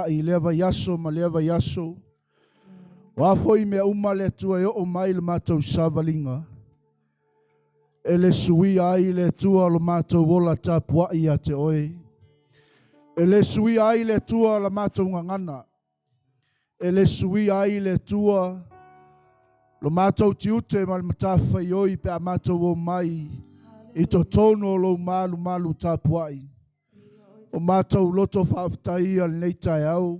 I lea vaiaso ma lea vaiaso. O a foi mea uma le Atua e oo mai le matou savaliga, e le suia ai le Atua lo matou ola tapuai ia te oe. E le suia ai le Atua la matou gagana. E le suia ai le Atua lo matou tiute ma le matafaioi pe a matou omai i totonu o lou malumalu tapuai. O matou loto faafetai ia i lenei taeao.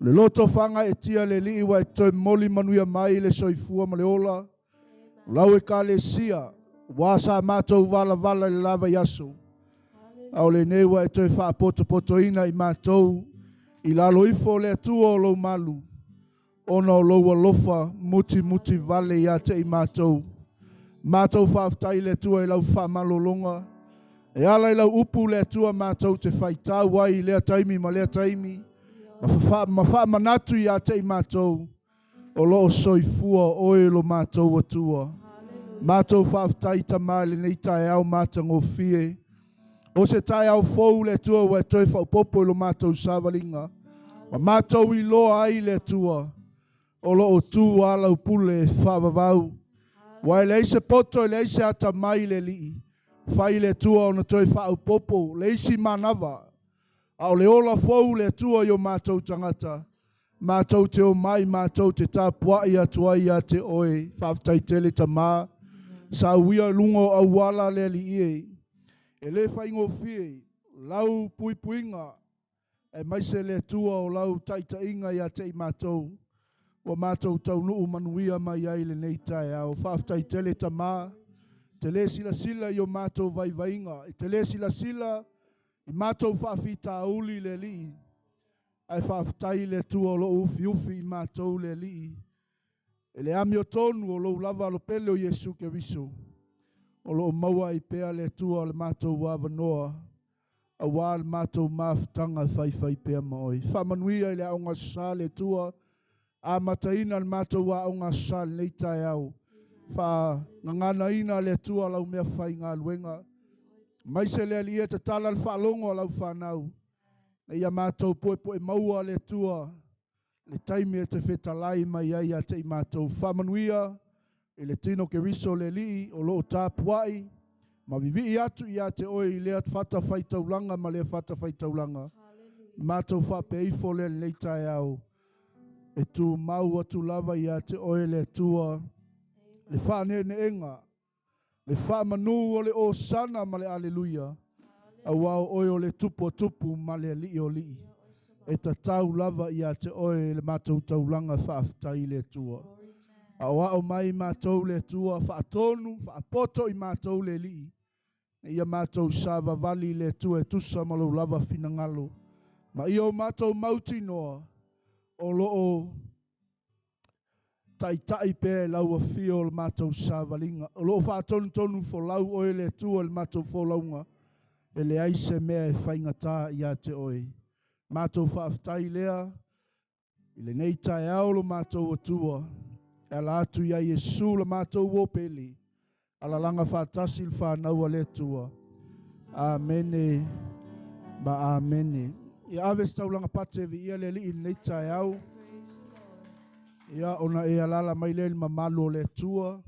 O le loto faagaeetia i le Alii ua e toe momoli manuia mai le soifua ma le ola. O lau Ekalesia, ua sa matou valavala i le la vaiaso, a o lenei ua e toe faapotopotoina i matou i lalo ifo o le Atua o lou malu, ona o lou alofa mutimuti vale ia te i matou. Matou faafetai i le Atua i lau faamalologa. E ala i lau upu le Atua matou te faitau ai i lea taimi ma lea taimi, ma faamanatu ia te i matou, o lo o soifua oe lo matou Atua. Matou faafetai Tama i lenei taeao matagofie. O se taeao fou le Atua ua e toe faaopoopo i lo matou savaliga. Ma matou iloa ai le Atua, o lo o tu lava lau pule faavavau. Ua e leai se poto e leai se atamai le Alii, fai le Atua ona toe faaopoopo le isi manava. A o le ola fou le Atua i o matou tagata, matou te omai, matou te tapuai atu ai ia te oe. Faafetai tele Tama, sauia i luga o auala le Alii e. E le faigofie lau puipuiga, aemaise le Atua o lau taitaiga ia te i matou, ua matou taunuu manuia mai ai lenei taeao. Faafetai tele Tama, e te le silasila i o matou vaivaiga, e te le silasila i matou faafitauli le Alii, ae faafetai le Atua o lou ufiufi i matou le Alii, e le amiotonu o lou lava alopele o Iesu Keriso, o lo o maua ai pea le Atua o le matou avanoa, aua le matou mafutaga faifaipea ma oe. Faamanuia i le Aoga Aso Sa le Atua, amataina le matou Aoga Aso Sa i lenei taeao. Faagaganaina le Atua lau mea faigaluega, maise le Alii e tatala le faalogo a lau fanau, ina ia matou puepue maua le Atua le taimi e te fetalai mai ai ia te i matou. Faamanuia i le tino Keriso le Alii o lo o tapuai ma vivii atu ia te oe i lea fatafaitaulaga ma lea fatafaitaulaga. Matou faapea ifo lea i lenei taeao, e tumau atu lava ia te oe le Atua, le faaneeneega, le faamanu o le Osana ma le Aleluia, aua o oe o le Tupu o tupu ma le Alii o alii. E tatau lava ia te oe le matou taulaga faafetai i le Atua. Aoao mai matou le Atua, faatonu, faapoto i matou le Alii, ina ia matou savavali i le Atua e tusa ma lou lava finagalo. Ma ia o matou mautinoa o lo o taitai pea e lau afio o le matou savaliga. O lo o faatonutonu folau oe le Atua i le matou folauga, e leai se mea e faigata ia te oe. Matou faafetai lea i lenei taeao lo matou Atua, e ala atu ia Iesu le matou uo pele, alalaga faatasi le fanau a le Atua. Amene ma amene. Ia ave se taulaga pate viia le Alii i lenei taeao. Ia ona e alaala mai lea i le mamalu o le Atua.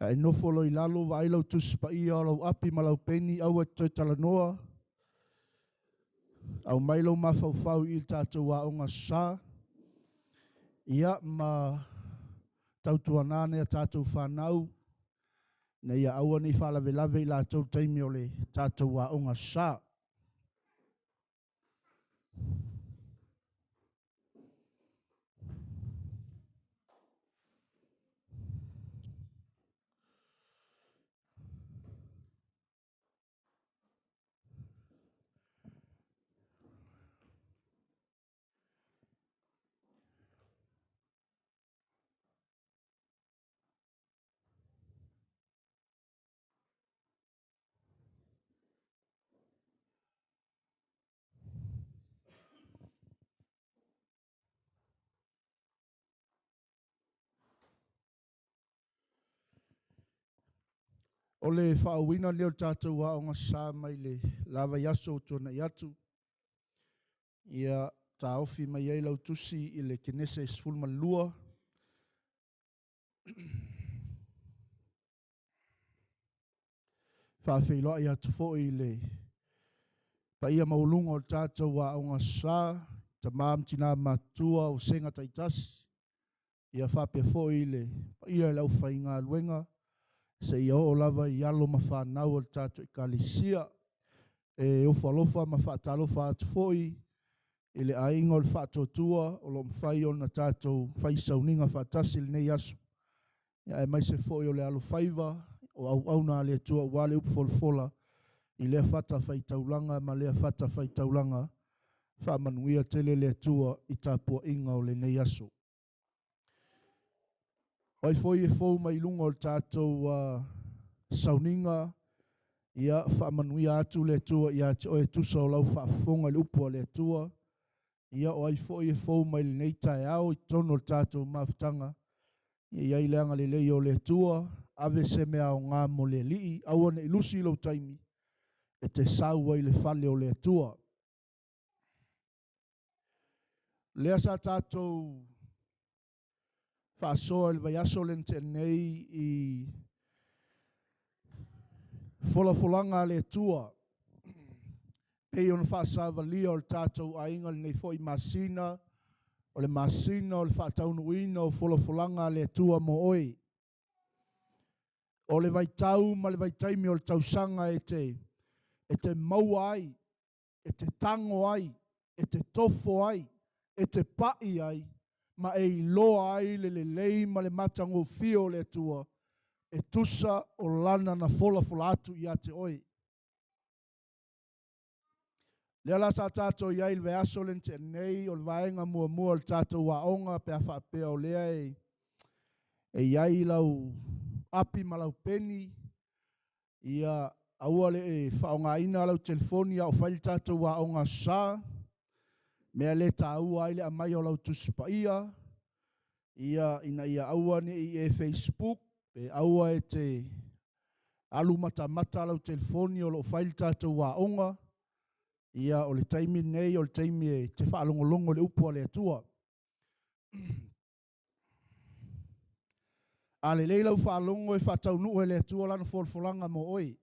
Ae nofo loa i lalo, vaai lau Tusi Paia o lau api ma lau peni, aua e te toe talanoa. Aumai lou mafaufau i le tatou Aoga Aso Sa. Ia ma tautuana nai a tatou fanau, ina ia aua ne i faalavelave i latou i le taimi o le tatou Aoga Aso Sa. O le faaauauina lenei o le tatou Aoga Sa mai le la vaiaso ua tuanai atu. Ia taofi mai ai lau tusi i le Kenese 12. Faafeiloai atu foi i le paia maualuga o le tatou Aoga Sa, tama ma tina matutua o vasega taitasi, ia faapea foi le paia i le aufaigaluega, seia oo lava i alo ma fanau o le tatou Ekalesia. E ofo alofa ma faatalofa atu foi i le aiga o le Faatuatua o lo o mafai ona tatou fai sauniga faatasi i lenei aso, aemaise foi o le alofaiva o auauna a le Atua aua le upu folafola i lea fatafaitaulaga ma lea fatafaitaulaga. Faamanuia tele le Atua i tapuaiga o lenei aso. O ai foi e fou mai luga o le tatou sauniga, ia faamanuia atu le Atua ia te oe tusa o lau faafofoga i le upu a le Atua. Ia o ai foi e fou mai lenei taeao i totonu o le tatou mafutaga, ia i ai le agalelei o le Atua, ave se mea aoga mo le Alii, aua ne i lusi lou taimi e te sau ai i le fale o le Atua. Lea sa tatou faasoa i le vaiaso lea na tea nei i folafolaga a le Atua, pei ona faasavalia o le tatou aiga lenei foi masina, o le masina o le faataunuuina o folafolaga a le Atua mo oe. O le vaitau ma le vaitaimi o le tausaga e te maua ai, e te tango ai, e te tofo ai, e te pai ai, ma e iloa ai le lelei ma le matagofie o le Atua, e tusa o lana na folafola atu ia te oe. Lea la sa tatou i ai i le vaiaso lea na tea nei, o le vaega muamua o le tatou aoga, pe a faapea o lea e i ai lau api ma lau peni, ia aua le faaaogaina lau telefoni a o fai le tatou aoga sa, mea le taua ai le aumai o lau Tusi Paia, ia ina ia aua ne i e Facebook, pe aua e te alu matamata lau telefoni o lo o fai le tatou aoga. Ia o le taimi lenei o le taimi e te faalogologo i le upu a le Atua. A lelei lau faalogo e faataunuu e le Atua lana folafolaga mo oe.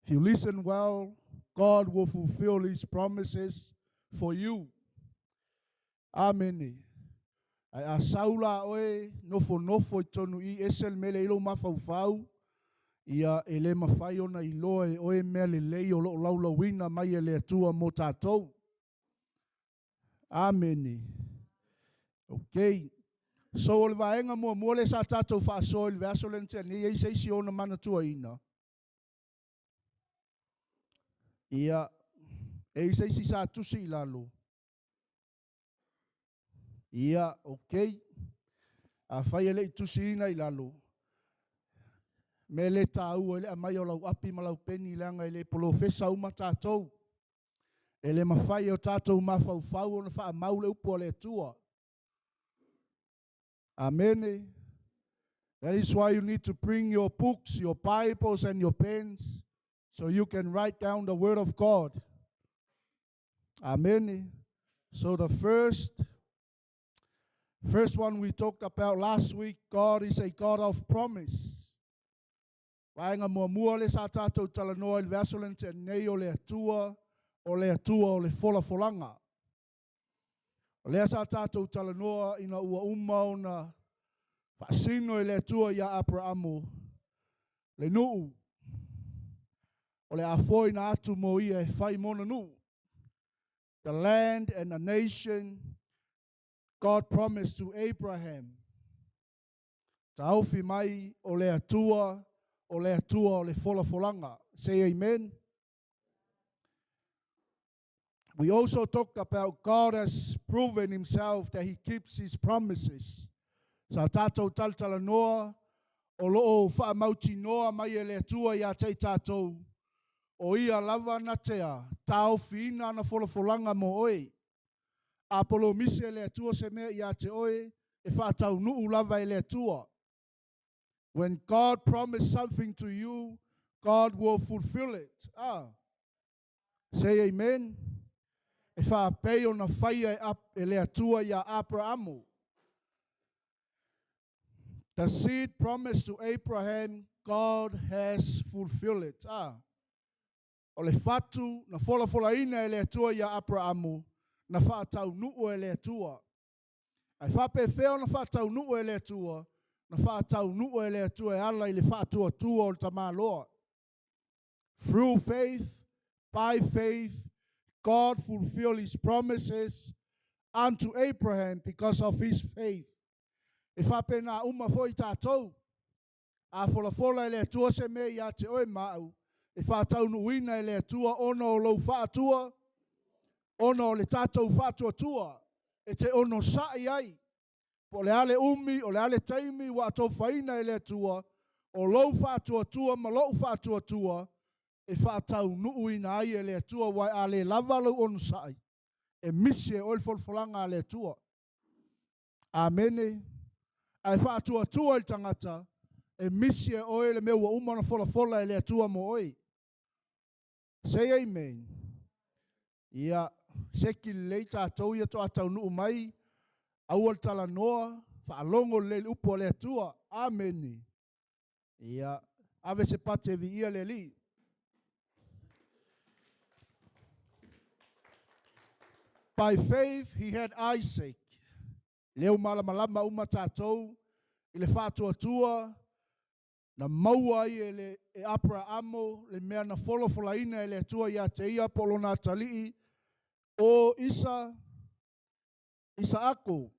If you listen well, God will fulfill His promises for you. Amene. Ae a sau la oe nofonofo i totonu i ese le mea lea i lou mafaufau, ia e le mafai ona iloa e oe mea lelei o lo o laulauina mai e le Atua mo tatou. Amene. Okay. So o le vaega muamua lea sa tatou faasoa i le vaiaso lea na tea nei, e i ai se isi ona manatuaina. Ia, e i ai se isi sa tusi i lalo. Ia, okay. Afai e le i tusiina i lalo, mea le taua i le aumai o lau api ma lau peni, leaga e le polofesa uma tatou. E le mafai e o tatou mafaufau ona faamau le upu a le Atua. Amene. That is why you need to bring your books, your Bibles and your pens, so you can write down the word of God. Amen. So the first one we talked about last week, God is a God of promise. Vaega muamua le sa tatou talanoa i le vaiaso lea na tea nei, o le Atua, o le Atua o le folafolaga. O lea sa tatou talanoa ina ua uma ona faasino e le Atua ia Aperamo le nuu o le afoina atu mo ia e fai mona nuu. The land and the nation God promised to Abraham. Taofi mai o le Atua, o le Atua o le folafolaga. Say amen. We also talked about God has proven himself that he keeps his promises. Sa tatou talatalanoa o lo o faamautinoa mai e le Atua ia te i tatou, o ia lava na tea taofiina ana folafolaga mo oe. A polomise e le Atua se mea ia te oe, e faataunuu lava e le Atua. When God promised something to you, God will fulfill it. Ah. Say amen. E faapei ona faia e le Atua iā Aperamo. The seed promised to Abraham, God has fulfilled it. Ah. O le fatu na folafolaina e le Atua iā Aperamo, na faataunuu e le Atua. Ae faapefea ona faataunuu e le Atua? Na faataunuu e le Atua e ala i le faatuatua o le tamaloa. Through faith, by faith, God fulfilled his promises unto Abraham because of his faith. E faapena uma foi tatou. A folafola e le Atua se mea ia te oe ma au, e faataunuuina e le Atua ona o lou faatua, ona o le tatou faatuatua, e te onosa'i ai. Po o le a le umi, o le a le taimi ua atofaina e le Atua, o lou faatuatua ma lou faatuatua, e faataunuuina ai e le Atua, aua a le lava lou onosa'i, e misi e oe le folafolaga a le Atua. Amene. Ae faatuatua i le tagata, e misi e oe le mea ua uma ona folafola e le Atua mo oe. Say amen. Ia, seki lelei tatou ia to'a taunuu mai, aua le talanoa, faalogo lelei i le upu a le Atua. Amene. Ia, ave se pate viia le Alii. By faith he had Isaac. Lea ua malamalama uma tatou i le faatuatua na maua ai e le e Aperamo le mea na folafolaina e le Atua ia te ia po o lona atalii o Isa Isaako.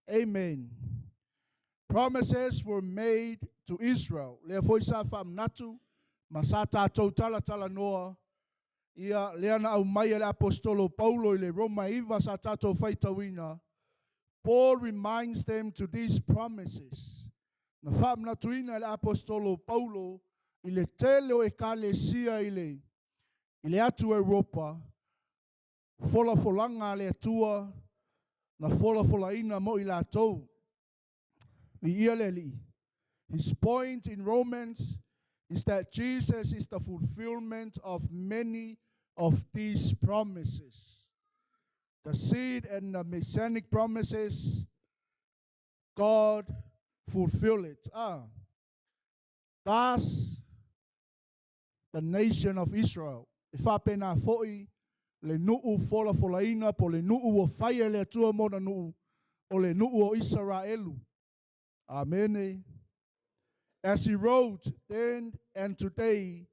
Amen. Promises were made to Israel. Lea foi sa faamanatu ma sa tatou talatalanoa ia lea na aumai e le Aposetolo Paulo i le Roma 9 sa tatou faitauina. Paul reminds them to these promises. Na faamanatuina e le Aposetolo Paulo i le tele o ekalesia i le i le atu Europa folafolaga a le Atua na folafolaina mo i latou. Viia le Alii. His point in Romans is that Jesus is the fulfillment of many of these promises. The seed and the messianic promises, God fulfill it. Ah. Thus, the nation of Israel. E faapena foi le nuu folafolaina po o le nuu ua faia e le Atua mo ona nuu, o le nuu o Isaraelu. Amene. As he wrote, then and today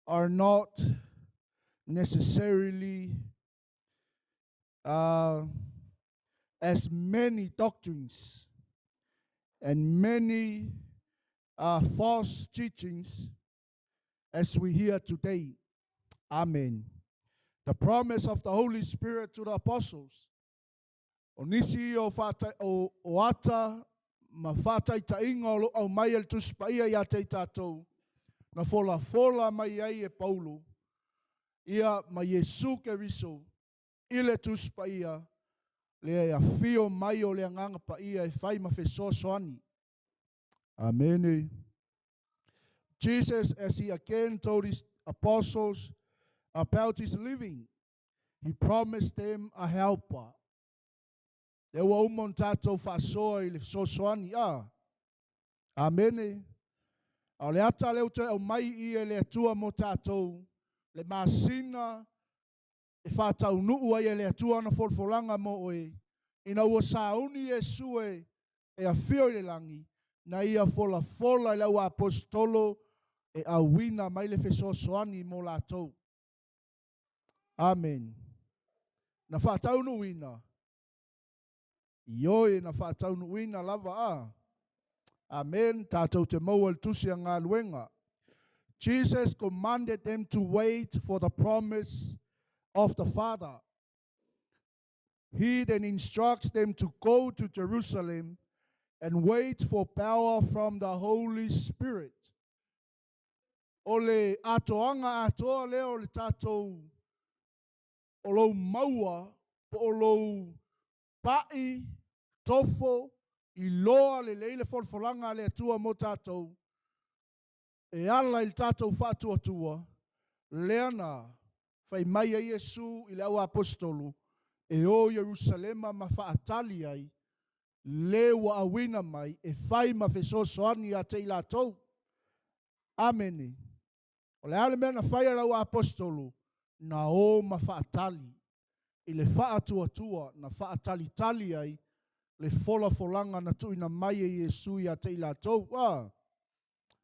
are not necessarily as many doctrines and many false teachings as we hear today. Amen. The promise of the Holy Spirit to the apostles. O nisi o, whātai, o, o ata ma whātaitaiga o lo aumai e le Tusi Paia ia te i tātou, na folafola mai ai e Paulo, ia ma Iesu Keriso i le Tusi Paia, lea e afio mai o le Agaga Paia e fai ma fesoasoani. Amene. Jesus, as he again told his apostles about his living, he promised them a helper. Lea ua uma ona tatou faasoa i le fesoasoani. A. Amene. A o le ata lea ua toe aumai i i e le Atua mo tatou, le masina e faataunuu ai e le Atua ana folafolaga mo oe, ina ua sauni Iesu e e afio i le lagi, na ia folafola i le auaposetolo e auina mai le fesoasoani mo latou. Amen. Na faataunuuina. Ioe, na faataunuuina lava a. Amen. Tatou te maua i le tusi a galuega. Jesus commanded them to wait for the promise of the Father. He then instructs them to go to Jerusalem and wait for power from the Holy Spirit. O le atoaga atoa lea o le tatou o lou maua po o lou pa'i, tofo, Iloa lelei le folafolaga a le Atua mo tatou e ala i le tatou faatuatua, lea na fai mai ai Iesu i le auaposetolu e o i Ierusalema ma faatali ai le ua auina mai e fai ma fesoasoani ia te i latou. Amene. O le a le mea na fai e le auaposetolu? Na o ma faatali i le faatuatua na faatalitali ai le folafolaga na tuuina mai e Iesu ia te i latou. Ah,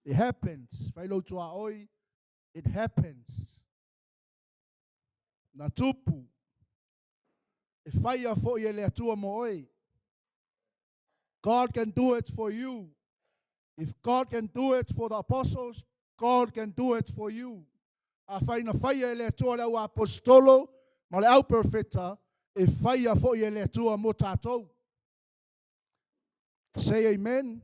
it happens. Fai lou tuaoi, it happens. Na tupu. E faia foi e le Atua mo oe. God can do it for you. If God can do it for the apostles, God can do it for you. Afai na faia e le Atua le auaposetolo ma le auperofeta, e faia foi e le Atua mo tatou. Say amen.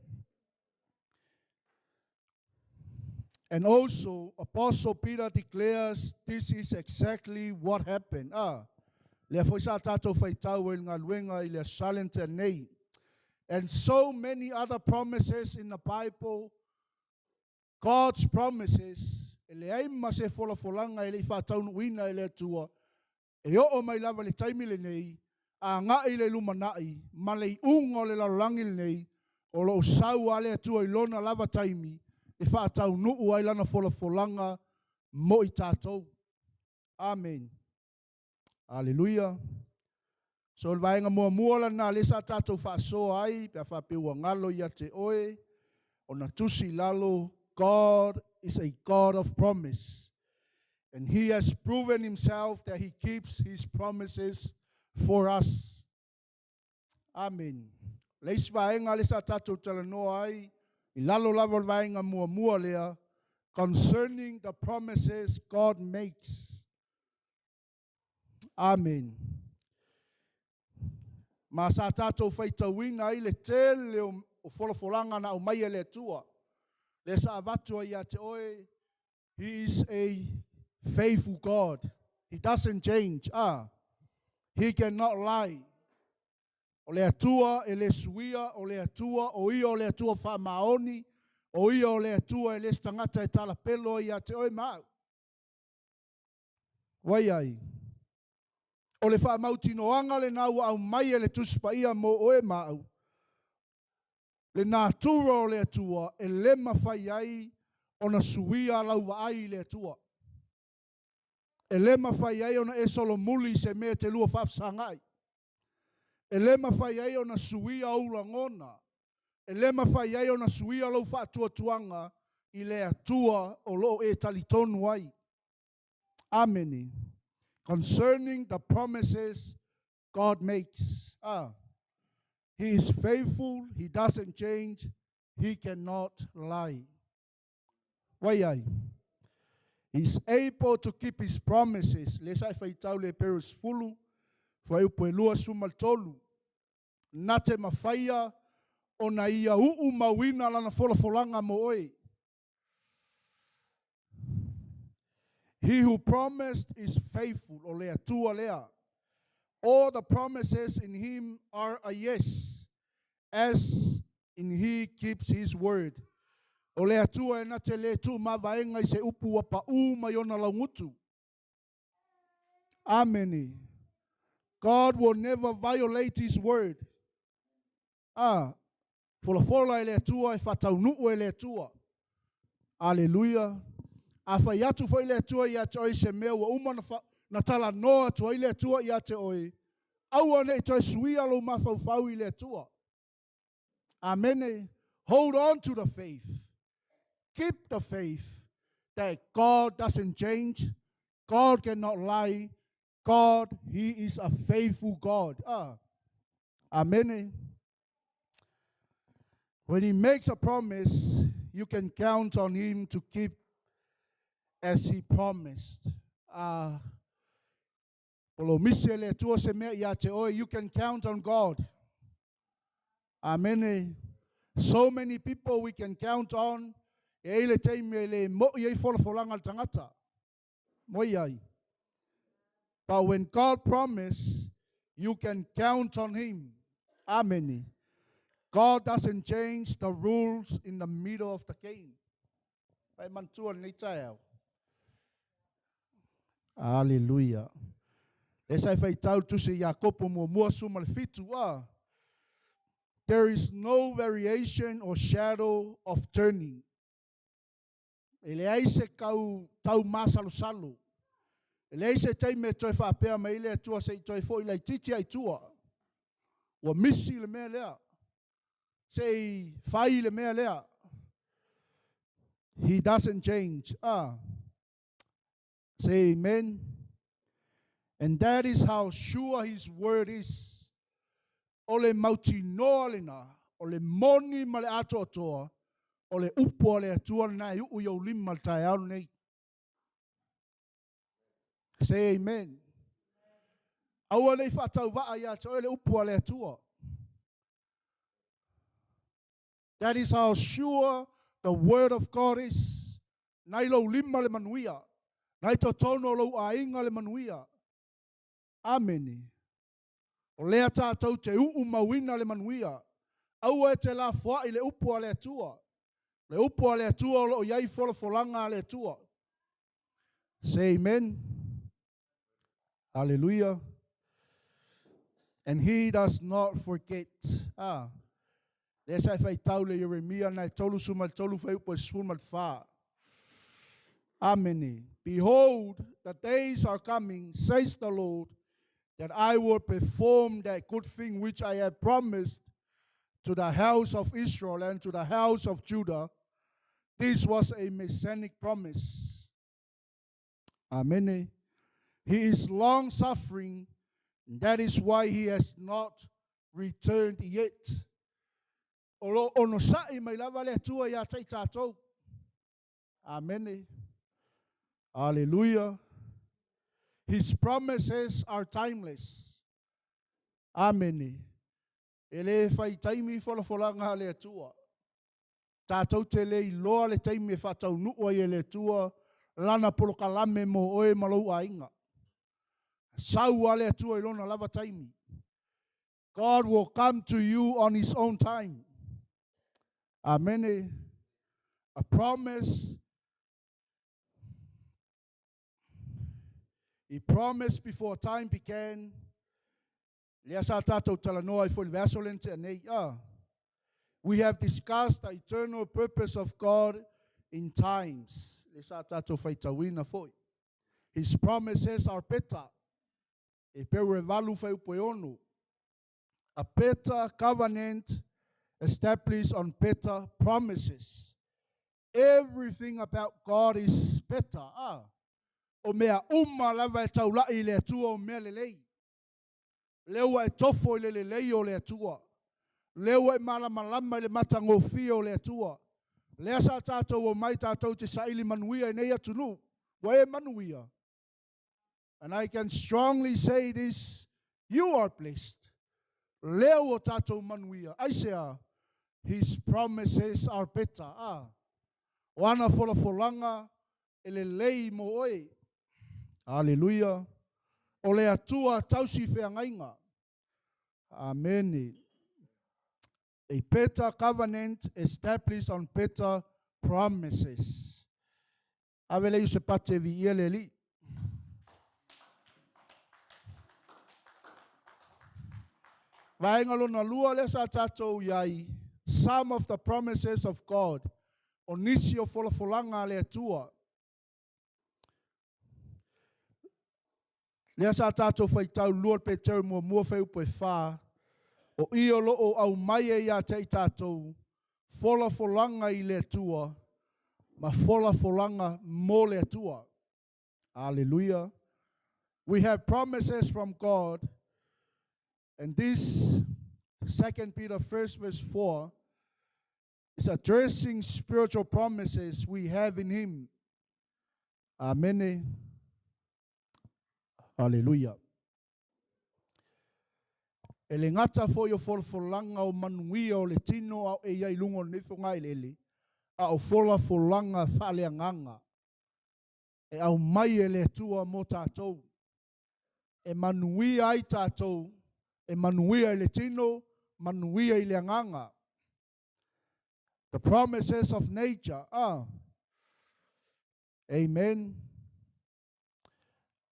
And also, Apostle Peter declares this is exactly what happened. Ah, lea foi sa tatou faitau i le galuega i le Aso nei. And so many other promises in the Bible, God's promises, e leai ma se folafolaga e le i faataunuuina e le Atua, e oo mai lava le taimi lenei, agai le lumanai, ma le iuga o le lalolagi lenei, o loo sau a le Atua i lona lava taimi, e faataunuu ai lana folafolaga mo i tatou. Amen. Aleluia. So le vaega muamua lana lea sa tatou faasoa ai, pe a faapea ua galo ia te oe, ona tusi i lalo, God is a God of promise. And he has proven himself that he keeps his promises for us. Amen. Le isi vaega lea sa tatou talanoa ai, i lalo lava o le vaega muamua lea, concerning the promises God makes. Amen. Ma sa tatou faitauina ai le tele o folafolaga na aumai e le Atua. Lea sa avatu ai ia te oe, he is a faithful God. He doesn't change. Ah, he cannot lie. O le Atua e le suia, o le Atua, o ia o le Atua faamaoni, o ia o le Atua e le se tagata e talapelo ai ia te oe ma au. Wai ai. O le faamautinoaga lena ua aumai e le Tusi Paia mo oe ma au. Le natura o le Atua e le mafai ai ona suia lau vaai i le Atua. E le mafai ai ona e solomuli i se mea e te lua faafesagai. E le mafai ai ona suia ou lagona. E le mafai ai ona suia lou faatuatuaga i le Atua o loo e talitonu ai. Amene. Concerning the promises God makes. Ah, he is faithful, he doesn't change, he cannot lie. Wai ai. He's able to keep his promises. Le sa e faitau le Hebero 10, fuaiupu e 23. Na te mafaia ona ia uu mauina lana folafolaga mo oe. He who promised is faithful. O le Atua lea. All the promises in him are a yes, as in he keeps his word. O le Atua e na te le tuumavaega i se upu ua paū mai ona laugutu. Amene. God will never violate his word. Ah, folafola e le Atua e faataunuu e le Atua. Aleluia. Afai atu foi le Atua ia te oe se mea ua uma na talanoa atu ai le Atua ia te oe, aua ne i toe suia lou mafaufau i le Atua. Amene. Hold on to the faith. Keep the faith that God doesn't change. God cannot lie. God, he is a faithful God. Ah. Amene. When he makes a promise, you can count on him to keep as he promised. Ah, polomisi e le Atua se mea ia te oe, you can count on God. Amene. So many people we can count on. E ai le taimi e le mo'i ai folafolaga a le tagata. Moi ai. But when God promise, you can count on him. Amene. God doesn't change the rules in the middle of the game. Pai manatua lenei taeao. Aleluia. Lea sa e faitau le tusi Iakopo muamua 17 a. There is no variation or shadow of turning. E leai se kau tau masalosalo. E leai se taimi e toe faapea mai le Atua se i toe foi laitiiti ai tua. Ua misi le mea lea. Se i fai le mea lea. He doesn't change. Ah. Say amen. And that is how sure his word is. O le mautinoa lena, o le moni ma le atoatoa, o le upu a le Atua lena e uu i ou lima i le taeao lenei. Say amen. Aua nei faatauvaa ia te oe le upu a le Atua. That is how sure the word of God is. Nai lou lima le manuia. Nai totonu o lou aiga le manuia. Amene. O lea tātou te uu mauina le manuia. Aua e te lafoai le upu a le Atua. Le upu a le Atua o loo i ai folafolaga a le Atua. Say amen. Hallelujah. And he does not forget. Ah. Lea sa e faitau le Ieremia na e 33 fuaiupu e 14. Amene. Behold, the days are coming, says the Lord, that I will perform that good thing which I have promised to the house of Israel and to the house of Judah. This was a messianic promise. Amen. He is long suffering, and that is why he has not returned yet. O lo onosa'i mai lava le Atua ia te i tātou. Amene. Hallelujah. His promises are timeless. Amene. E le fai taimi folafolaga a le Atua. Tātou te le iloa le taimi e faataunuu ai e le Atua lana polokalame mo oe ma lou aiga. Sau a le Atua i lona lava taimi. God will come to you on his own time. Amen. A promise. He promised before time began. Lea sa tātou talanoa ai foi le vaiaso lea na tea nei. Ah. We have discussed the eternal purpose of God in times. Lea sa tātou faitauina foi. His promises are better. Heperu e 8 fuaiupu e 6. A better covenant established on better promises. Everything about God is better. Ah. O mea uma lava e taulai i le Atua o mea lelei. Lea ua e tofo i le lelei o le Atua. Lea ua e malamalama i le matagofie o le Atua. Lea sa tātou omai tātou te saili manuia i nei atunuu. Ua e manuia. And I can strongly say this, you are blessed. Lea ua tātou manuia. Aisea, his promises are better. Ah. O ana folafolaga e lelei mo oe. Hallelujah. O le Atua tausi feagaiga. Amene. A better covenant established on better promises. Ave le Iosepate e viia le Alii. Vaega lona lua lea sa tātou i ai, some of the promises of God, o nisi o folafolaga a le Atua. Lea sa tātou faitau 2 Peteru muamua fuaiupu e 4, o i o loo aumai e ia te i tātou folafolaga i le Atua ma folafolaga mo le Atua. Hallelujah. We have promises from God. And this 2 Peter 1 verse 4 is addressing spiritual promises we have in him. Amen. Hallelujah. E le gata foi o folafolaga o manuia o le tino a o e i ai i luga o lenei fogaeleele, a o folafolaga faaleagaga e aumai e le Atua mo tātou. E manuia ai tātou, e manuia i le tino, manuia i le agaga. The promises of nature. Amen.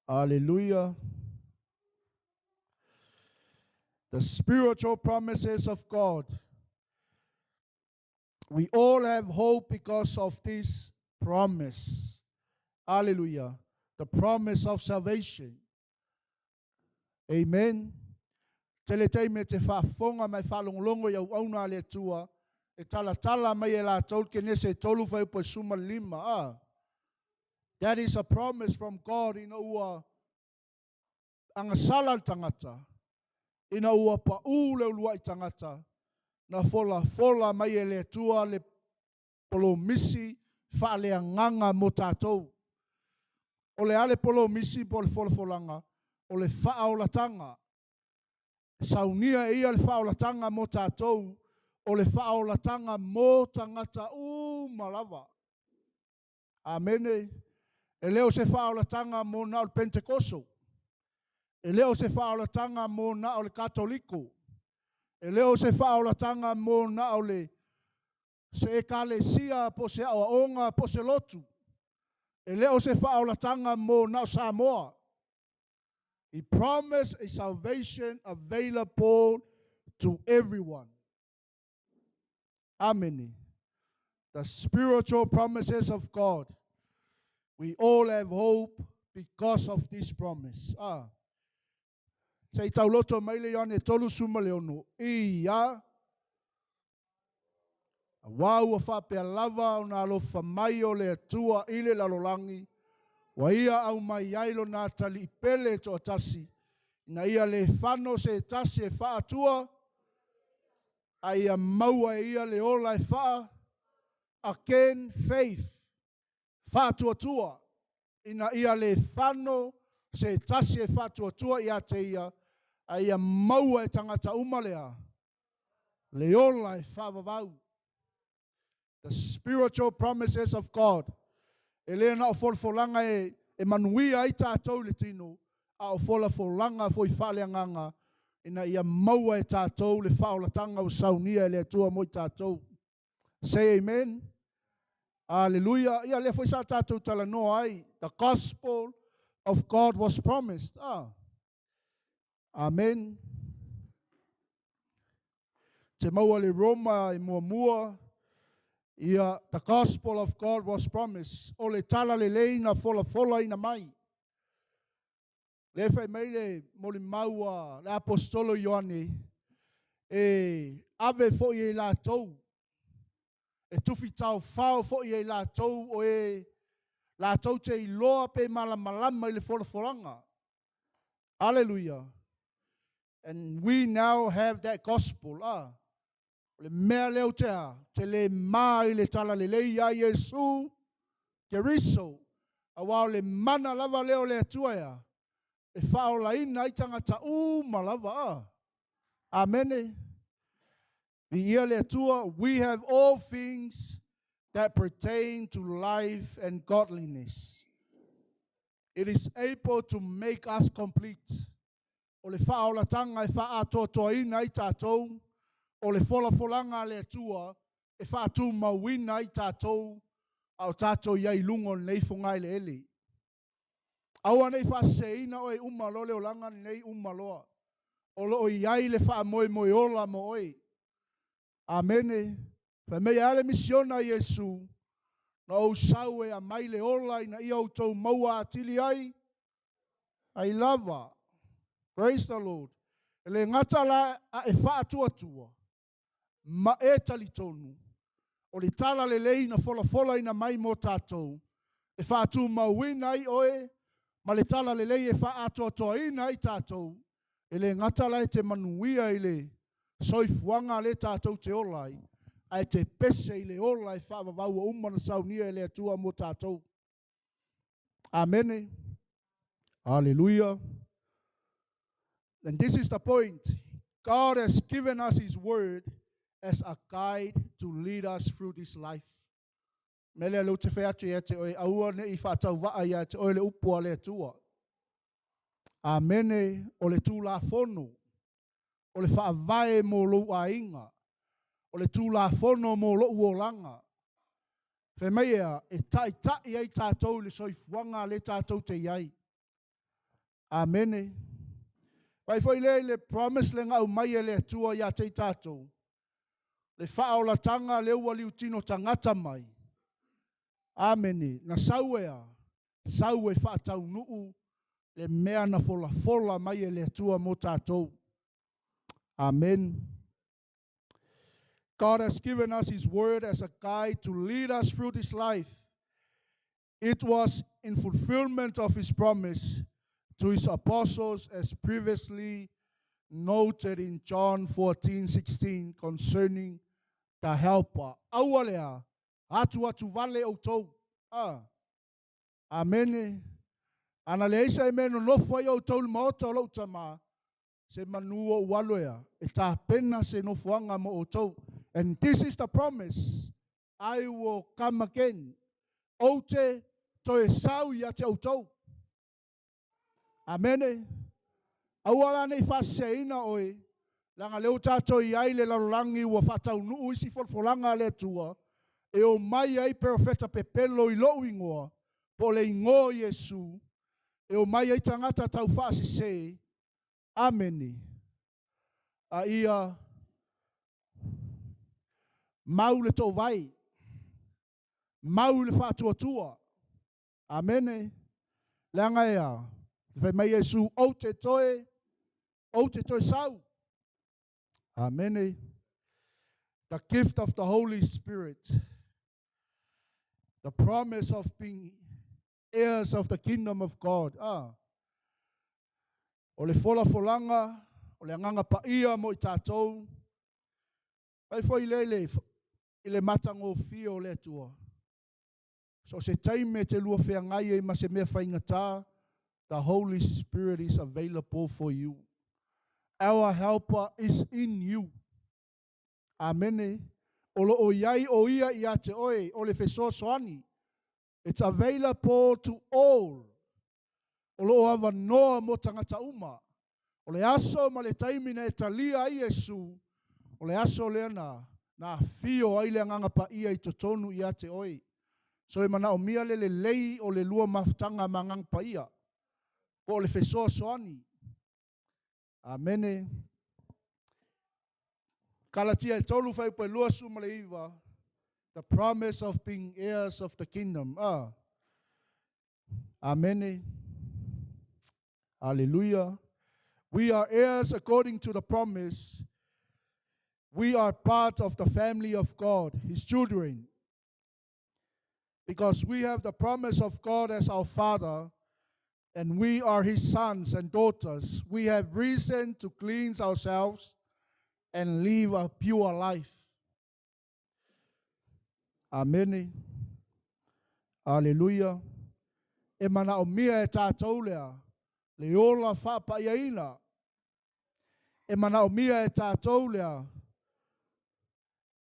Hallelujah. The spiritual promises of God. We all have hope because of this promise. Hallelujah. The promise of salvation. Amen. Tele taimi e te faafofoga ma e faalogologo i auauna a le Atua e talatala mai e latou le Kenese e 3 fuaiupu e 15. That is a promise from God ina ua agasala le tagata, ina ua paū le uluai tagata, na folafola mai e le Atua le polomisi faaleagaga mo tatou. O le a le polomisi po o le folafolaga? O le faaolataga. E saunia e ia le faaolataga mo tatou, o le faaolataga mo tagata uma lava. Amene. E le o se faaolataga mo na o le Pentekoso. E le o se faaolataga mo na o le Katoliko. E le o se faaolataga mo na o le se ekalesia po o se aoaoga po o se lotu. E le o se faaolataga mo na o Samoa. He promised a salvation available to everyone. Amene. The spiritual promises of God. We all have hope because of this promise. Se i tauloto mai le Ioane 36. Ia. Auā ua faapea lava ona alofa mai o le Atua i le lalolagi, ua ia aumai ai lona Atalii pele e toatasi, ina ia le fano se tasi e faatua, a ia maua e ia le ola e faa, again faith, faatuatua, ina ia le fano se tasi e faatuatua ia te ia, a ia maua e tagata uma lea, le ola e faavavau. The spiritual promises of God. E le na o folafolaga e manuia ai tatou i le tino, a o folafolaga foi faaleagaga ina ia maua e tatou le faaolataga ua saunia e le Atua mo i tatou. Say amen. Hallelujah. Ia lea foi sa tatou talanoa ai. The gospel of God was promised. Amen. Te maua le Roma e muamua. Ia, the gospel of God was promised. O le tala lelei na folafola ina mai. Le fai mai le molimau a le apostolo Ioane, e ave foi e latou, e tufi taofao foi e latou o e latou te iloa pe malamalama i le folafolaga. Hallelujah. And we now have that gospel. O le mea lea o te a, te le mā i le tala lelei ia Iesu Keriso. Auā o le mana lava lea o le Atua ea, e faaolaina ai tagata uma lava. Amene. Viia le Atua, we have all things that pertain to life and godliness. It is able to make us complete. O le faaolataga e faaatoatoaina ai tatou, o le folafolaga a le Atua e faatumauina ai tatou, a o tatou i ai i luga o lenei fogaeleele. Aua nei faaseseina oe uma loa le olaga lenei uma loa. O lo o i ai le faamoemoe ola mo oe. Amene. Fai mai a le misiona a Iesu, na ou sau e aumai le ola ina ia outou maua atili ai, ai lava. Praise the Lord. E le gata la a e faatuatua, ma e talitonu, o le tala lelei na folafolaina mai mo tatou, e faatumauina ai oe, ma le tala lelei e faaatoatoaina ai tatou, e le gata la e te manuia i le soifuaga lea tatou te ola ai, ae te pese i le ola e faavavau ua uma ona saunia e le Atua mo tatou. Amene. Hallelujah. And this is the point. God has given us His word as a guide to lead us through this life. Me lea leu te fai atu ia te oe, aua ne i faatauvaa ia te oe le upu a le Atua. Amene, o le Tulafono, o le faavae mo lou aiga. O le Tulafono mo lou olaga. Fai mai e a? E taitai ai tatou i le soifuaga lea tatou te i ai. Amene. Vaai foi lea i le promise lea na aumai e le Atua ia te i tatou, le faaolataga lea ua liutino tagata mai. Amene. Na sau e a? Sau e faataunuu le mea na folafola mai e le Atua mo tatou. Amen. God has given us His word as a guide to lead us through this life. It was in fulfillment of His promise to His apostles as previously noted in John 14:16 concerning the helper. Aua lea, atu atu vale outou. Ah. Amene. Ana leai se mea e nonofo ai outou i le maota o lou tama, se manu ou alu ea, e tapena se nofoaga mo outou. And this is the promise. I will come again. Ou te toe sau ia te outou. Amene. Aua la ne i faaseseina oe, leaga lea ua tatou i ai i le lalolagi ua faataunuu isi folafolaga a le Atua, e omai ai perofeta pepelo i lou igoa, po o le igoa o Iesu, e omai ai tagata taufaasese. Amene. A ia mau le toovae, mau i le faatuatua. Amene. Leaga e a? Fai mai Iesu, ou te toe sau. Amene. The gift of the Holy Spirit. The promise of being heirs of the kingdom of God. Ah. O le folafolaga, o le agaga paia mo i tatou. Vai foi le i le matagofie o le Atua. So se taimi e te lua feagai ai ma se mea faigata, the Holy Spirit is available for you. Our helper is in you. Amene. O lo o iai o ia ia te oe, o le fesoasoani. It's available to all. O lo o avanoa mo tagata uma. O le aso ma le taimi na e talia ai Iesu, o le aso lea na afio ai le agaga paia i totonu ia te oe. So e manaomia le lelei o le lua mafutaga ma agaga paia. Po o le fesoasoani. Amene. Kalatia e 3 fuaiupu e 29, the promise of being heirs of the kingdom. Ah. Amene. Hallelujah. We are heirs according to the promise. We are part of the family of God, His children. Because we have the promise of God as our Father, and we are His sons and daughters, we have reason to cleanse ourselves and live a pure life. Amen. Hallelujah. E manaomia e tatou lea, le ola faapaiaina. E manaomia e tatou lea,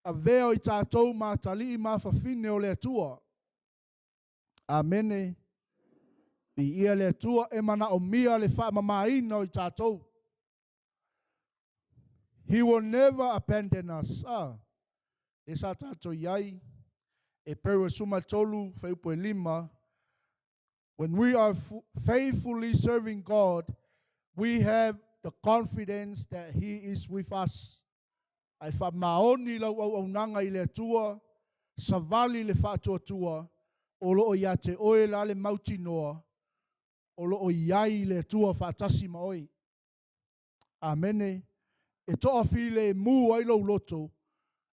avea o i tatou ma atalii ma afafine o le Atua. Amene. Viia le Atua e manaomia le faamamaina o i tatou. He will never abandon us. Ah. E sa tatou i ai, Hepereo 13, fuaiupu e 5. When we are faithfully serving God, we have the confidence that He is with us. Ai faamaoni lau auaunaga i le Atua, savali le faatuatua, o lo o ia te oe la le mautinoa, o lo o iai le Atua faatasi ma oe. Amene. E toafilemu ai lou loto,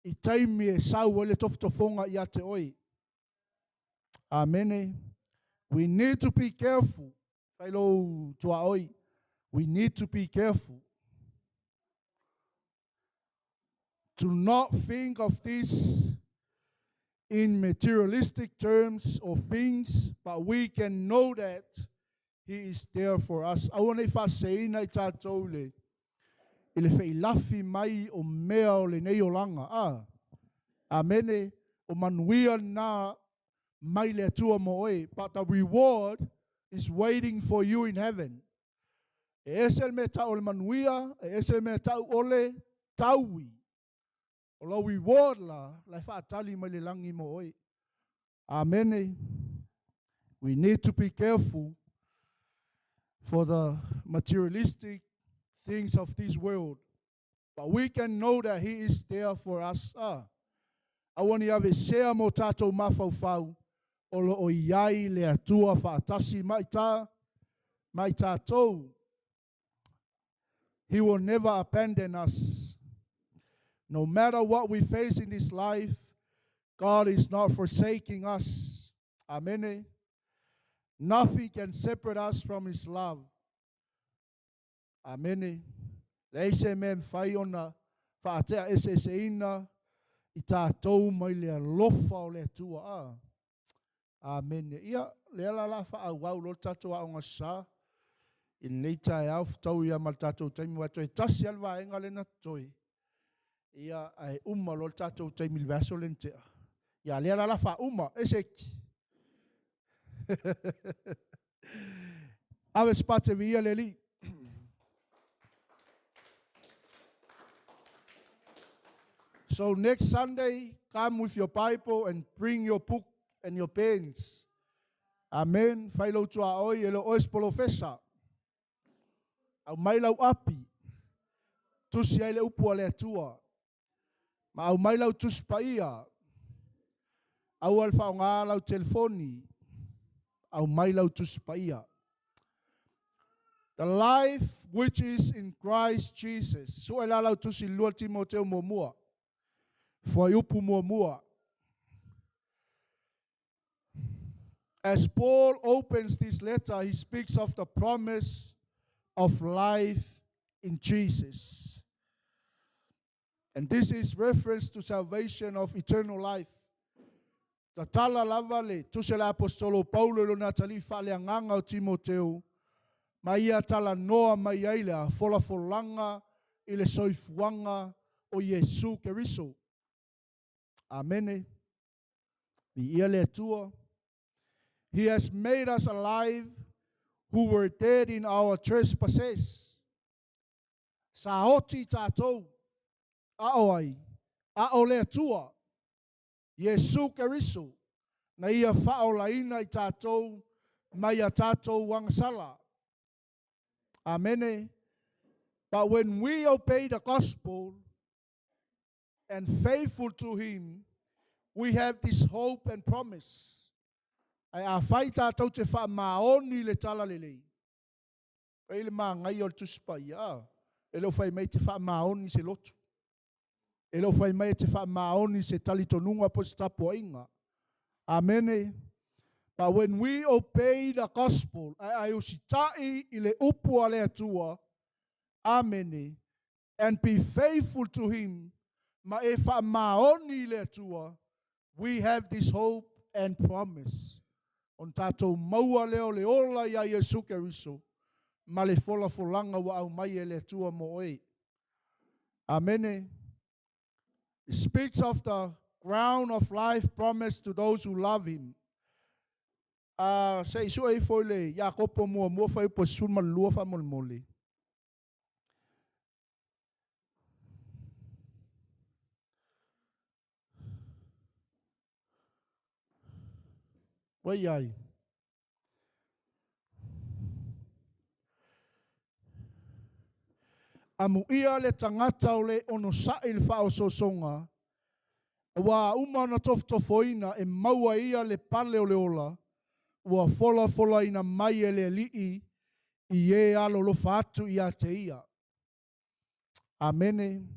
i taimi e sau ai le tofotofoga ia te oe. Amene. We need to be careful. Fai lou tuaoi. We need to be careful to not think of this in materialistic terms or things, but we can know that He is there for us. Aua nei faaseseina i tatou i le feilafi mai o mea o lenei olaga. Ah. Amene. O manuia na mai le Atua mo oe. But the reward is waiting for you in heaven. E ese le mea tau o le manuia, e ese le mea tau o le taui. O lou reward la, la e faatali mai le lagi mo oe. Amene. We need to be careful for the materialistic things of this world. But we can know that He is there for us. Ah. Aua ne i aveesea ma o tatou mafaufau, o lo o i ai le Atua faatasi ma i ta, ma i tatou. He will never abandon us. No matter what we face in this life, God is not forsaking us. Amen. Nothing can separate us from His love. Amene. Leai se mea e mafai ona faatea eseeseina i tatou mai le alofa o le Atua. A. Amene. Ia, lea la la faaauau loa le tatou aoga sa i lenei taeao fetaui lava ma le tatou taimi aua toe tasi lava le vaega lea na totoe. Ia, ae uma loa le tatou taimi i le vaiaso lea na tea. Ia, lea la la faauma. E se Ave se pate viia le Alii. So next Sunday, come with your Bible and bring your book and your pens. Amen. Fai lou tuaoi e le o oe se polofesa. Aumai lau api. Tusi ai le upu a le Atua. Ma aumai lau Tusi Paia. Aua le faaaoga lau telefoni. Aumai lau Tusi Paia. The life which is in Christ Jesus. Sue la lau tusi lua Timoteo muamua. Fuaiupu muamua. As Paul opens this letter, he speaks of the promise of life in Jesus. And this is reference to salvation of eternal life. Tatala lava le tusi a le Aposetolo o Paulo i lona atalii faaleagaga o Timoteo, ma ia talanoa mai ai le folafolaga i le soifuaga o Iesu Keriso. Amene. Viia le Atua. He has made us alive who were dead in our trespasses. Sa oti tatou, a o ai, a o le Atua, Iesu Keriso, na ia faaolaina i tatou mai a tatou agasala. Amene. But when we obey the gospel and faithful to him, we have this hope and promise. Ae afai tatou te faamaoni i le talalelei, pei le manaia o le Tusi Paia, a, e le o fai mai e te faamaoni i se lotu. E le o fai mai e te faamaoni i se talitonuga po o se tapuaiga. Amene. But when we obey the gospel, ae ai usitai i le upu a le Atua, amene, and be faithful to him, ma e faamaoni i le Atua, we have this hope and promise. Ona tatou maua lea o le ola iā Iesu Keriso ma le folafolaga ua aumai e le Atua mo oe. Amene. It speaks of the crown of life promised to those who love him. Uh, se i sue ifo i le Iakopo muamua fuaiupu e 12 faamolemole. Ua i ai. Amuia le tagata o le onosai i le faaosoosoga, aua a uma ona tofotofoina e maua e ia le pale o le ola, ua folafolaina mai e le Alii i e alolofa atu ia te ia. Amene.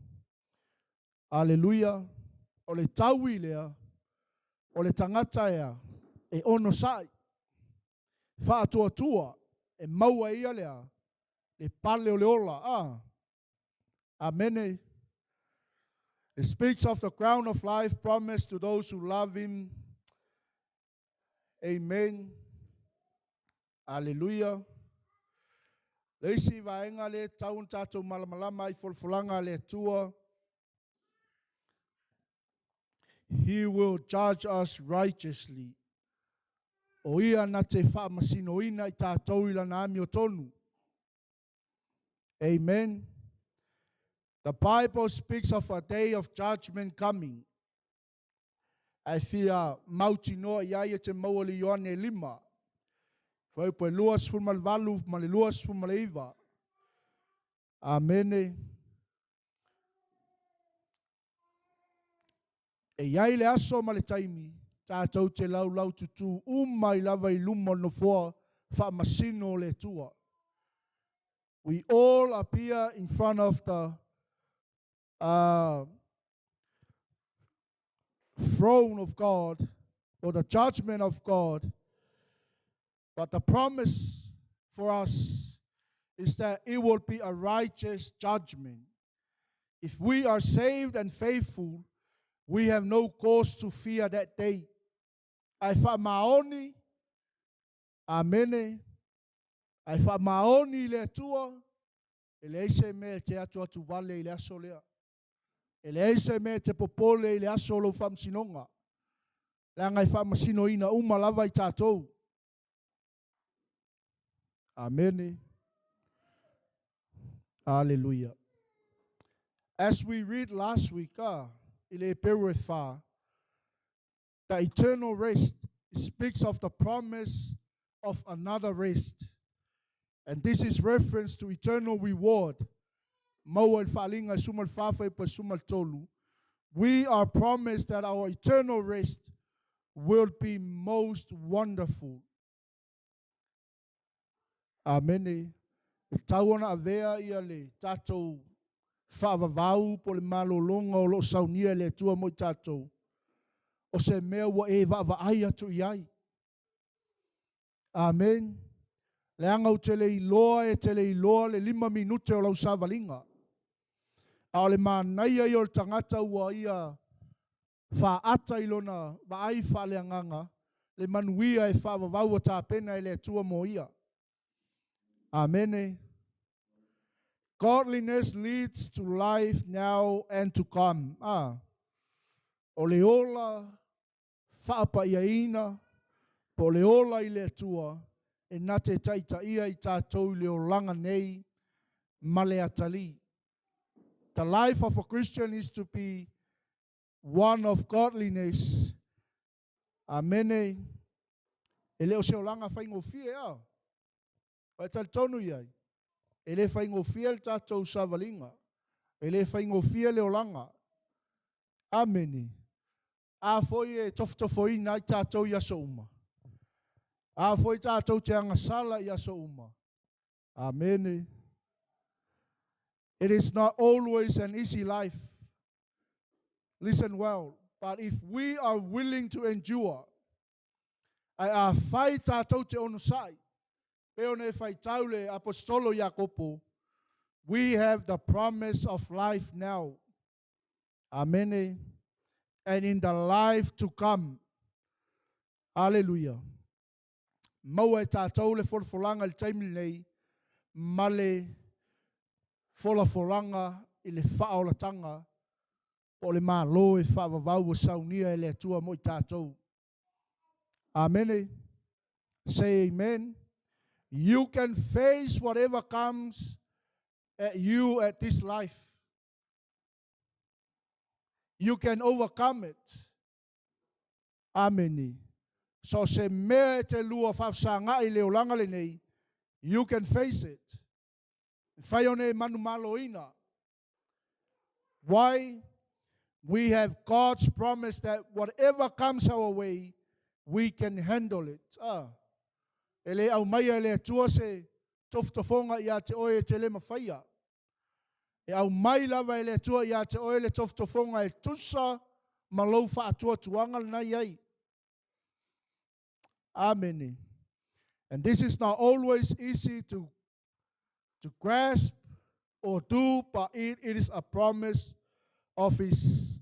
Aleluia. O le taui lea, o le tagata ea e onosai, faatuatua, e maua e ia lea, le pale o le ola. Ah. Amene. It speaks of the crown of life promised to those who love him. Amen. Aleluia. Le isi vaega le tau ona tatou malamalama ai folafolaga a le Atua. He will judge us righteously. O ia na te faamasinoina i tatou i lana amiotonu. Amen. The Bible speaks of a day of judgment coming. Ae fia mautinoa i ai e te maua i le Ioane 5, fuaiupu e 28 ma le 29. Amene. E i ai le aso ma le taimi, tatou te laulaututū uma ai lava i luma o le nofoa faamasino o le Atua. We all appear in front of the throne of God or the judgment of God. But the promise for us is that it will be a righteous judgment. If we are saved and faithful, we have no cause to fear that day. Ae faamaoni, amene, ae faamaoni i le Atua, e leai se mea e te atuatu wale i le aso lea. E leai se mea e te popole i le aso o lou faamasinoga. Leaga e faamasinoina uma lava i tatou. Amene. Hallelujah. As we read last week, i le Heperu e 4, the eternal rest speaks of the promise of another rest. And this is reference to eternal reward. Maua i le Faaaliga 14 fuaiupu 13. We are promised that our eternal rest will be most wonderful. Amene. E tau ona avea ia le tatou faavavau po le malologa o loo saunia e le Atua mo i tatou, o se mea ua e vaavaai atu i ai. Amen. Leaga ou te le iloa e te le iloa le 5 minute o lau savaliga. A o le manaia ia o le tagata ua ia faata i lona vaai faaleagaga le manuia e faavavau ua tapena e le Atua mo ia. Amene. Godliness leads to life now and to come. O le ola faapaiaina po o le ola i le Atua e na te taitaia i tatou i le olaga nei ma le atalii. The life of a Christian is to be one of godliness. Amene. E le o se olaga faigofie a. Ua e talitonu i ai, e le faigofie le tatou savaliga. E le faigofie le olaga. Amene. A foi e tofotofoina ai tatou i aso uma. A foi tatou te agasala i aso uma. Amene. It is not always an easy life. Listen well. But if we are willing to endure, ae afai tatou te onosai, pei ona e faitau le Aposetolo Iakopo, we have the promise of life now. Amene. And in the life to come. Hallelujah. Maua e tatou le folafolaga i le taimi lenei ma le folafolaga i le faaolataga po o le Malo e faavavau ua saunia e le Atua mo i tatou. Amene. Say amen. You can face whatever comes at you at this life. You can overcome it. Amene. So se mea e te lua faafesagai i le olaga lenei, you can face it. E fai ona e manumaloina. Why? We have God's promise that whatever comes our way, we can handle it. E le aumaia e le Atua se tofotofoga ia te oe e te le mafaia. E aumai lava e le Atua ia te oe le tofotofoga e tusa ma lou faatuatuaga lena i ai. Amene. And this is not always easy to grasp or do, but it is a promise of his,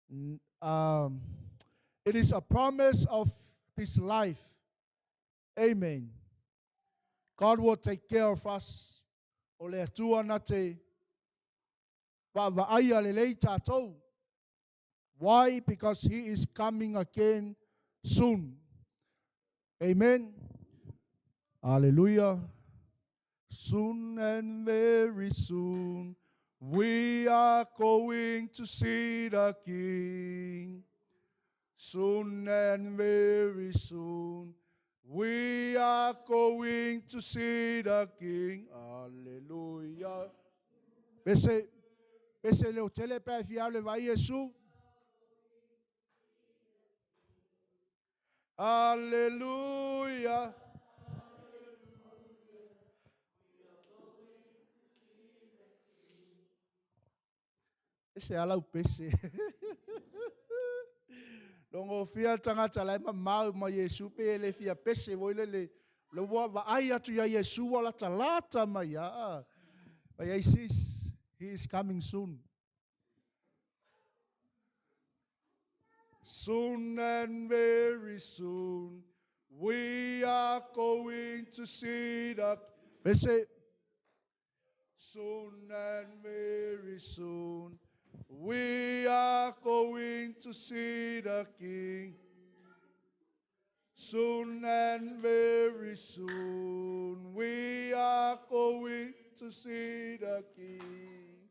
it is a promise of this life. Amen. God will take care of us. O le Atua na te vaavaaia lelei tatou. Why? Because he is coming again soon. Amen. Hallelujah. Soon and very soon. We are going to see the King. Soon and very soon. We are going to see the King. Hallelujah. Pese, pese le otele pe fia le vai Yesu. Hallelujah. Ese ala upese. Longo fia tagata la e mamao ma Iesu pe e le fia pese voi le le le ua vaai atu ia Iesu ua latalata mai a. But he says he is coming soon. Soon and very soon we are going to see the Pese Soon and very soon we are going to see the King. Soon and very soon we are going to see the King.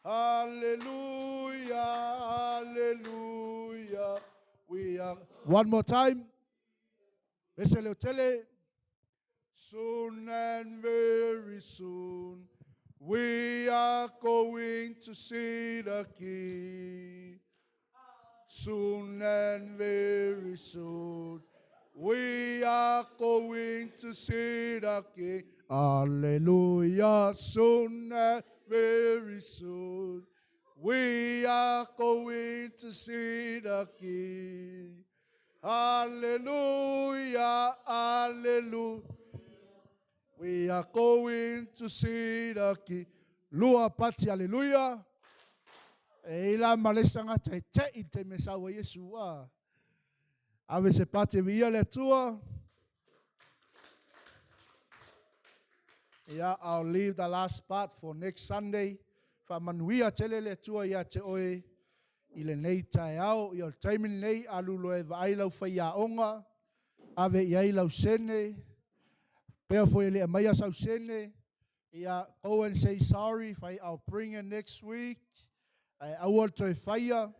Hallelujah, hallelujah. We are one more time. Pese leo tele. Soon and very soon we are going to see the King. Soon and very soon we are going to see the King. Hallelujah. Soon and very soon we are going to see the King. Hallelujah, hallelujah. We are going to see the King. Lua pati, hallelujah. E ila malesa ngata e te i te mesaua Yesu a. Ave se pati via le tua. Yeah, I'll leave the last part for next Sunday. Faamanuia tele le Atua ia te oe i lenei taeao. Ia o le taimi lenei, alu loa e vaai lau faiaoga, ave i ai lau sene, pea foi e le aumaia sau sene, ia, go and say sorry, fai, I'll bring it next week, ae aua le toe faia.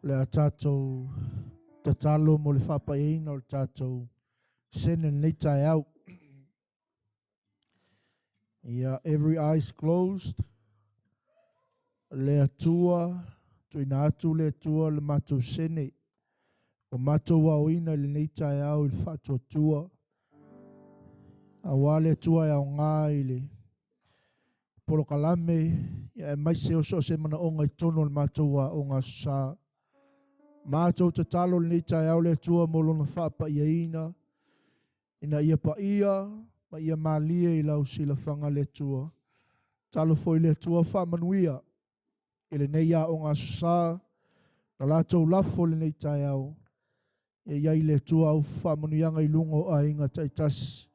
O le a tatou tatalo mo le faapaiaina o le tatou sene lenei taeao. Ia, every eyes closed. Le Atua, tuuina atu le Atua le matou sene. O matou aoina i lenei taeao i le faatuatua. Aua le Atua e aoga i le polokalame, ia aemaise o so o se manaoga i totonu o le matou aoga Aso Sa. Matou tatalo lenei taeao le Atua mo lona faapaiaina, ina ia paia ma ia malie i lau silafaga le Atua. Talo foi le Atua faamanuia i lenei aoga Aso Sa, na latou lafo lenei taeao. Ia i ai le Atua au faamanuiaga i luga o aiga taitasi.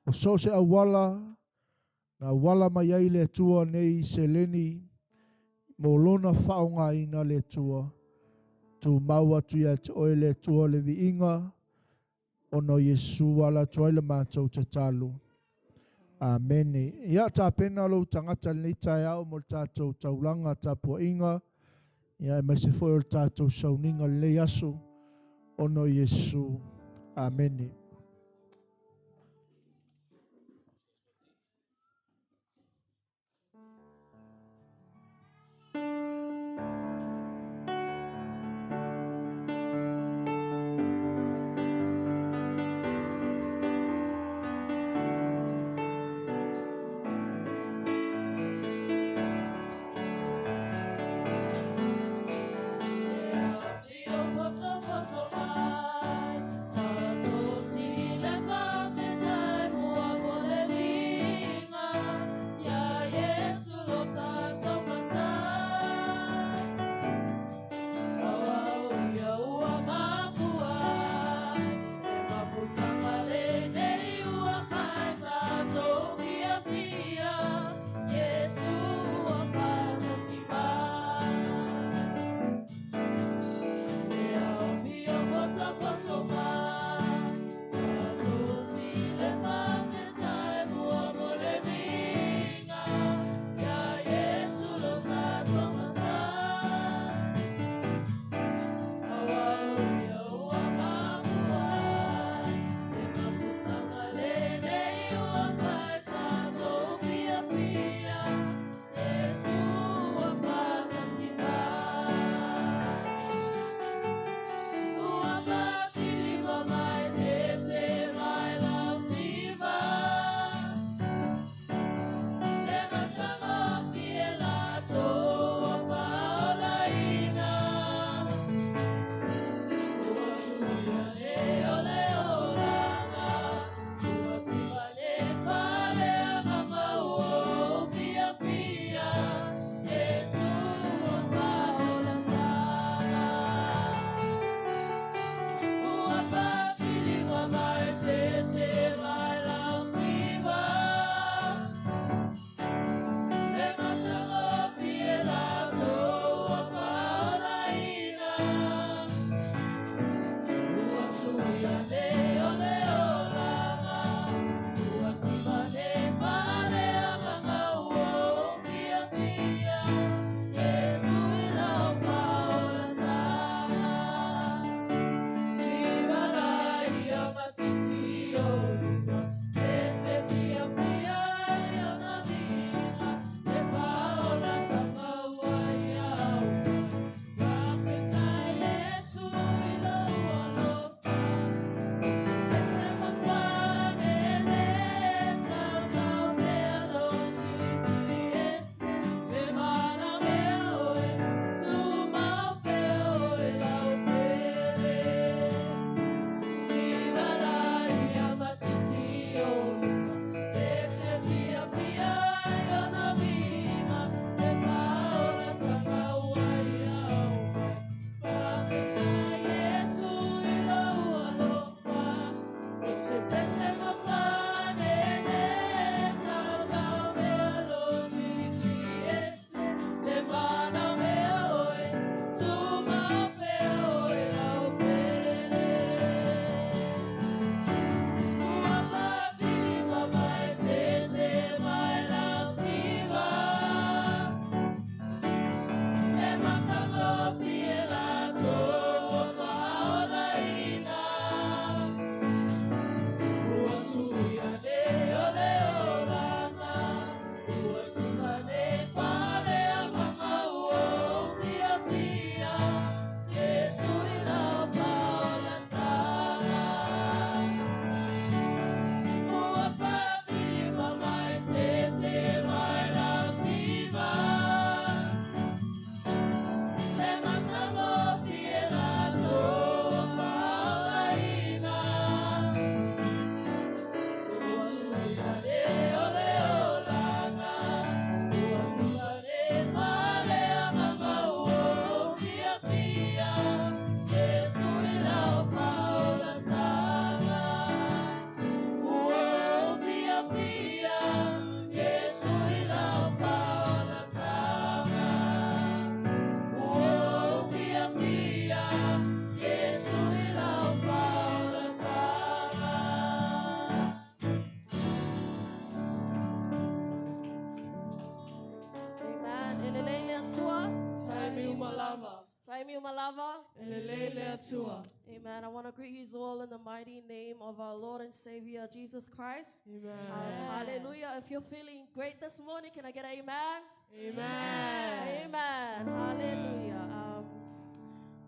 O so o se auala, na auala mai ai le Atua nei seleni mo lona faaaogaina le Atua. Tumau atu ia te oe le Atua le viiga, ona o Iesu ala atu ai le matou tatalo. Amene. Ia tapena lou tagata lenei taeao mo le tatou taulaga tapuaiga, ia aemaise foi o le tatou sauniga lenei aso, ona o Iesu. Amene. E afio poto poto mai, tatou. Taimi o malava. E lelei le Atua. Amen. I want to greet you all in the mighty name of our Lord and Savior Jesus Christ. Amen. Hallelujah. If you're feeling great this morning, can I get an amen? Amen. Amen. Hallelujah.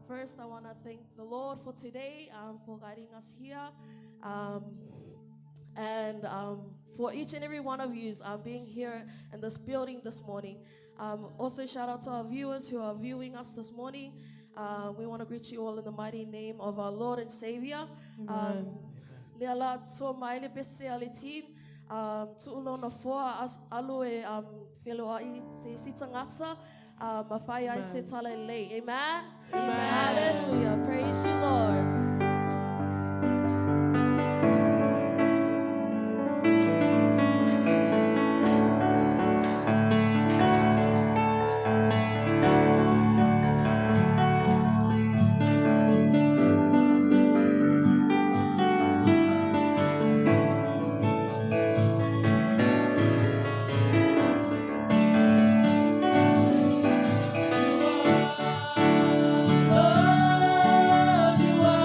First, I want to thank the Lord for today, for guiding us here. And for each and every one of you being here in this building this morning. Also, shout out to our viewers who are viewing us this morning. We want to greet you all in the mighty name of our Lord and Savior. Le ala tua mai le pese a le team. Tu'ulona foa alu e wheloai se isi tangata. Mawhai ai se tala lei. Amen? Amen. Hallelujah. Praise you, Lord. Lord, you are.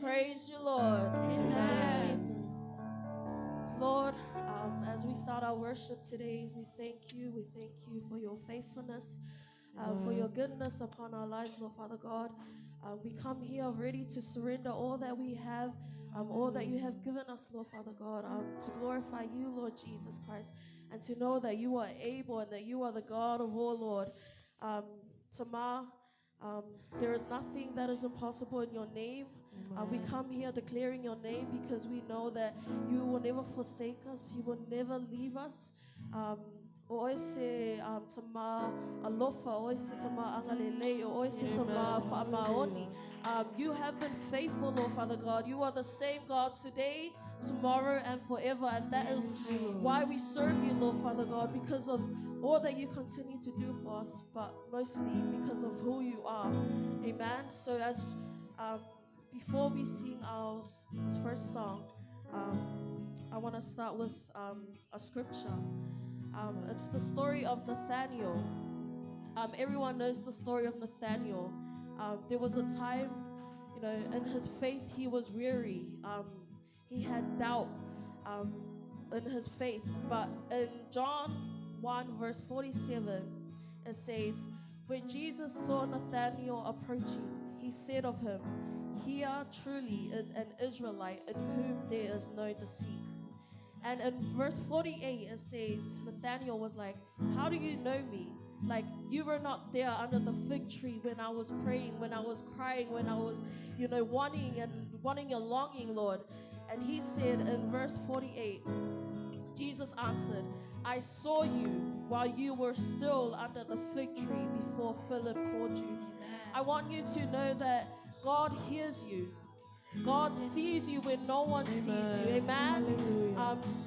Praise you, Lord. Amen. Lord, as we start our worship today, we thank you. We thank you for your faithfulness. for your goodness upon our lives, Lord Father God. We come here ready to surrender all that we have, all that you have given us, Lord Father God, to glorify you, Lord Jesus Christ, and to know that you are able and that you are the God of all, Lord. Tamar, there is nothing that is impossible in your name. We come here declaring your name because we know that you will never forsake us, you will never leave us. O oe se tama alofa, o oe se tama angalelei, o oe se tama whaamaoni. You have been faithful, Lord Father God. You are the same God today, tomorrow, and forever. And that is why we serve you, Lord Father God, because of all that you continue to do for us, but mostly because of who you are. Amen. So as before we sing our first song, I want to start with a scripture. It's the story of Nathaniel. Everyone knows the story of Nathaniel. There was a time, you know, in his faith he was weary. He had doubt in his faith. But in John 1 verse 47, it says, "When Jesus saw Nathanael approaching, he said of him, 'Here truly is an Israelite in whom there is no deceit.'" And in verse 48, it says, Nathanael was like, "How do you know me? Like, you were not there under the fig tree when I was praying, when I was crying, when I was, you know, wanting and longing, Lord." And he said in verse 48, Jesus answered, "I saw you while you were still under the fig tree before Philip called you." Amen. I want you to know that God hears you. God sees you when no one sees you. Amen.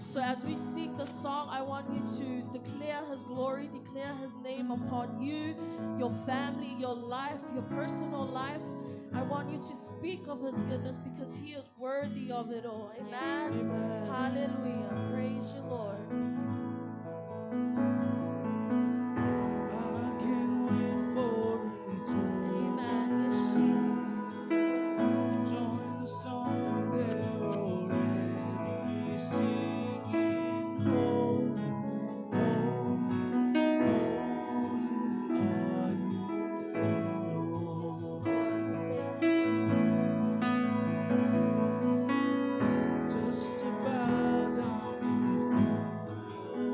So as we sing the song, I want you to declare his glory, declare his name upon you, your family, your life, your personal life. I want you to speak of his goodness because he is worthy of it all. Amen. Amen. Hallelujah. Praise you, Lord. I can't wait for eternity. Amen. Yes, Jesus. Join the song they're already singing. Holy, holy, holy are you, Yes, Lord. Lord. We thank you, Jesus. Just to bow down before your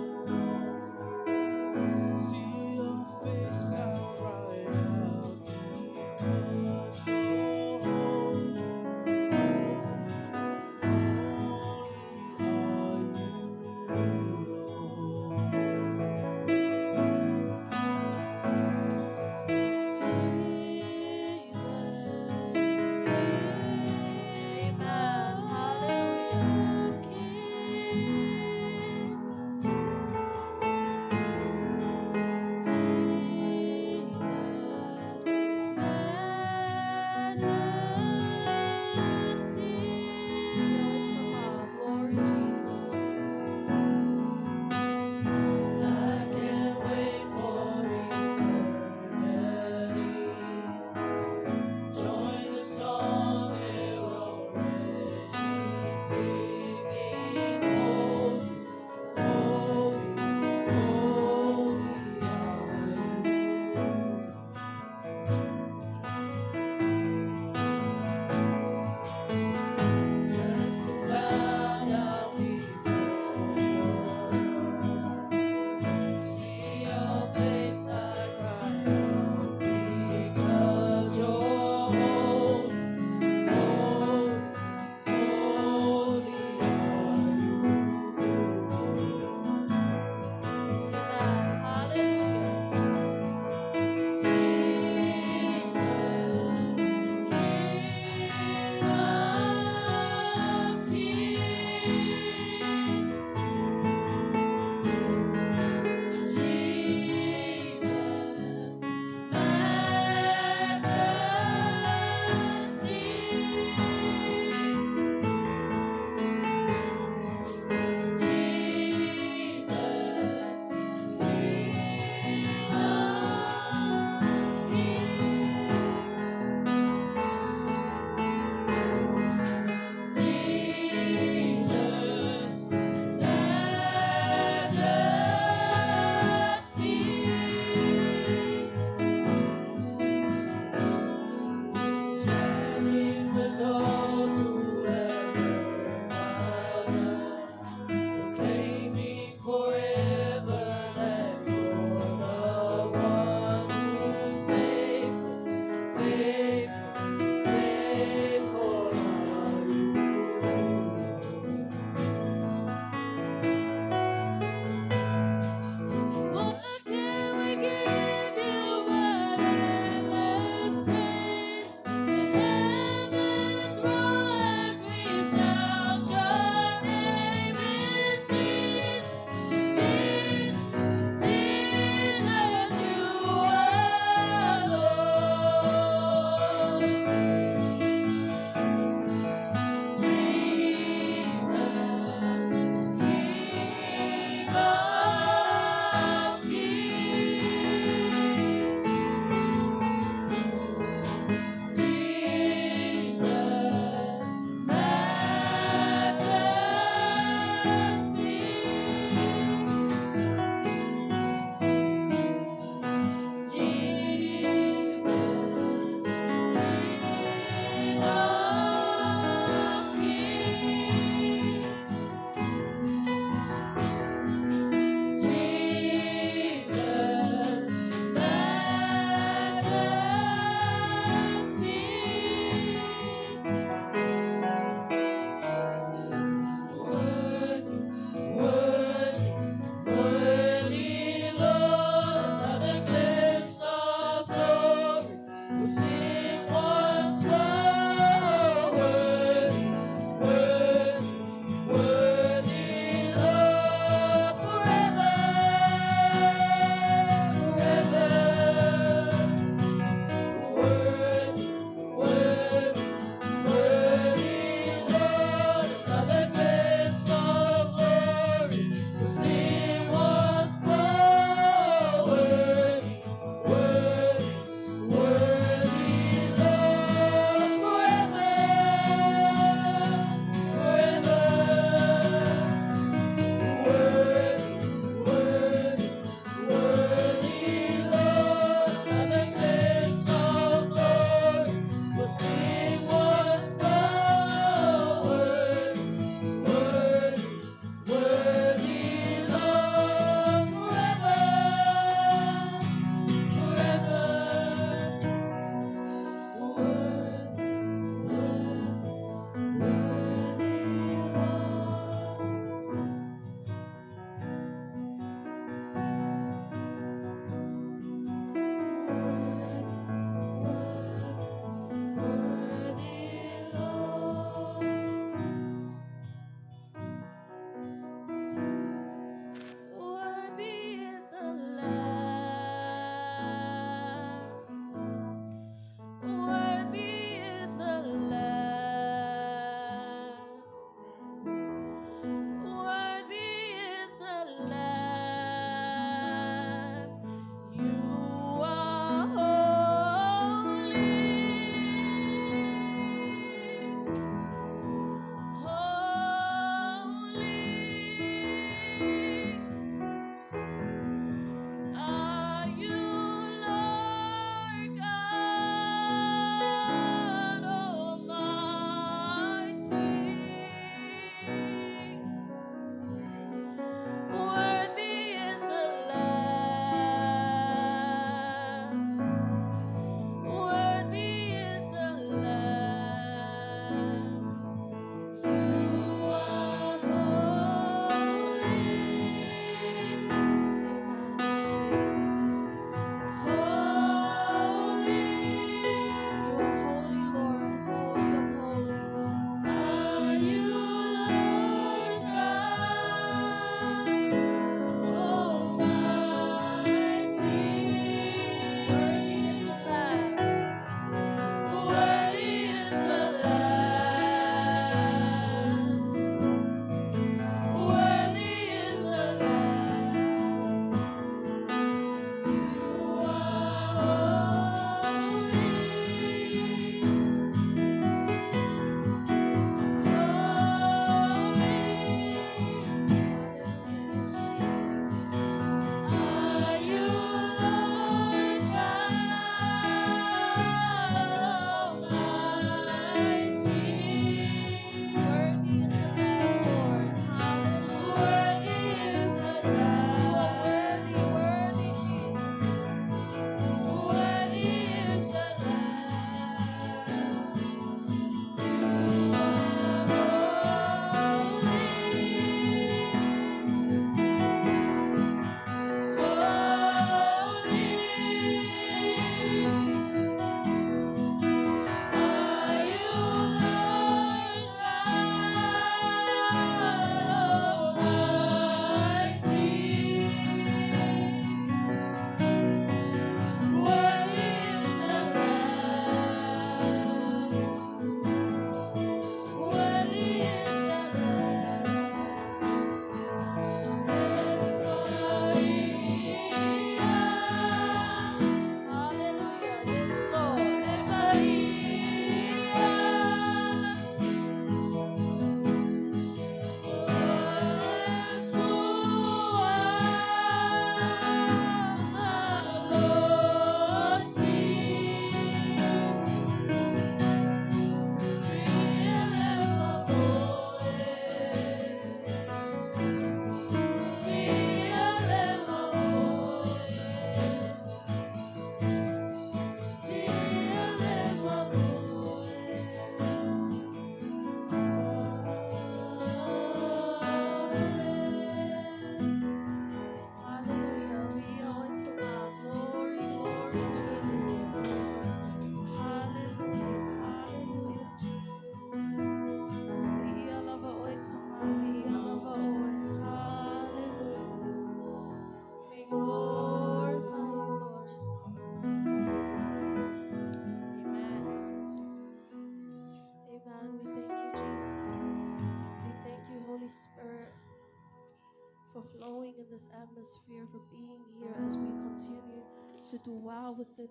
atmosphere, for being here as we continue to dwell within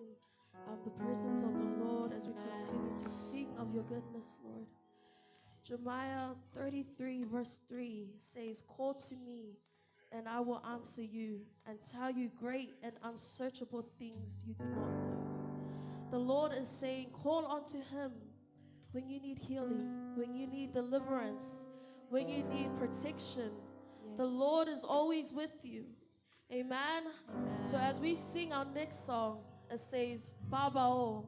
the presence of the Lord, as we continue to sing of your goodness, Lord. Jeremiah 33, verse 3 says, Call to me, and I will answer you and tell you great and unsearchable things you do not know. The Lord is saying, Call unto him when you need healing, when you need deliverance, when you need protection. The Lord is always with you. Amen. So as we sing our next song, it says, Baba O.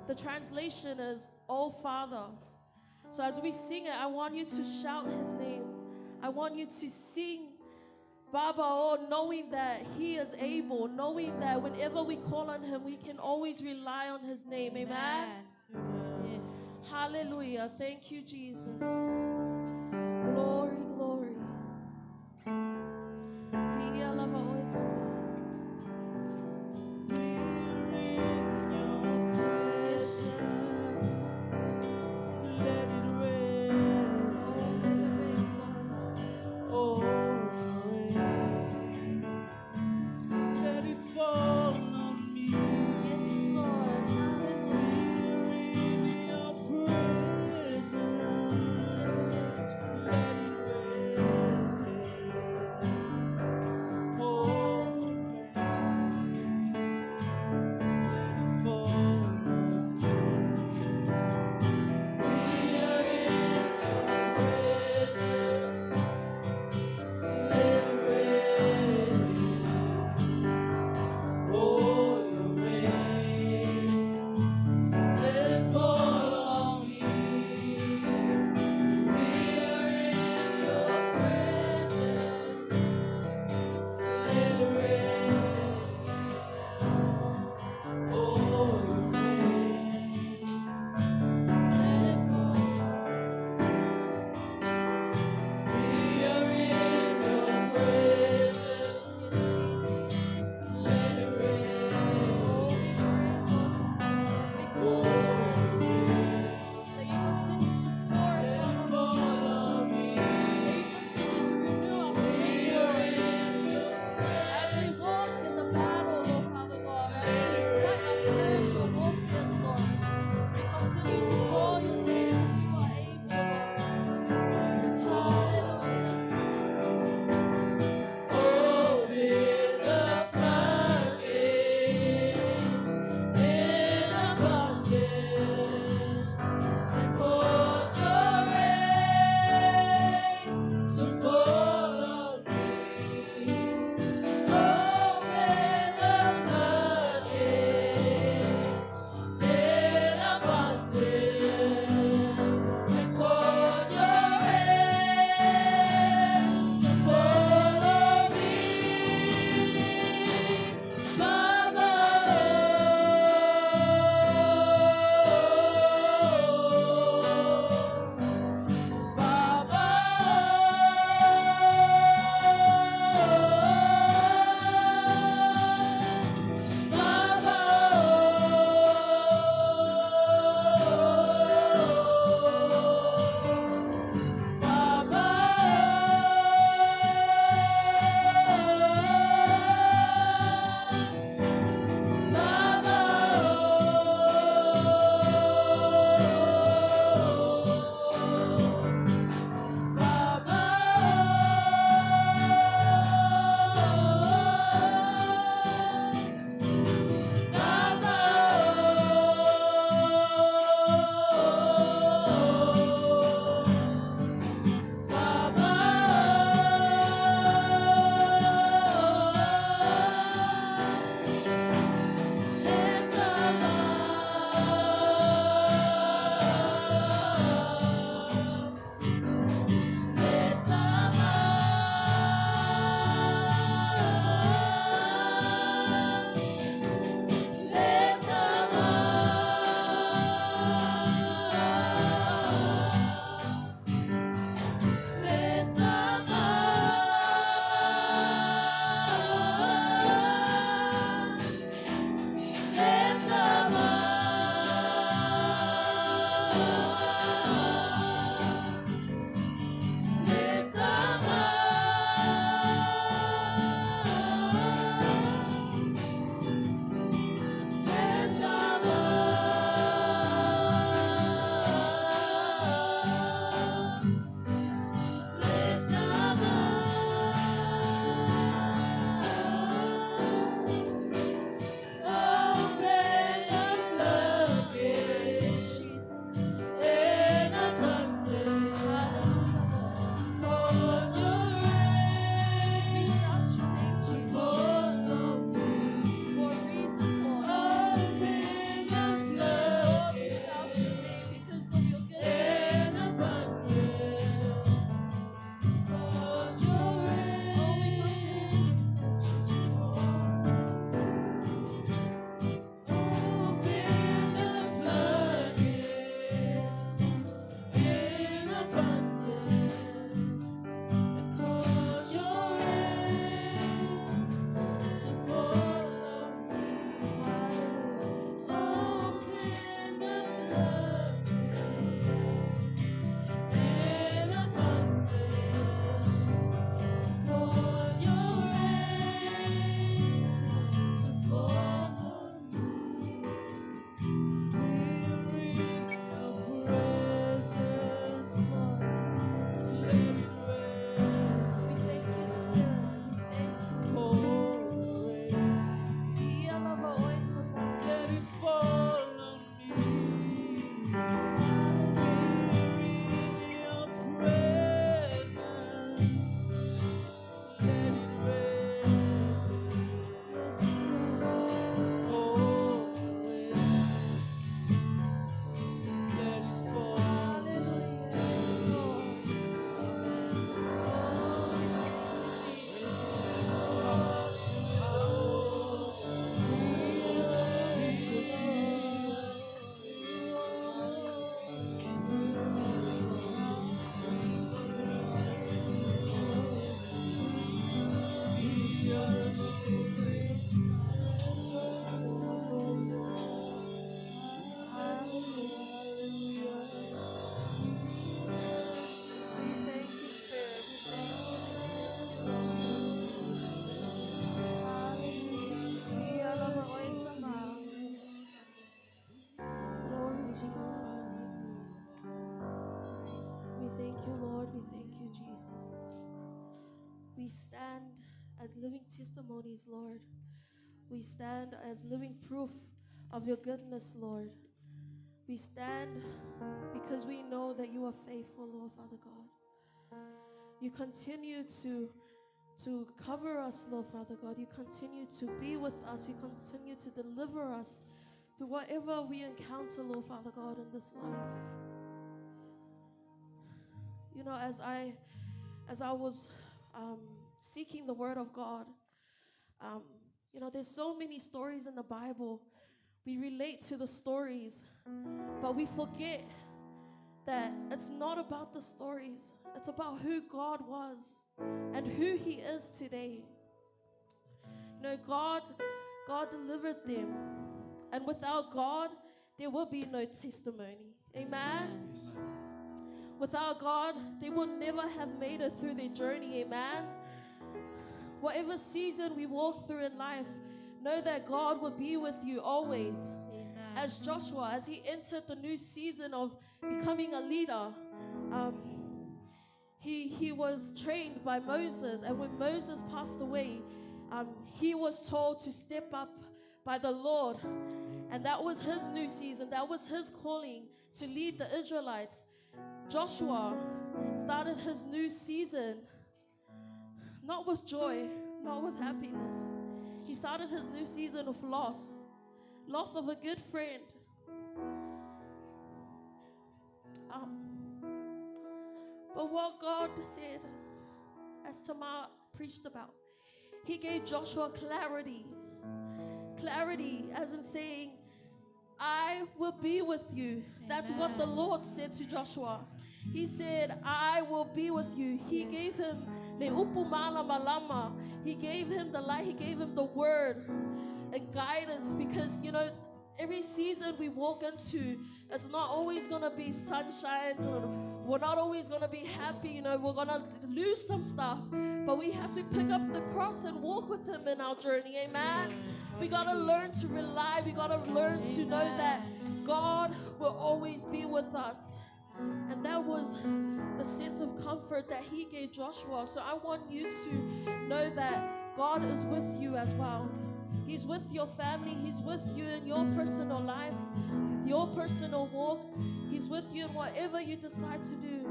The translation is, Oh Father. So as we sing it, I want you to shout his name. I want you to sing Baba O, knowing that he is able, knowing that whenever we call on him, we can always rely on his name. Amen. Yes. Hallelujah. Thank you, Jesus. Glory, glory. Viia lava oe tama. We're in your Yes, presence. Jesus. Let it Oh, rain. let it rain, Lord. Oh, rain. Let it fall on me. Yes, Lord. Hallelujah. We're in your presence. Jesus. We stand as living testimonies, Lord. We stand as living proof of your goodness, Lord. We stand because we know that you are faithful, Lord, Father God. You continue to cover us, Lord, Father God. You continue to be with us. You continue to deliver us through whatever we encounter, Lord, Father God, in this life. You know, as I was seeking the Word of God, you know, there's so many stories in the Bible. We relate to the stories, but we forget that it's not about the stories. It's about who God was and who He is today. You know, God delivered them. And without God, there will be no testimony. Amen? Yes. Without God, they will never have made it through their journey. Amen? Whatever season we walk through in life, know that God will be with you always. Amen. As Joshua, as he entered the new season of becoming a leader, he was trained by Moses. And when Moses passed away, he was told to step up by the Lord. And that was his new season. That was his calling to lead the Israelites. Joshua started his new season, not with joy, not with happiness. He started his new season of loss, loss of a good friend. But what God said, as Tamar preached about, He gave Joshua clarity. Clarity, as in saying, I will be with you. Amen. That's what the Lord said to Joshua. He said, I will be with you. He gave him le upu mala malama. He gave him the light. He gave him the word and guidance, because, you know, every season we walk into, it's not always going to be sunshines, and we're not always going to be happy. You know, we're going to lose some stuff, but we have to pick up the cross and walk with Him in our journey. Amen. We got to learn to rely. We got to learn to know that God will always be with us. And that was the sense of comfort that He gave Joshua. So I want you to know that God is with you as well. He's with your family. He's with you in your personal life, with your personal walk. He's with you in whatever you decide to do.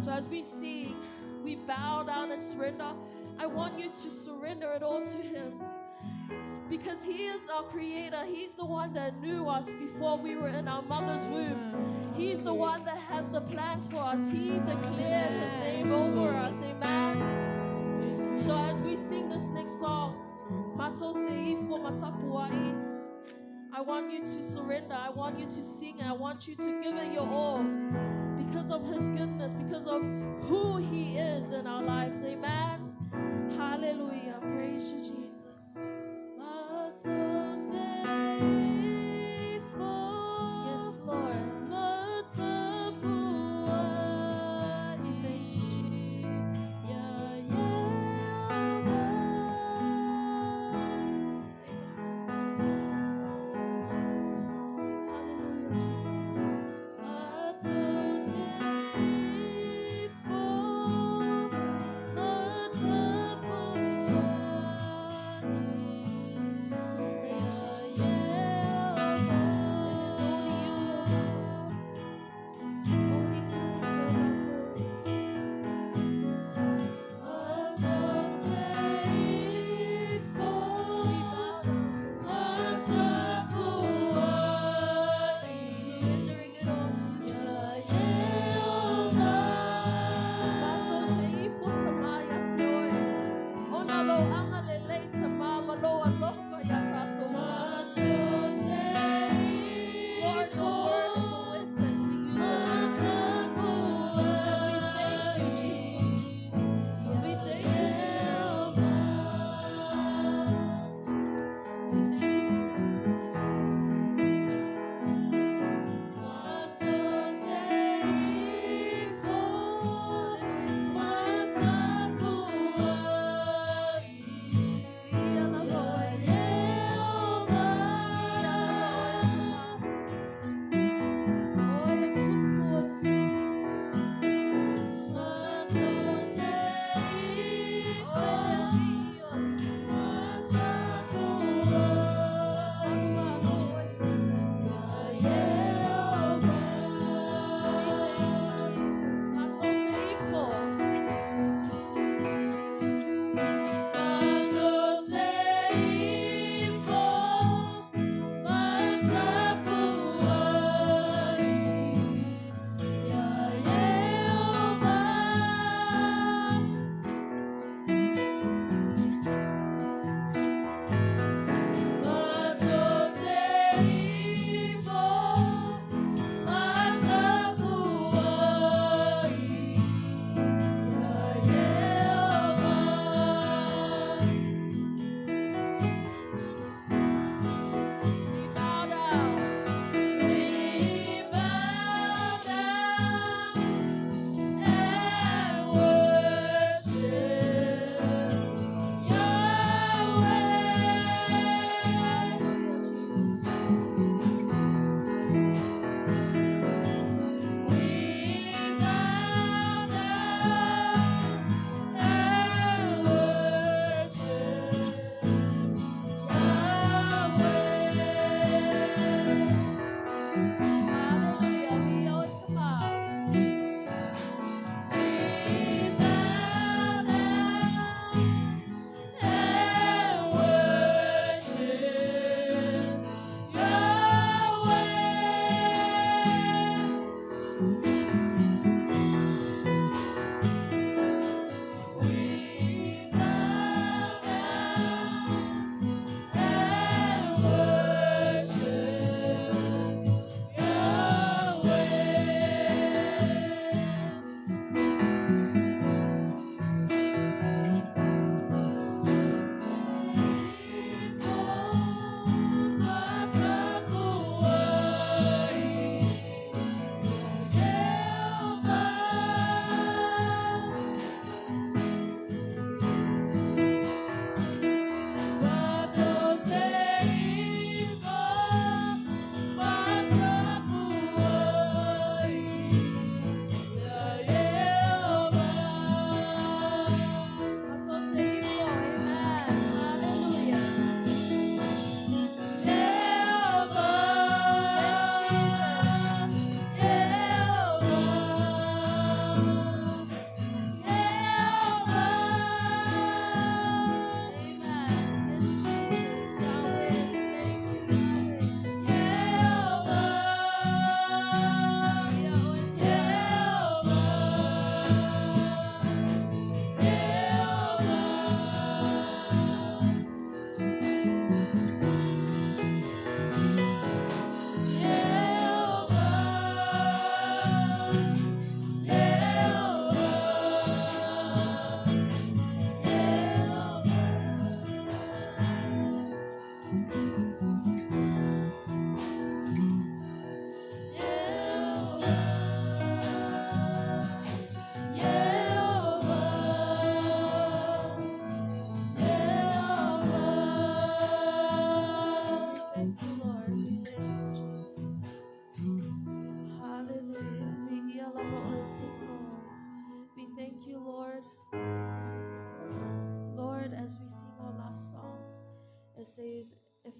So as we sing, we bow down and surrender. I want you to surrender it all to Him, because He is our creator. He's the one that knew us before we were in our mother's womb. He's the one that has the plans for us. He declared His name over us. Amen. So as we sing this next song, I want you to surrender. I want you to sing. I want you to give it your all, because of His goodness, because of who He is in our lives. Amen. Hallelujah. Praise you, Jesus. Yes, Lord. Thank you, Jesus. Hallelujah, Jesus. Praise you, Jesus.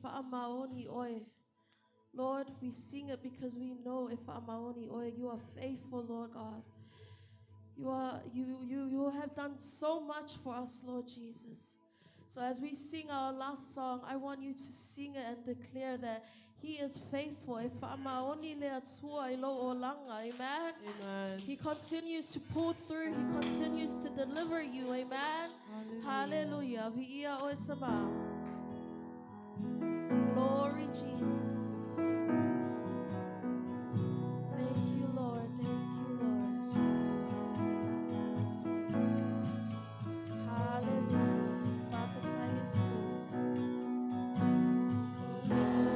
whaamaoni oe. Lord, we sing it because we know e whaamaoni oe. You are faithful, Lord God. You are you you you have done so much for us, Lord Jesus. So as we sing our last song, I want you to sing it and declare that He is faithful. E whaamaoni le atua i lo olanga. Amen. Amen. He continues to pull through. He continues to deliver you. Amen. Hallelujah. Viia oe sama. Glory Jesus. Thank you, Lord. Thank you, Lord. Hallelujah. Whawhatai Yesu. Amen.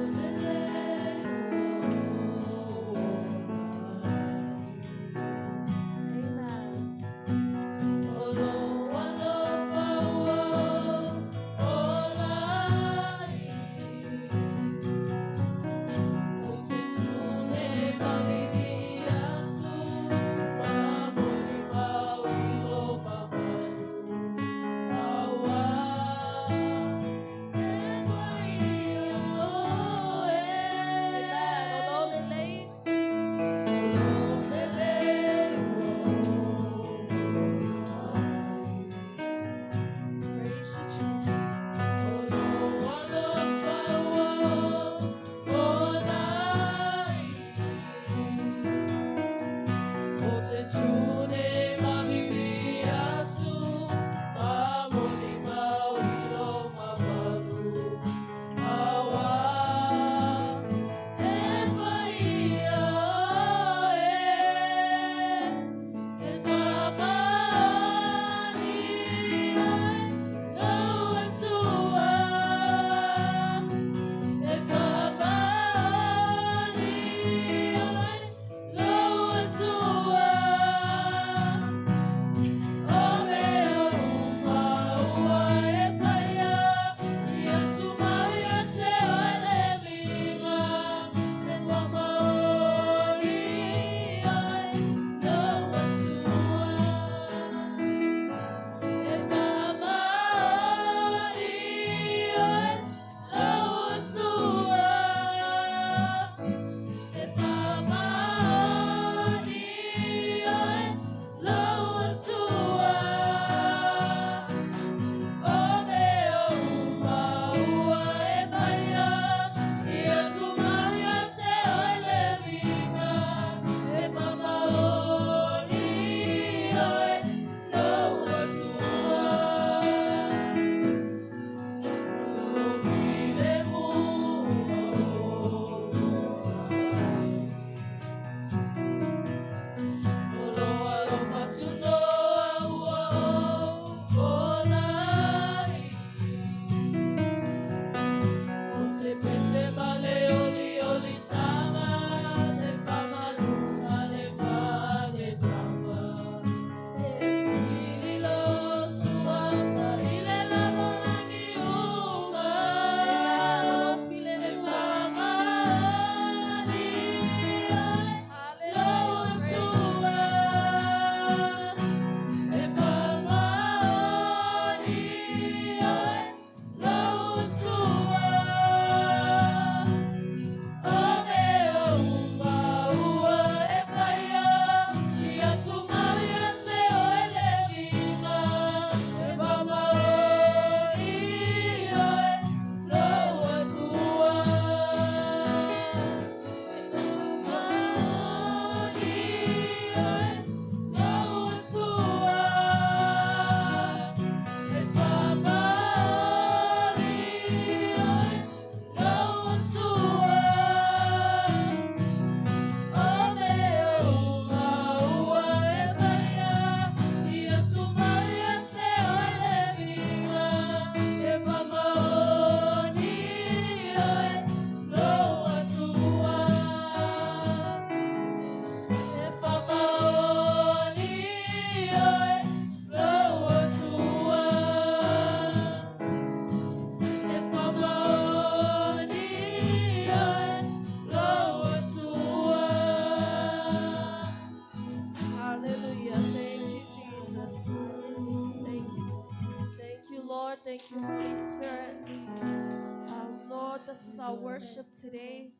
worship today.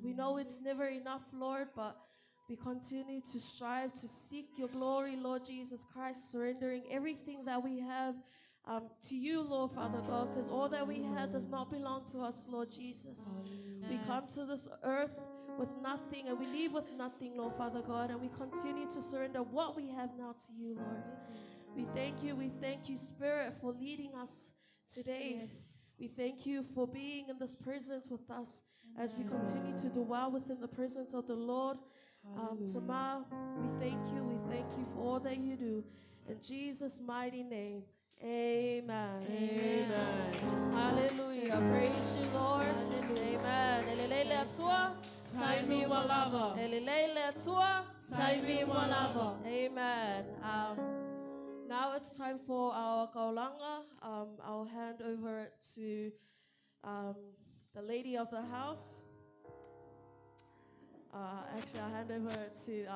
We know it's never enough, Lord, but we continue to strive to seek your glory, Lord Jesus Christ, surrendering everything that we have to you, Lord Father God, because all that we have does not belong to us, Lord Jesus. We come to this earth with nothing and we leave with nothing, Lord Father God, and we continue to surrender what we have now to you, Lord. We thank you. We thank you, Spirit, for leading us today. Yes. We thank you for being in this presence with us as we continue to dwell within the presence of the Lord. Tamar, we thank you. We thank you for all that you do. In Jesus' mighty name, amen. Amen. Hallelujah. Praise you, Lord. Hallelujah. Amen. Elelele atua. Taimi walava. Elelele atua. Taimi walava. Amen. Now it's time for our kaulanga. I'll hand over to the lady of the house. Actually, I'll hand over to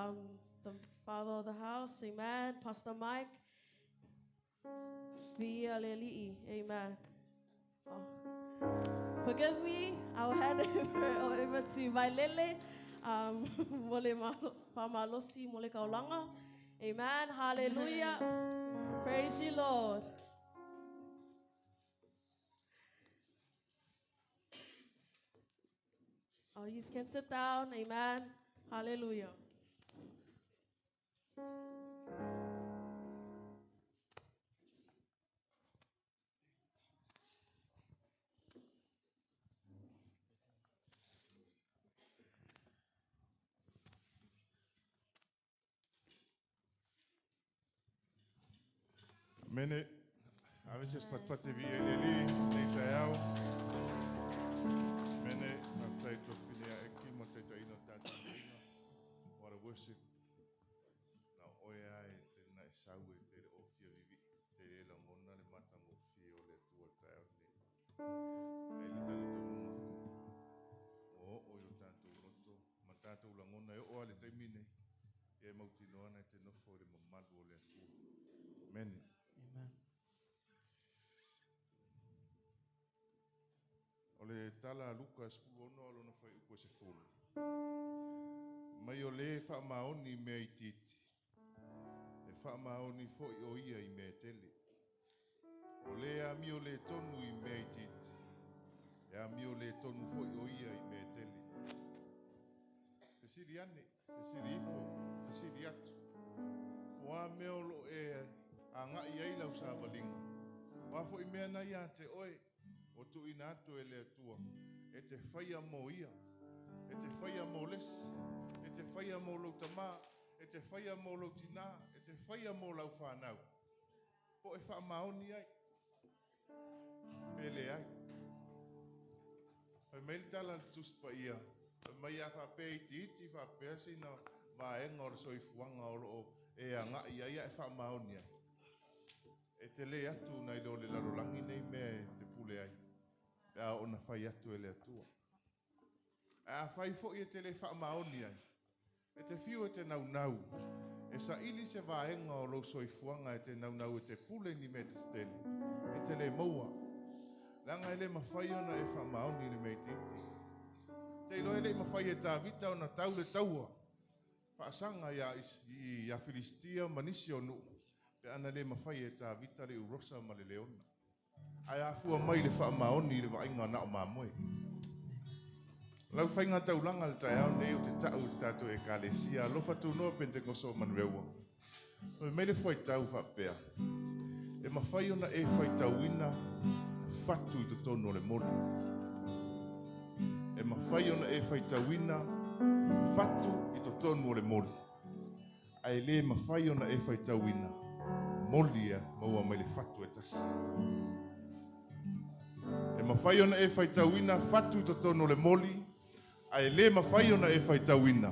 the father of the house. Amen. Pastor Mike. Via leli'i. Amen. Oh. Forgive me. I'll hand over to Vailele. Mole famalosi mole kaulanga. Amen. Hallelujah. Praise you, Lord. Oh, you can sit down. Amen. Hallelujah. Mene, a veces patpati vi eleli, nei taiau. Mene, aftai to finia eki mo te taino tātou inga. What a worship. Na oe ai te nai sau e te le ofia vivi. Te le langona le matango fia o le tua taiau nei. E le tali tonunga. O o yo tātou roto. Ma tātou langona e o ale taimine. E mautinoana e te nofo le mamalu o le atua. Mene. Amen. O le tala Luka 16 alona fai upo se fulu. Mai o le wha maoni mea i titi. E wha maoni fo i o ia i mea tele. O le a mio le tonu i mea i titi. E a mio le tonu fo i o ia i mea tele. Fesili ane, fesili ifo, fesili atu. O a mea o lo e a ngai ai lau sa valinga. Wa fo i mea na ia te oe. O tu ina atu e le atua. E te whaia mō ia. E te whaia mō lesi. E te whaia mō lau tamā. E te whaia mō lau tina. E te whaia mō lau whānau. Po e wha maoni ai. Pele ai. Whai maili tala tuspa ia. Whai mai a whapea iti iti whapea sina vaenga o le soifuanga o loo e a ngai ai e wha maoni ai. E te le atu nei lo le lalolangi nei mea e te pule ai. A ona whai atu e le atua. A whai fo i e te le wha maoni ai. E te whiu e te naunau. E sa ili se vaenga o lo soifuanga e te naunau e te pule ni me te stele. E te le maua. Langa e le mawhai ona e wha maoni le mea titi. Te iloe le mawhai e Tāvita ona tau le taua. Whaasanga ia Filistia manisi o nuu. Pe ana le mawhai e Tāvita le urosa ma le leona. Ai afua mai le wha maoni le vainga na o mamoe. Lau whainga taulanga le tai au nei o te tau te tātou e kalesia. Alofa tūnoa Pentekoso o Manurewa. Oi mei le whai tau whapea. E mawhai ona e whai tauina whatu i totonu o le moli. E mawhai ona e whai tauina whatu i totonu o le moli. Ai le mawhai ona e whai tauina moli ia maua mai le whatu e tasi. E mawhai ona e whai tauina whatu i totonu o le moli. Ai le mawhai ona e whai tauina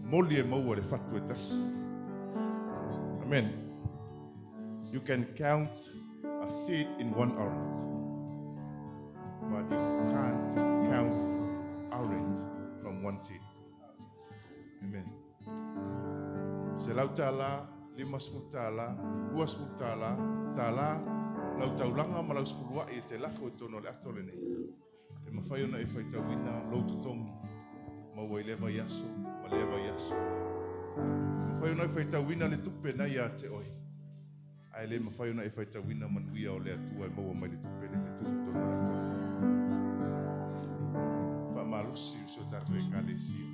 moli e maua le whatu e tasi. Amen. You can count a seed in one orange, but you can't count orange from one seed. Amen. Se lau tala, 50 tala, 20 tala, tala, lau taulanga ma lau sefulu ai e te lafo i tonu o le ato lenei. E mafai ona e faitauina lou totogi maua i lea vaiaso ma lea vaiaso. E mafai ona e faitauina le tupe na ia te oe, ae le mafai ona e faitauina manuia o le Atua e maua mai le tupe le te tuu i totonu o le atoa. Faamalosi o si o tatou Ekalesia,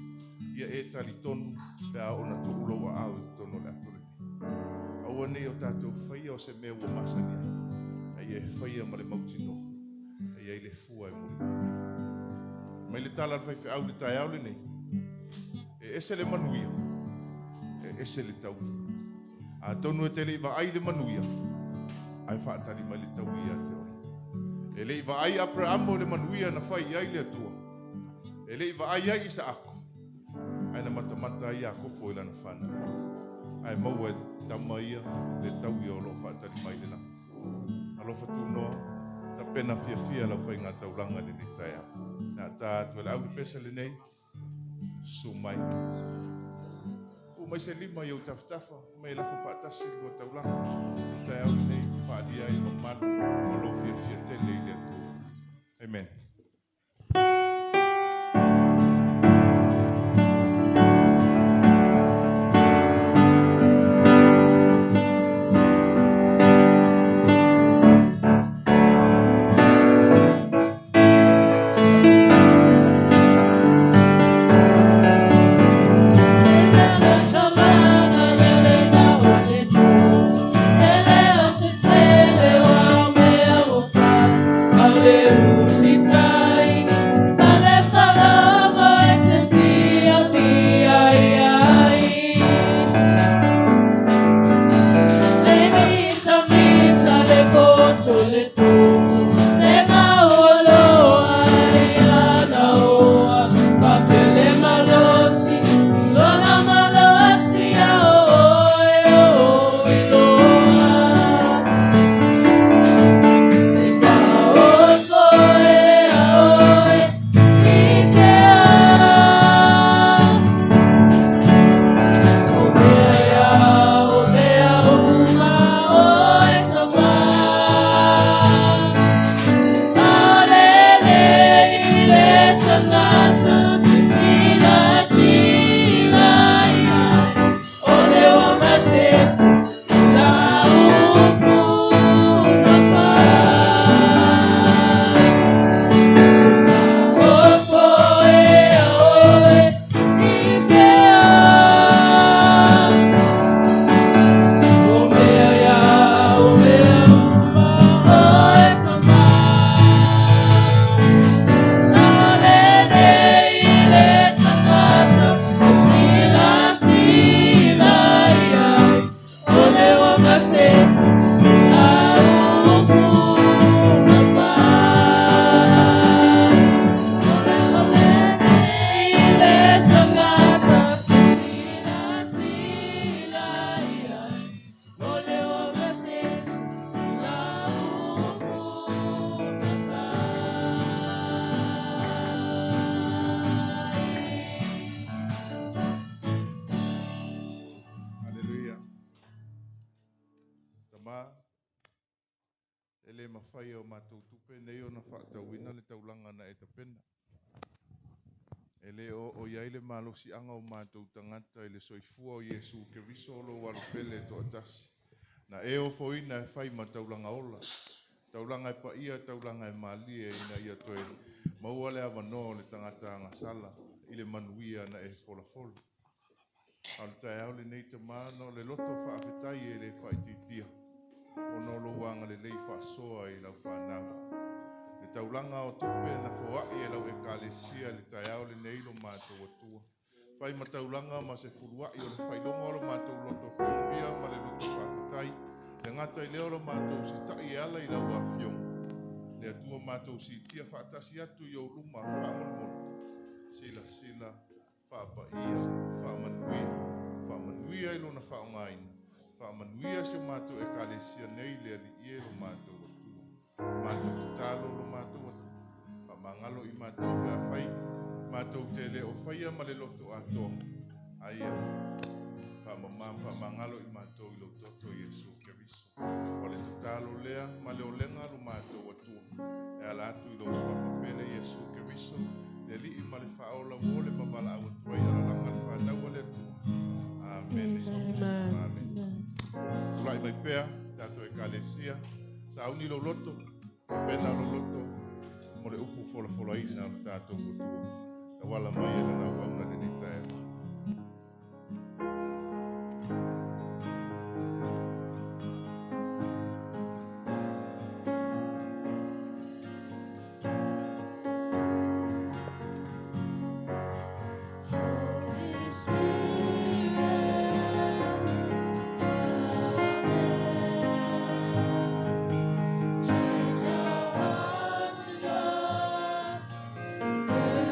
ia e talitonu pe a oo ina tuu lou aao i totonu o le ato lenei. Aua ne i o tatou faia o se mea ua masani ai, a ia e faia ma le mautinoa, e i ai le fua e mulimuli mai. Mai le tala a le faifeau i le taeao lenei, e ese le manuia, e ese le taui. Atonu e te le i vaai le manuia, ae faatali mai le taui ia te oe. E le i vaai Aperamo i le manuia na fai i ai le Atua. E le i vaai ai Isaako, ae na matamata ai Iakopo i lana fanau. Ae maua e tama ia le taui o lo o faatali mai i le lagi. Alofa tunoa, tapena fiafia lau faiga taulaga i lenei taeao. Na ta atu e le au le pese lenei, susu mai. Tuu mai se lima i ou tafatafa, mai e lafo faatasi le lua taulaga. I le taeao lenei, faaalia ai mamalu ma lou fiafia tele i le Atua. Amen. Haleluia. Tama, e le mafai e o matou tupe nei ona faatauina le taulaga na e tapena. E le oo i ai le malosiaga o matou tagata i le soifua o Iesu Keriso o lou alo pele e toatasi, na e ofoina e fai ma taulaga ola, taulaga e paia, taulaga e malie, ina ia toe maua le avanoa o le tagata agasala i le manuia na e folafola. A o le taeao lenei, Tama, na o le loto faafetai e le faaitiitia, ona o lou agalelei faasoa i lau fanau. Le taulaga o tupe na foai e lau Ekalesia i le taeao lenei lo matou Atua. Fai ma taulaga ma se fuluai o le failoga o lo matou loto fiafia ma le loto faafetai, le gata i lea o lo matou sita'i e ala i lau Afioga. Le Atua matou siitia faatasi atu i ou luma faamolemole. Silasila, faapaia, faamanuia, faamanuia i lona faaaogaina, faamanuia si o matou Ekalesia nei le Alii e lo matou Atua. Matou tatalo lo matou Atua, faamagalo i matou pe afai matou te le o faia ma le loto atoa, a ia Faamama ma faamagalo i matou i lou toto Iesu Keriso. O le tatalo lea ma le olega lo matou Atua e ala atu i lou suafa pele Iesu Keriso, le Alii ma le Faaola ua ole ma valaau atu ai alalaga le fanau a le Atua. Amene. Amen. Amene. Tulai mai pea tatou Ekalesia, sauni lou loto, tapena lou loto mo le upu folafolaina o le tatou Atua. Tauala mai e lana auauna i lenei taeao. Holy Spirit, come in. Change our hearts to joy, fill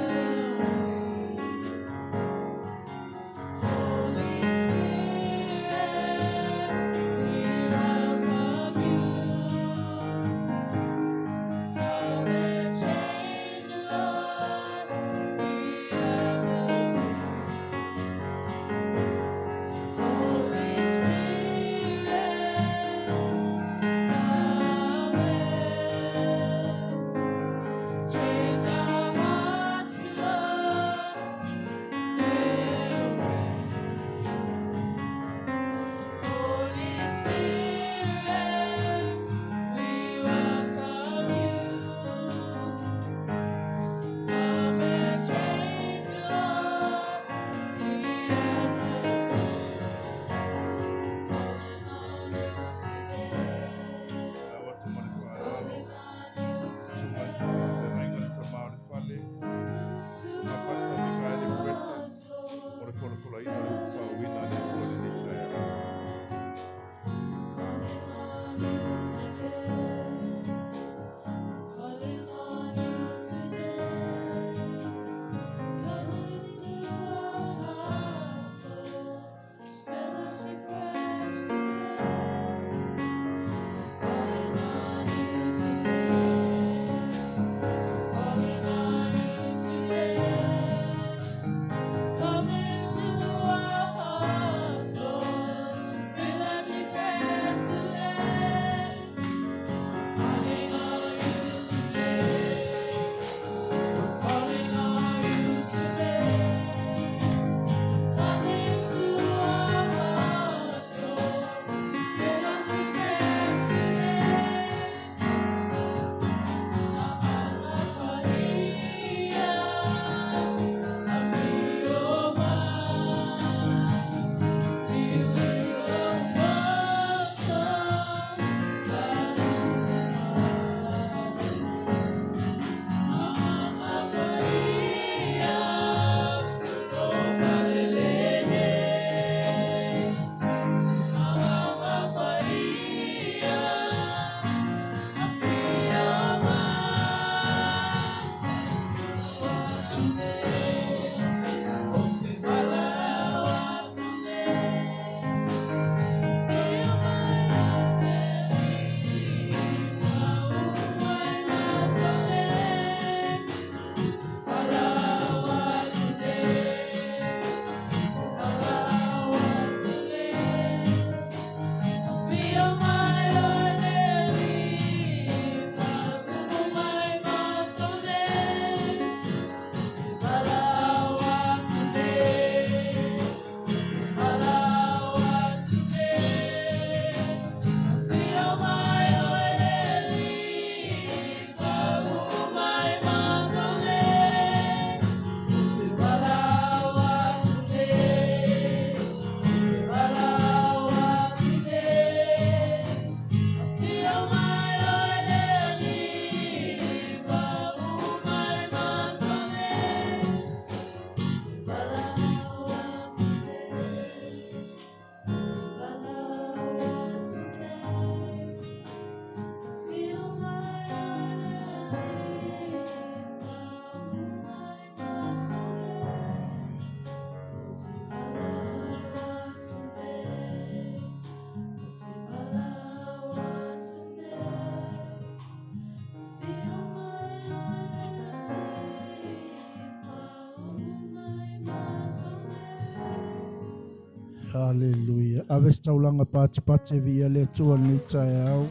Haleluia. Ave se taulaga patipati e viia le Atua i lenei taeao.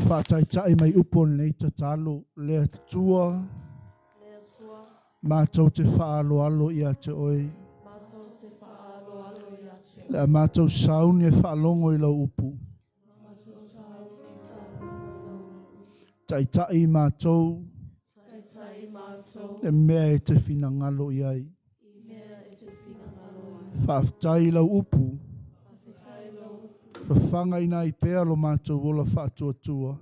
Faataitai mai upu o lenei tatalo, le Atua, matou te faaaloalo ia te oe. Le a matou sauni e faalogo i lau upu. Taitai matou le mea e te finagalo i ai. Faafetai i lau upu. Fafagaina ai pea lo matou ola faatuatua.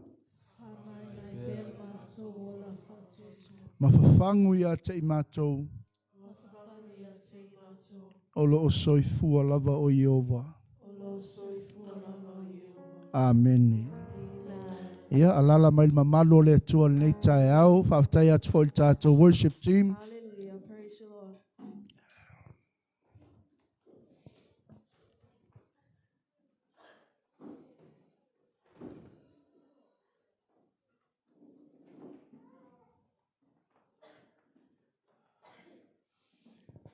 Ma fafagu ia te i matou o lo o soifua lava o Ieova. Amene. Ia, alala mai le mamalu o le Atua i lenei taeao. Faafetai atu foi i le tatou worship team. Hallelujah. Praise you, Lord.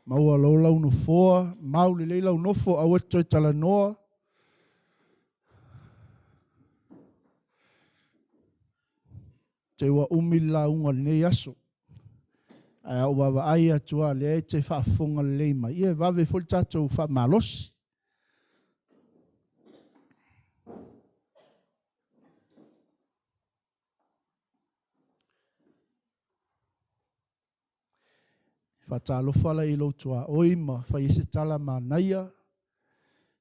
Maua lou lau nofoa, mau lelei lau nofo, aua te toe talanoa. Te ua umi le lauga lenei aso. Ae a ou vaavaai atu lava lea e te faafofoga lelei mai, ia e vave foi le tatou faamalosi. Faatalofa la i lou tuaoi ma fai ai se tala manaia,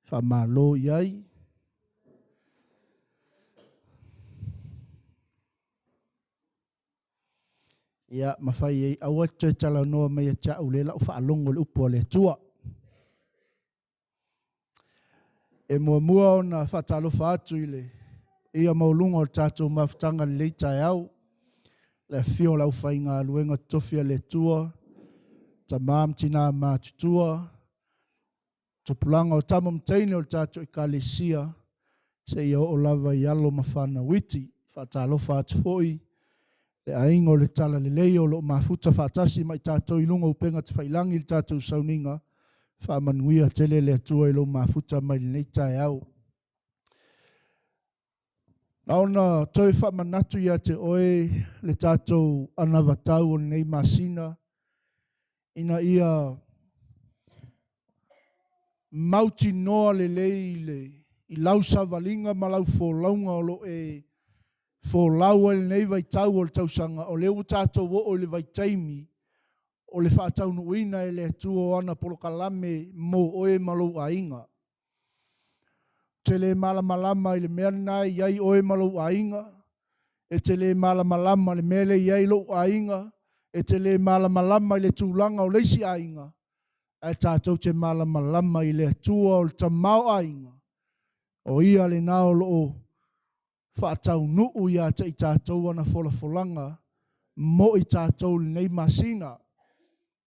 faamalo i ai. Ia, ma fai ai, aua te toe talanoa mai ia te au lea la u faalogo i le upu a le Atua. E muamua ona faatalofa atu i le ia maualuga o le tatou mafutaga i lenei taeao, le afifio o le aufaigaluega totofi a le Atua, tama ma tina matutua, tupulaga o tama ma teine o le tatou Ekalesia, seia oo lava i alo ma fanau iti. Faatalofa atu foi le aiga o le Talalelei o lo o mafuta faatasi ma i tatou i luga o upega tafailagi i le tatou sauniga. Faamanuia tele le Atua i lou mafuta mai lenei taeao. Na ona toe faamanatu ia te oe le tatou anavatau o lenei masina, ina ia mautinoa lelei le, i lau savaliga ma lau folauga o lo o e folau ai lenei vaitau o le tausaga, o lea ua tatou oo i le vaitaimi o le faataunuuina e le Atua o ana polokalame mo oe ma lou aiga. Ou te le malamalama i le mea lena e i ai oe ma lou aiga, e te le malamalama i le mea lea e i ai lou aiga, e te le malamalama i le tulaga o le isi aiga, ae tatou te malamalama i le Atua o le tamaoaiga, o ia lena o lo o faataunuu ia te i tatou ana folafolaga mo i tatou i lenei masina.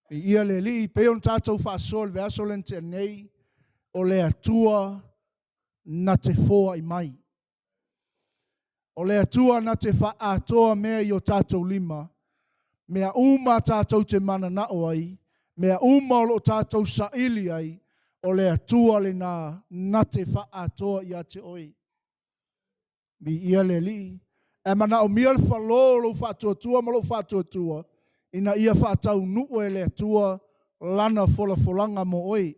Viia le Alii, pei ona tatou faasoa i le vaiaso lea na tea nei, o le Atua na te foai mai. O le Atua na te faaatoa mea i o tatou lima, mea uma tatou te mananao ai, mea uma o lo o tatou saili ai, o le Atua lena na te faaatoa ia te oe. Viia le Alii. Ae manaomia le falo o lou faatuatua ma lou faatuatua ina ia faataunuu e le Atua lana folafolaga mo oe.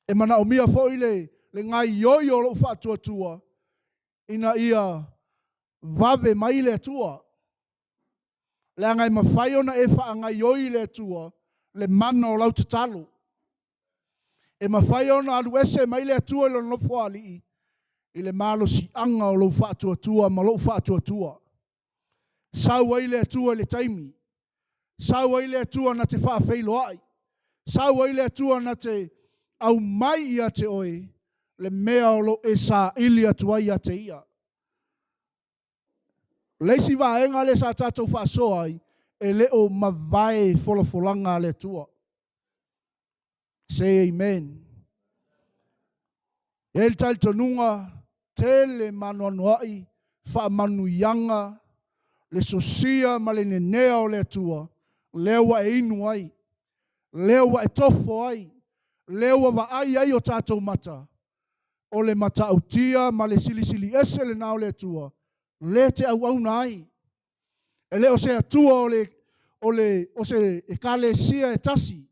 E manaomia foi le, le gaioi o lou faatuatua ina ia vave mai le Atua. Leaga e mafai ona e faagaioi le Atua le mana o lau tatalo. E mafai ona alu ese mai le Atua i lona nofoalii i le malosiaga o lou faatuatua ma lou faatuatua. Sau ai le Atua i le taimi. Sau ai le Atua na te faafeiloai. Sau ai le Atua na te aumai ia te oe le mea o lo o e saili atu ai ia te ia. O le isi vaega lea sa tatou faasoa ai, e le o mavae folafolaga a le Atua. Say amen. E i ai le talitonuga, tele ma anoanoai faamanuiaga, le sosia ma le nenea o le Atua, lea ua e inu ai. Lea ua e tofo ai, lea ua vaai ai o tatou mata, o le matautia ma le silisili ese lena o le Atua, lea e te auauna ai. E le o se Atua o se ekalesia e tasi,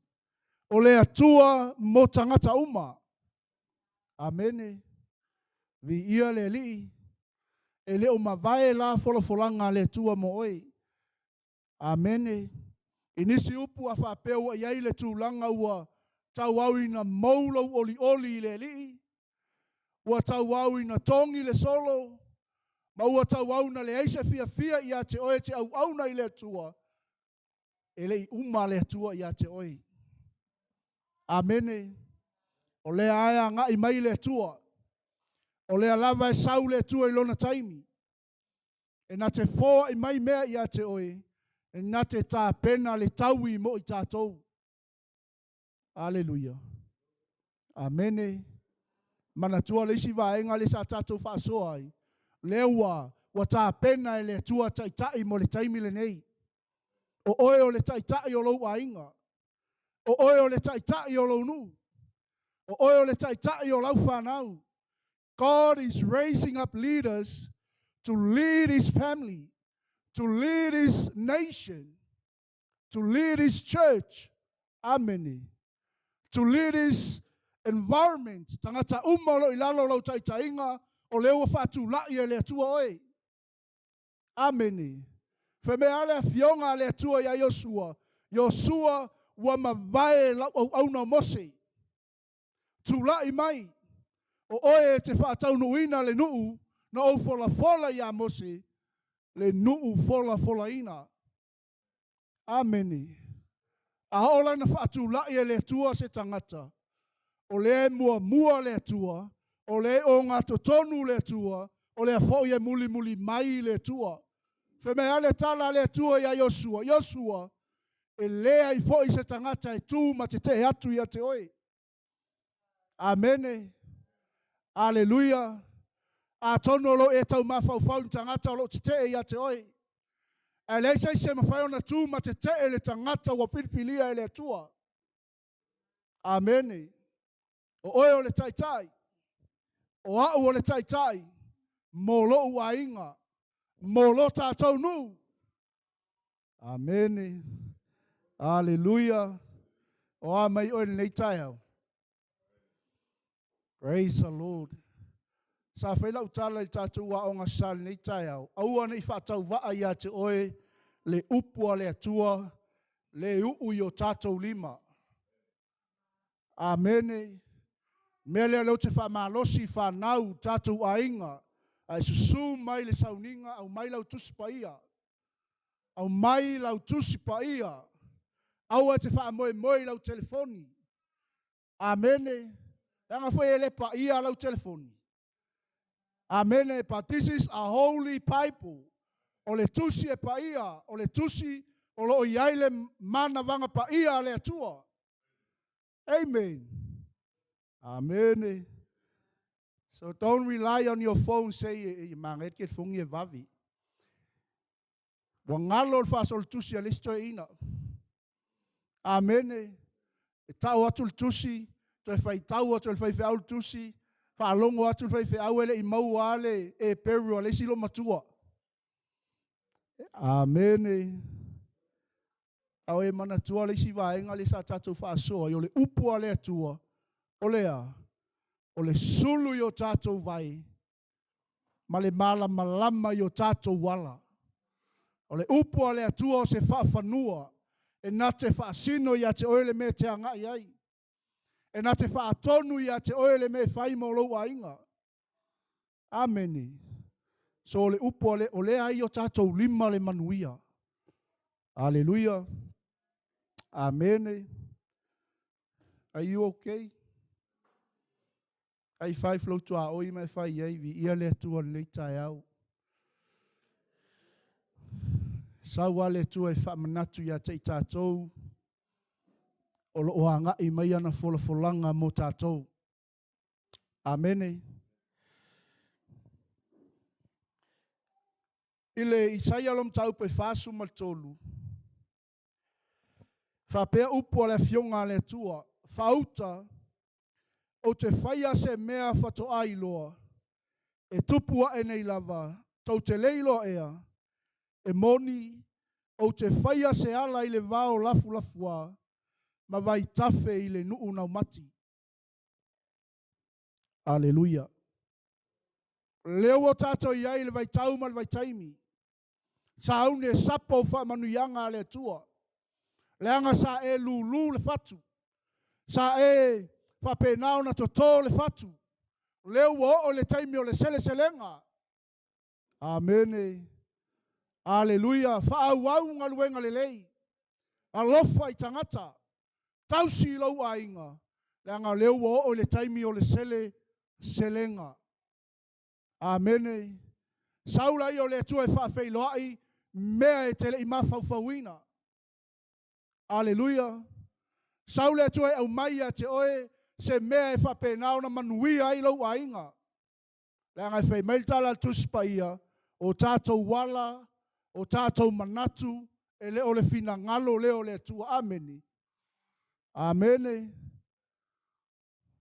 o le Atua mo tagata uma. Amene. Viia le Alii. E le o mavae la folafolaga a le Atua mo oe. Amene. I nisi upu a faapea ua i ai le tulaga ua tauau ina mou lou olioli i le Alii, ua tauau ina togi le solo, ma ua tauau ina leai se fiafia ia te oe e te auauna i le Atua, e le i uma le Atua ia te oe. Amene. O lea lava e agai mai le Atua. O lea lava e sau le Atua i lona taimi. E na te foai mai mea ia te oe, e na te tapena le taui mo i tatou. Aleluia. Amene. Manatua le isi vaega lea sa tatou faasoa ai, lea ua tapena e le Atua taitai mo le taimi lenei. O oe o le taitai o lou aiga. O oe o le taitai o lou nuu. O oe o le taitai o lau fanau. God is raising up leaders to lead his family, to lead his nation, to lead his church. Amene. To lead his environment. Tagata uma o lo o i lalo o lau taitaiga, o lea ua faatulai e le Atua oe. Amene. Fai mai a le afioga a le Atua iā Iosua, Iosua ua mavae lau auauna o Mose. Tulai mai, o oe e te faataunuuina le nuu na ou folafola iā Mose, le nuu folafolaina. Amene. A oo la ina faatulai e le Atua se tagata, o lea e muamua le Atua, o lea e ogatotonu le Atua, o lea foi e mulimuli mai le Atua. Fai mai a le tala a le Atua iā Iosua, Iosua, e leai foi se tagata e tu ma tetee atu ia te oe. Amene. Aleluia. Atonu o lo o e tau mafaufau i ni tagata o lo o tetee ia te oe. Ae leai se isi e mafai ona tu ma tetee le tagata ua filifilia e le Atua. Amene. O oe o le taitai. O au o le taitai mo lou aiga, mo lo tatou nuu. Amene. Aleluia. O a mai oe i lenei taeao? Praise the Lord. Sa fai lau tala i le tatou aoga sa i lenei taeao, aua ne i faatauvaa ia te oe le upu a le Atua le uu i o tatou lima. Amene. Mea lea o lea ou te faamalosi i fanau, tatou aiga, a e susu mai le sauniga, aumai lau Tusi Paia. Aumai lau Tusi Paia. Aua e te faamoemoe i lau telefoni. Amene. Leaga foi e le paia lau telefoni. Amene. But this is a holy Bible. O le tusi e paia, o le tusi o lo o i ai le manavaga paia a le Atua. Amen. Amene. So don't rely on your phone, say, e manaia le telefoni e vave. Ua galo le faasolotusi a le isi toeaina. Amene. E tau atu le tusi, toe faitau atu e le faifeau le tusi, faalogo atu le faifeau e le i maua lava le Eperu a le isi loomatua. Amene. A o e manatua le isi vaega lea sa tatou faasoa ai, o le upu a le Atua, o le a? O le sulu i o tatou vai ma le malamalama i o tatou ala. O le upu a le Atua o se faafanua e na te faasino ia te oe le mea e te agai ai. E na te faatonu ia te oe le mea e fai mo lou aiga. Amene. So o le upu a le, o lea ai o tatou lima le manuia. Aleluia. Amene. Are you okay? Ai fai lou tuaoi ma e fai ai, viia le Atua i lenei taeao. Sau lava le Atua e faamanatu ia te i tatou, o lo o agai mai ana folafolaga mo tatou. Amene. I le Isaia lona mataupu e 43, Faapea upu a le Afioga a le Atua, faauta, ou te faia se mea faatoa iloa, e tupu ae nei lava, tou te le iloa ea, e moni, ou te faia se ala i le vao lafulafuā, ma vaitafe i le nuu naumati. Aleluia. Lea ua tatou i ai i le vaitau ma le vaitaimi, sauni e sapo faamanuiaga a le Atua. Leaga sa e lūlū le fatu, sa e faapena ona totō le fatu, lea ua oo i le taimi o le seleselega. Amene. Aleluia. Faaauau galuega lelei. Alofa i tagata. Tausi i lou aiga. Leaga o lea ua oo i le taimi o le seleselega. Amene. Sau laia o le Atua e faafeiloai mea e te le i mafaufauina. Aleluia. Sau le Atua e aumai ia te oe se mea e faapena ona manuia ai lou aiga. Leaga e fai mai le tala a le Tusi Paia, o tatou ala, o tatou manatu, e le o le finagalo lea o le Atua. Amene. Amene.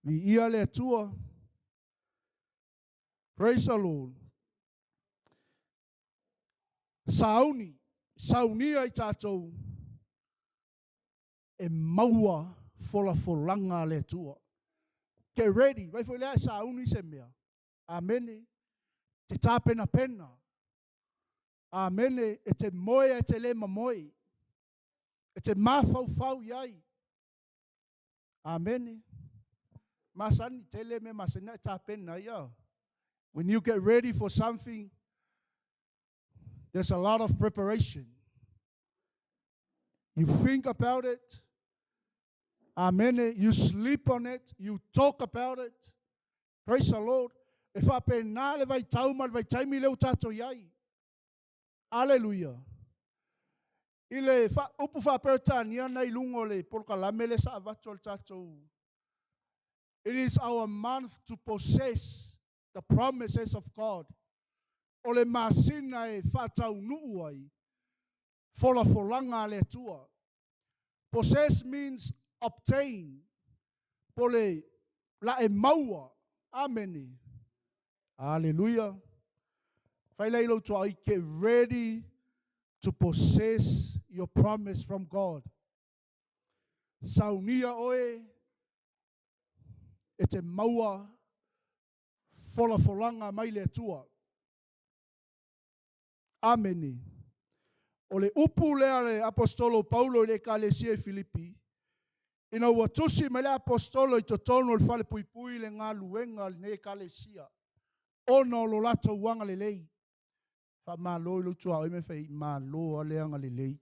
Viia le Atua. Praise the Lord. Sauni, saunia i tatou e maua folafolaga a le Atua. Get ready. Vai foi lea e sauni se mea. Amene. Te tapenapena. Amene. E te moe e te le mamoe. E te mafaufau i ai. Amene. Masani, tele me masani e tapena ia. When you get ready for something, there's a lot of preparation. You think about it. Amen. You sleep on it. You talk about it. Praise the Lord. E faapena le vaitau ma le vaitaimi lea ua tatou i ai. Aleluia. I le upu faa-Peretania na i luga o le polokalame lea sa avatu a le tatou. It is our month to possess the promises of God. O le masina e faataunuu ai folafolaga a le Atua. Possess means obtain. Po le la e maua. Amene. Aleluia. Fai lea i lou tuaoi, get ready to possess your promise from God. Saunia oe e te maua folafolaga mai le Atua. Amene. O le upu lea le apostolo Paulo i le ekalesia i Filipi, ina ua tusi mai le apostolo i totonu o le falepuipui le galuega a lenei ekalesia, ona o lo latou agalelei. Faamalo i lou tuaoi me fai, malo a le agalelei.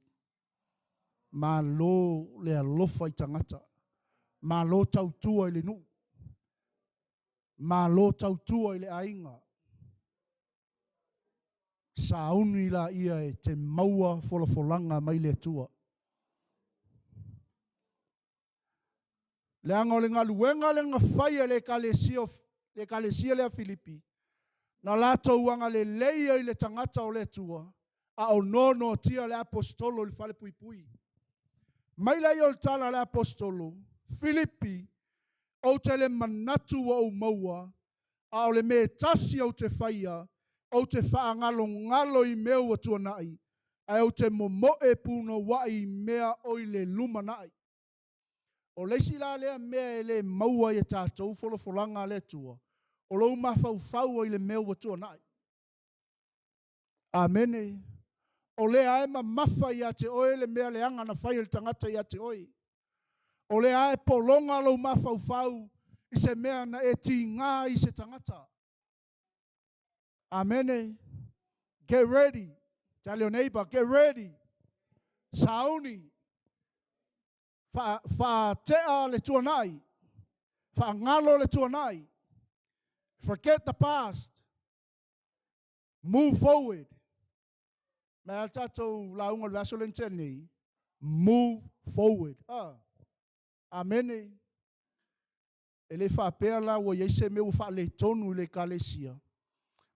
Malo le alofa i tagata. Malo tautua i le nuu. Malo tautua i le aiga. Sauni la ia e te maua folafolaga mai le Atua. Leaga o le galuega lea na fai e le ekalesia lea Filipi, na latou agalelei ai i le tagata o le Atua, a o noanoatia le apostolo i le falepuipui. Mai lea o le tala a le apostolo, Filipi, ou te le manatu ua ou maua, a o le mea e tasi ou te faia, ou te faagalogalo i mea ua tuanai, ae ou te momoe punouai i mea o i le lumanai. O le isi la lea mea e le maua ai e tatou folafolaga a le Atua, o lou mafaufau ai i le mea ua tuanai. Amene. O lea e mamafa ia te oe le mea leaga na fai e le tagata ia te oe. O lea e pologa lou mafaufau i se mea na e tiga i se tagata. Amene. Get ready. Tell your neighbor, get ready. Sauni. Faatea le tuanai. Faagalo le tuanai. Forget the past. Move forward. Ma a tatou lauga o le vaiaso lea na tea nei. Move forward. Amene. E le faapea la ua i ai se mea ua faaletonu i le ekalesia,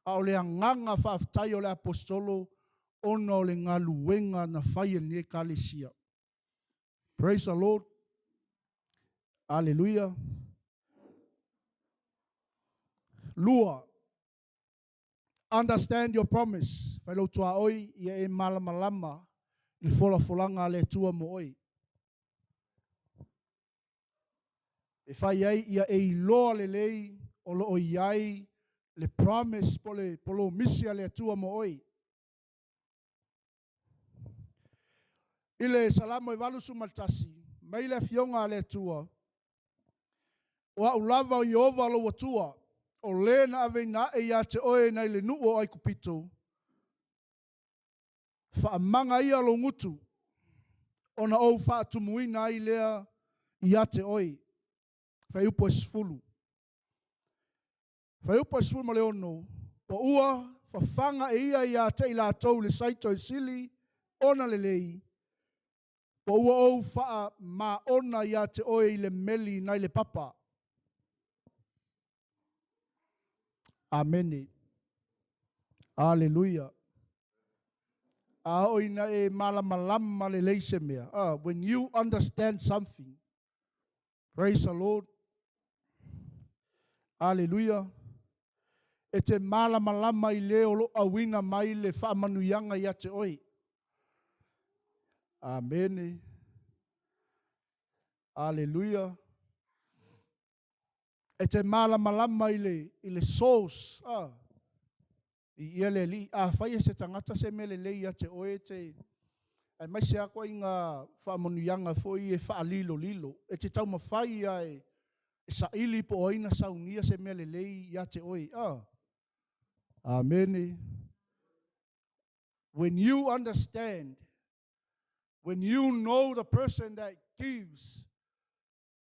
a o le agaga faafetai o le apostolo ona o le galuega na fai e lenei ekalesia. Praise the Lord. Aleluia. Lua. Understand your promise. Fai lou tuaoi ia e malamalama i le folafolaga a le Atua mo oe. E fai ai ia e iloa lelei o lo o i ai le promise po le polomisi a le Atua mo oe. I le Salamo e 81, mai le afioga a le Atua, O au lava o Ieova lou Atua, o le na aveina aʻe ia te oe nai le nuu o Aikupito, faamaga ia lou gutu, ona ou faatumuina ai lea ia te oe. Fuaiupu e 10. Fuaiupu e 16, po ua fafaga e ia ia te i latou i le saito e sili ona lelei, po ua ou faamaona ia te oe i le meli nai le papa. Amene. Aleluia. A oo ina e malamalama lelei se mea. When you understand something. Praise the Lord. Aleluia. E te malamalama i le o lo o auina mai le faamanuiaga ia te oe. Amene. Aleluia. E te malamalama i le, i le source. I ia le Alii, afai e se tagata se mea lelei ia te oe, te aemaise lava koe i ngā faamanuiaga foi e faalilolilo, e te taumafai ia e saili po o ai na saunia se mea lelei ia te oe. Amene. When you understand, when you know the person that gives,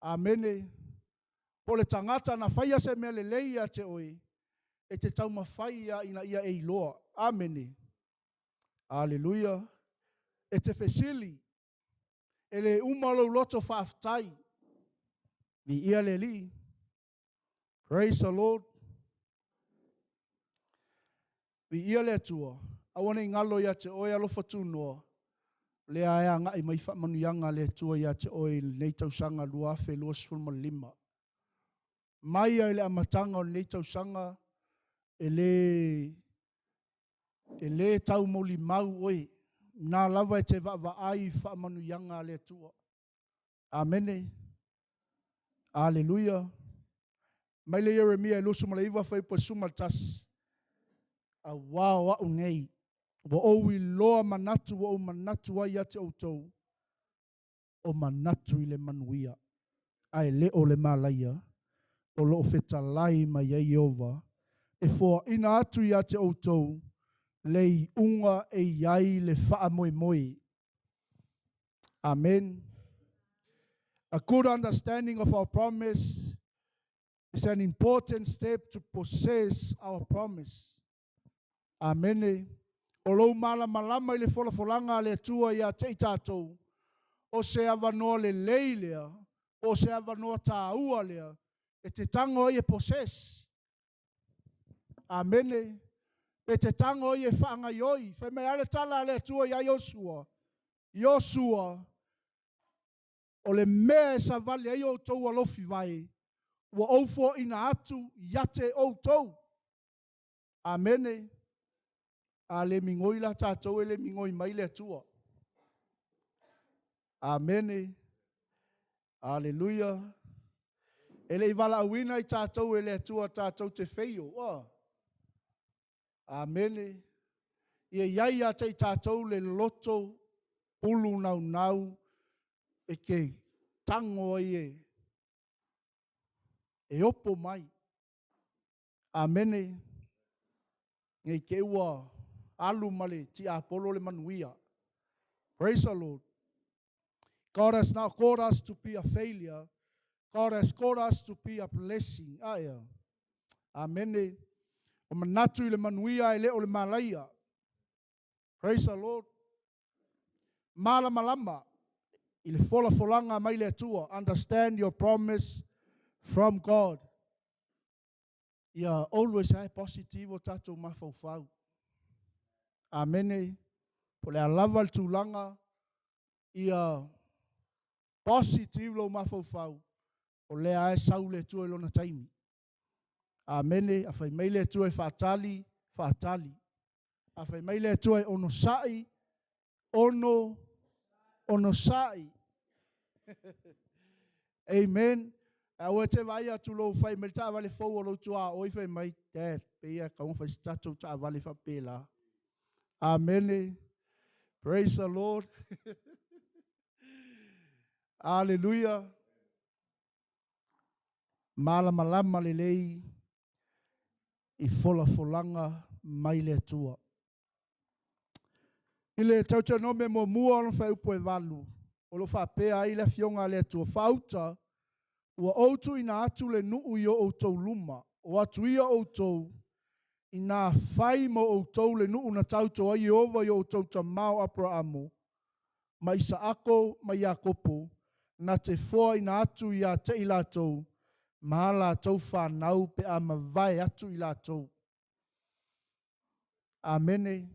amene, po le tagata na faia se mea lelei ia te oe, e te taumafai ia ina ia e iloa. Amene. Aleluia. E te fesili, e le uma lou loto faafetai. Viia le Alii. Praise the Lord. Viia le Atua. Aua ne i galo ia te oe alofa tunoa, lea e agai mai faamanuiaga a le Atua ia te oe i lenei tausaga 2025. Mai lava i le amataga o lenei tausaga, e le, e le taumolimau oe, na lava e te vaavaai i faamanuiaga a le Atua. Amene. Aleluia. Mai le Ieremia e 29 fuaiupu e 11. Auā o a'u nei, ua ou iloa manatu ua ou manatu ai ia te outou, o manatu i le manuia, ae le o le malaia, o lo o fetalai mai ai Ieova, e foaina atu ia te outou le iuga e i ai le faamoemoe. Amen. A good understanding of our promise is an important step to possess our promise. Amene. O lou malamalama i le folafolaga a le Atua ia te i tatou, o se avanoa lelei lea, po o se avanoa taua lea, e te tago ai e possess. Amene. E te tago ai e faagaioi. Fai mai lava le tala a le Atua ia Iosua, Iosua, o le mea e savali ai outou alofi vae, ua ou foaina atu ia te outou. Amene. A le migoi la tatou, e le migoi mai le Atua. Amene. Aleluia. E le i valaauina i tatou e le Atua tatou te feio. Ua. Amene. Ia i ai ia te i tatou le loto ulu naunau e te tago ai e, e opo mai. Amene. Nei te ua alu ma le tiapolo le manuia. Praise the Lord. God has not called us to be a failure. God has called us to be a blessing. Aia. Amene. O manatu i le manuia e le o le malaia. Praise the Lord. Malamalama i le folafolaga mai le Atua. Understand your promise from God. Ia always ae positive o tatou mafaufau. Amene. Po o le a lava le tulaga, ia Positive lou mafaufau, o lea e sau le Atua i lona taimi. Amene. A fai mai le Atua e faatali, faatali. A fai mai le Atua e onosai, ono, onosai. Amen. Aua te vai atu lou fai mai le taavale fou o lou tuaoi fai mai, Dad, pei e tatau ona fai se tatou taavale faapela. Amene. Praise the Lord. Hallelujah. Malamalama lelei i folafolaga mai le Atua. I le Teutonome 1 ona fuaiupu 8, o lo o faapea ai le afioga a le Atua, faauta, ua ou tuuina atu le nuu i o outou luma, o atu ia outou, ina fai mo outou le nuu na tauto ai Ieova i o outou tamā o Aperaamo, ma Isaako ma Iakopo, na te foaina atu ia te i latou, ma a latou whanau pe a mavae atu i latou. Amene.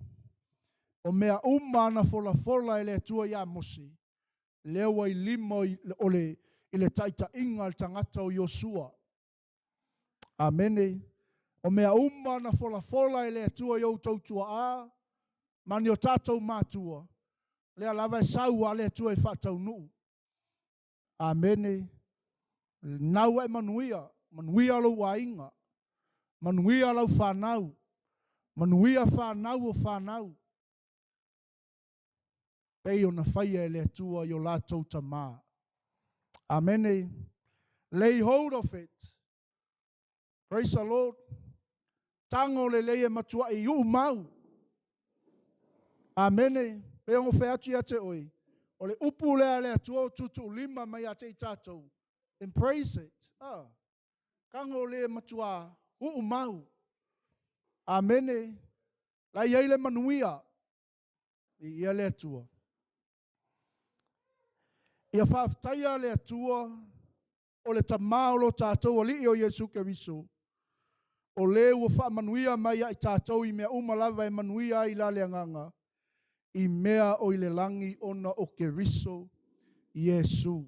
O mea uma na folafola e le Atua ia Mose, lea ua i lima o le, i le taitaiga a le tagata o Iosua. Amene. O mea uma na folafola e le Atua i outou tuaa, ma ni o tatou matua, lea lava e sau a le Atua e faataunuu. Amene. Nau e manuia, manuia lou aiga, manuia lau whanau, manuia whanau o whanau. Pei ona faia e le Atua i o latou tamā. Amene. Lay hold of it. Praise the Lord. Tago lelei e matuai uu mau. Amene. Pei ona fai atu ia te oe. O le upu lea le Atua o tuutuulima mai ia te i tatou. Embrace it. Ah. Tago le matua uu mau. Amene. La iai le manuia. I ia le Atua. Ia faafetaia le Atua o le tamā o lo tatou Alii o Iesu Keriso. O le ua faamanuia mai ia i tatou i mea uma lava e manuia ai la le agaga. I mea o i le lagi ona o Keriso Iesu.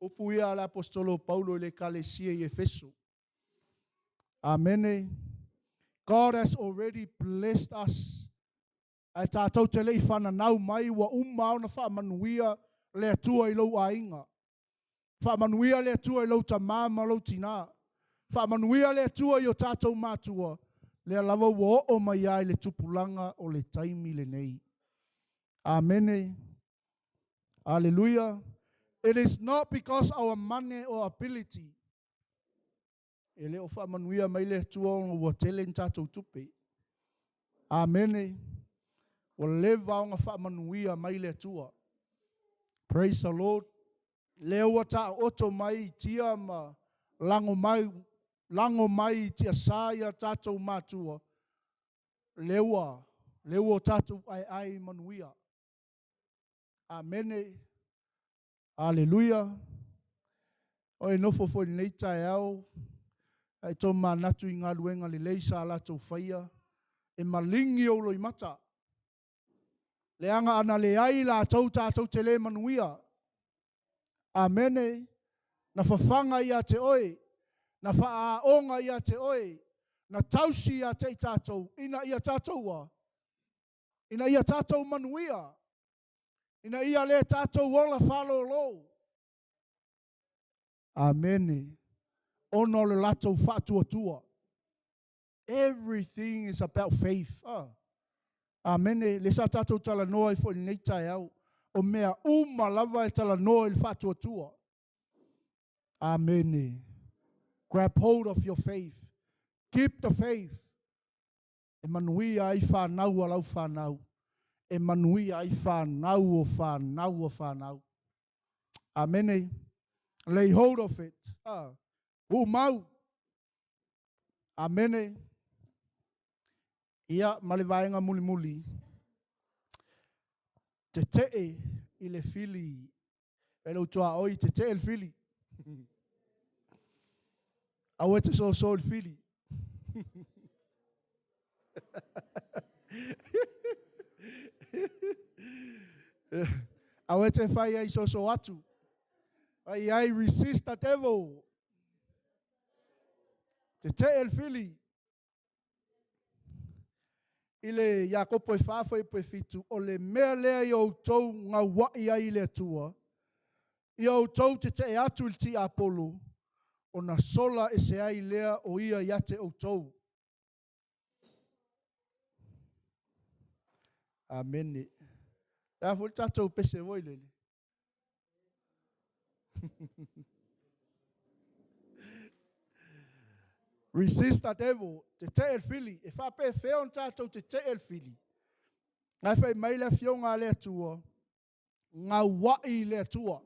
Upu ia a le apostolo Paulo i le ekalesia i Efeso. Amene. God has already blessed us. Ae tatou te le i fananau mai ua uma ona faamanuia le Atua i lou aiga. Faamanuia le Atua i lou tamā ma lou tinā. Faamanuia le Atua i o tatou matua. Lea lava ua oo mai ai le tupulaga o le taimi lenei. Amene. Hallelujah. It is not because our money or ability. E le o faamanuia mai le Atua ona ua tele ni tatou tupe. Amene. Ua leva ona faamanuia mai le Atua. Praise the Lord. Lea ua taoto mai i tia ma lago mai, lago mai i tiasā ia tatou matua. Lea ua, lea ua tatou aeae i manuia. Amene. Aleluia. O e nofo foi lenei taeao, ae tō manatu i galuega lelei sa latou faia, e maligi ou loimata. Leaga ana leai latou tatou te le manuia. Amene. Na fafaga ia te oe, na faaoga ia te oe, na tausi ia te i tatou, ina ia tatou ua, ina ia tatou manuia, ina ia le tatou ola faalōlō. Amene. Ona o le latou faatuatua. Everything is about faith. Ah. Amene. Le sa tatou talanoa ai foi lenei taeao. O mea uma lava e talanoa i le faatuatua. Amene. Grab hold of your faith. Keep the faith. E manuia ai whanau a lau whanau. E manuia ai whanau o whanau o whanau. Amene. Lay hold of it. Ah. Uu mau. Amene. Ia, ma le vaega mulimuli. Tetee i le fili. E lou tuaoi, tetee le fili. Aua e te soso i le fili. Aua e te fai ai soso atu. Fai ai resist the devil. Tete'e le fili. I le Iakopo e 4 fuaiupu e 7, o le mea lea ia outou gaua'i ai i le Atua, ia outou tete'e atu i le tiapolo, ona sola ese ai lea o ia ia te outou. Amene. Le a foi le tatou pese foi lele? Resist the devil. Tete'e le fili. E faapefea ona tatou tete'e le fili? Na e fai mai le afioga a le Atua, gaua'i i le Atua.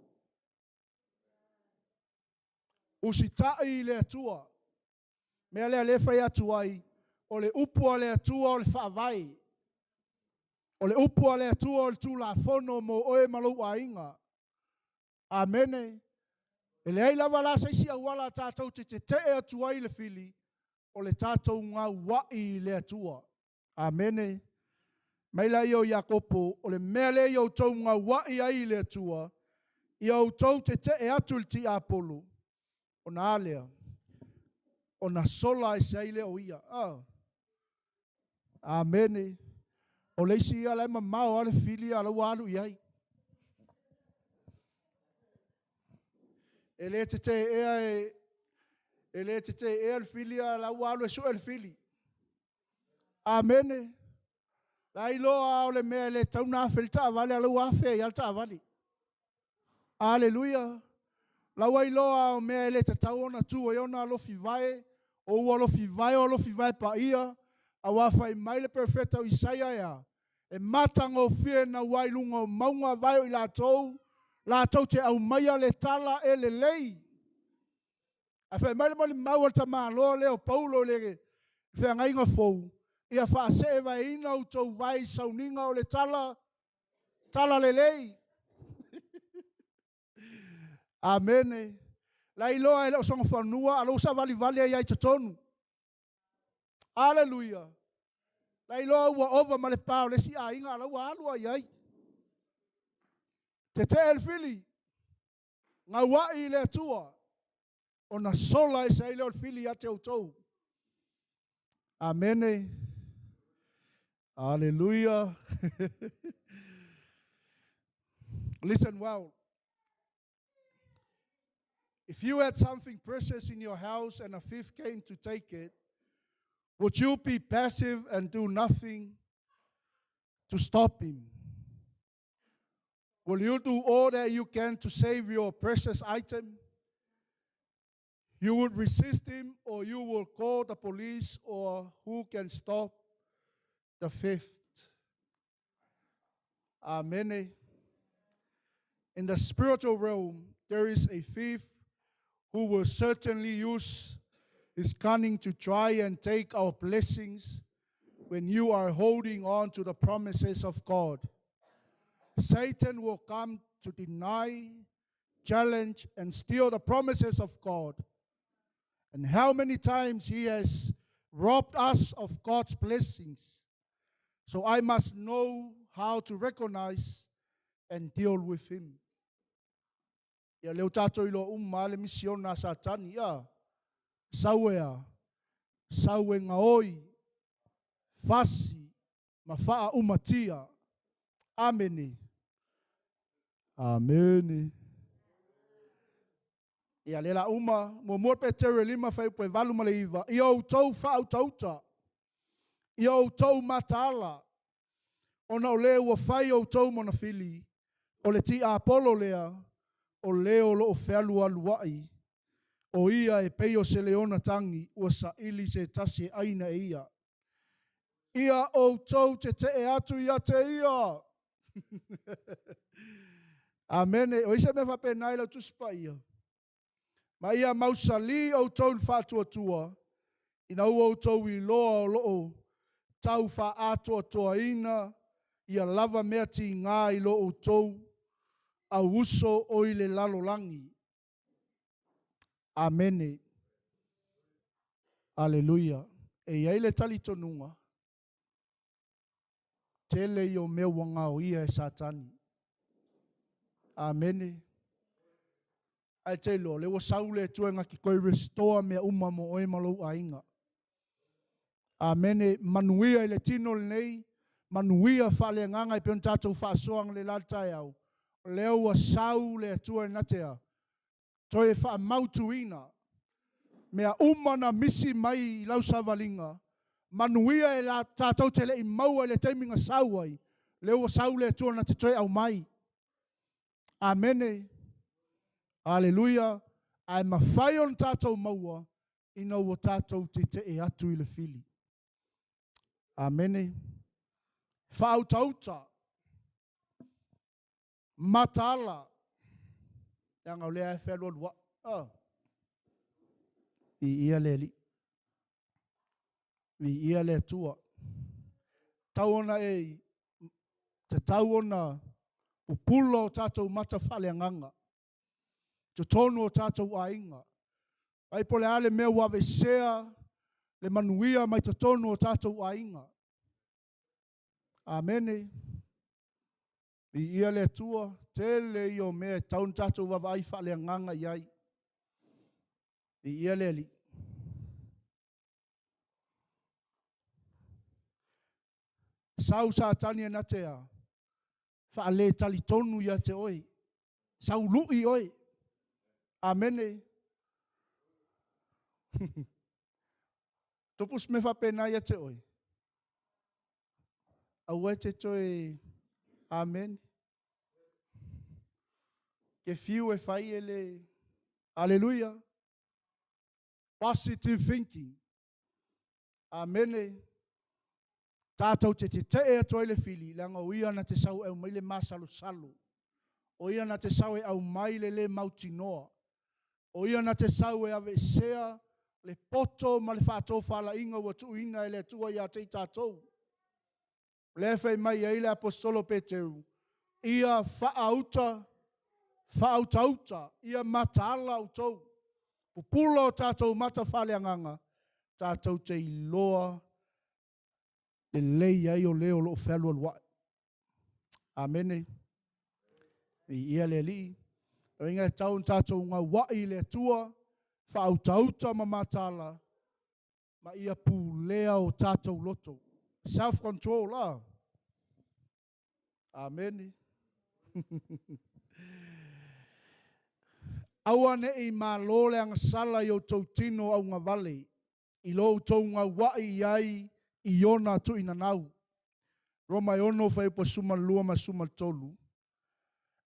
Usita'i i le Atua. Mea lea le fai atu ai, o le upu a le Atua o le faavae. O le upu a le Atua o le Tulafono mo oe ma lou aiga. Amene. E leai lava la se isi auala tatou te tete'e atu ai le fili, o le tatou gaua'i i le Atua. Amene. Mai la ia o Iakopo, o le mea lea ia outou gaua'i ai i le Atua, ia outou tete'e atu i le tiapolo, ona a lea? Ona sola ese ai lea o ia. Oh. Amene. O le isi ia la e mamao lava le fili a la ua alu i ai. E le tete'ea e e le tete'ea le fili a la ua alu e sue le fili. Amene. La iloa o le mea e le tatau ona afe ai le taavale, a la ua afe ai lava le taavale. Aleluia. La ua iloa o mea e le tatau ona tu ai ona alofi vae, o ua alofi vae o alofi vae paia, auā fai mai le perofeta o Isaia e a? E matagofie naua i luga o mauga vae o i latou, latou te aumaia le tala e lelei. Ae fai mai le molimau a le tamaloa lea o Paulo i le feagaiga fou, ia faaseevaeina outou vae i sauniga o le tala, tala lelei. Amene. La iloa e le o soga fanua, a lo savalivali ai ai totonu. Aleluia. La iloa ua ova ma le pa o le isi aiga, a la ua alu ai ai. Tete'e le fili, gaua'i i le Atua, ona sola ese ai lea o le fili ia te outou. Amene. Aleluia. Listen well. If you had something precious in your house and a thief came to take it, would you be passive and do nothing to stop him? Will you do all that you can to save your precious item? You would resist him, or you will call the police, or who can stop the theft? Amen. In the spiritual realm, there is a thief who will certainly use his cunning to try and take our blessings when you are holding on to the promises of God. Satan will come to deny, challenge, and steal the promises of God. And how many times he has robbed us of God's blessings. So I must know how to recognize and deal with him. Ia leo tātou i loa uma le misiona a Satani, ia. Sau e a, sau e gaoi, fasi, ma faaumatia. Amene. Amene. Ia le la uma, muamua Peteru e 5 fuaiupu e 8 ma le 9, ia outou faautauta, ia outou mataala, ona o le ua fai outou ma ona fili, o le tiapolo lea, o le o loo fealualuai, o ia e pei o se leona tagi, ua saili se tasi e aina e ia. Ia outou tete'e atu ia te ia. Amene. O isa mea faapena i lau Tusi Paia. Ma ia mausali outou i le faatuatua, ina ua outou iloa o loo tau faaatoatoaina ia lava mea tiga i lo outou auuso o i le lalolagi. Amene. Aleluia. E i ai le talitonuga, tele ia o mea ua gaoia e Satani. Amene. Ae te iloa, o lea ua sau le Atua e na te toe restore mea uma mo oe ma lou aiga. Amene. Manuia i le tino lenei, manuia faaleagaga e pei ona tatou faasoa analeila i le taeao. O lea ua sau le Atua e na te a? Toe faamautuina mea uma na misi mai i lau savaliga, manuia e tatou te le i maua i le taimi na sau ai, lea ua sau le Atua na te toe aumai. Amene. Aleluia. Ae mafai ona tatou maua ina ua tatou tetee atu i le fili. Amene. Faautauta, mataala, leaga o lea e fealualuai. Oh. Viia le Alii. Viia le Atua. Tau ona e tatau ona pupula o tatou mata faaleagaga. Totonu o tatou aiga. Ai po o le a le mea ua aveesea le manuia mai totonu o tatou aiga. Amene. Viia le Atua, tele ia o mea e tatau ona tatou vaavaai faaleagaga i ai. Viia le Alii. Sau Satani e na te a? Faaletalitonu ia te oe. Sau lui oe. Amene. Tupu se mea faapena ia te oe. Aua e te toe. Amene. Ke fiu e fai e le. Aleluia. Positive thinking. Amene. Tatou te tetee atu ai le fili, leaga o ia na te sau e aumai le masalosalo. O ia na te sau e aumai le lē mautinoa. O ia na te sau e aveesea le poto ma le faatofalaiga ua tuuina e le Atua ia te i tatou. O lea e fai mai ai le aposetolo Peteru, ia faauta, faautauta, ia mataala outou. Pupula o tatou mata faaleagaga, tatou te iloa lelei ai o le o lo o fealualuai. Amene. Viia le Alii. O inga e tau ona tatou gauai i le Atua, faautauta ma mataala, ma ia pulea o tatou loto. Self-control, ah. Amene. Aua ne i malo le agasala i outou tino augavale, i lo outou gauai i ai i ona tuuinanau. Roma e 6 fuaiupu 12 ma 13.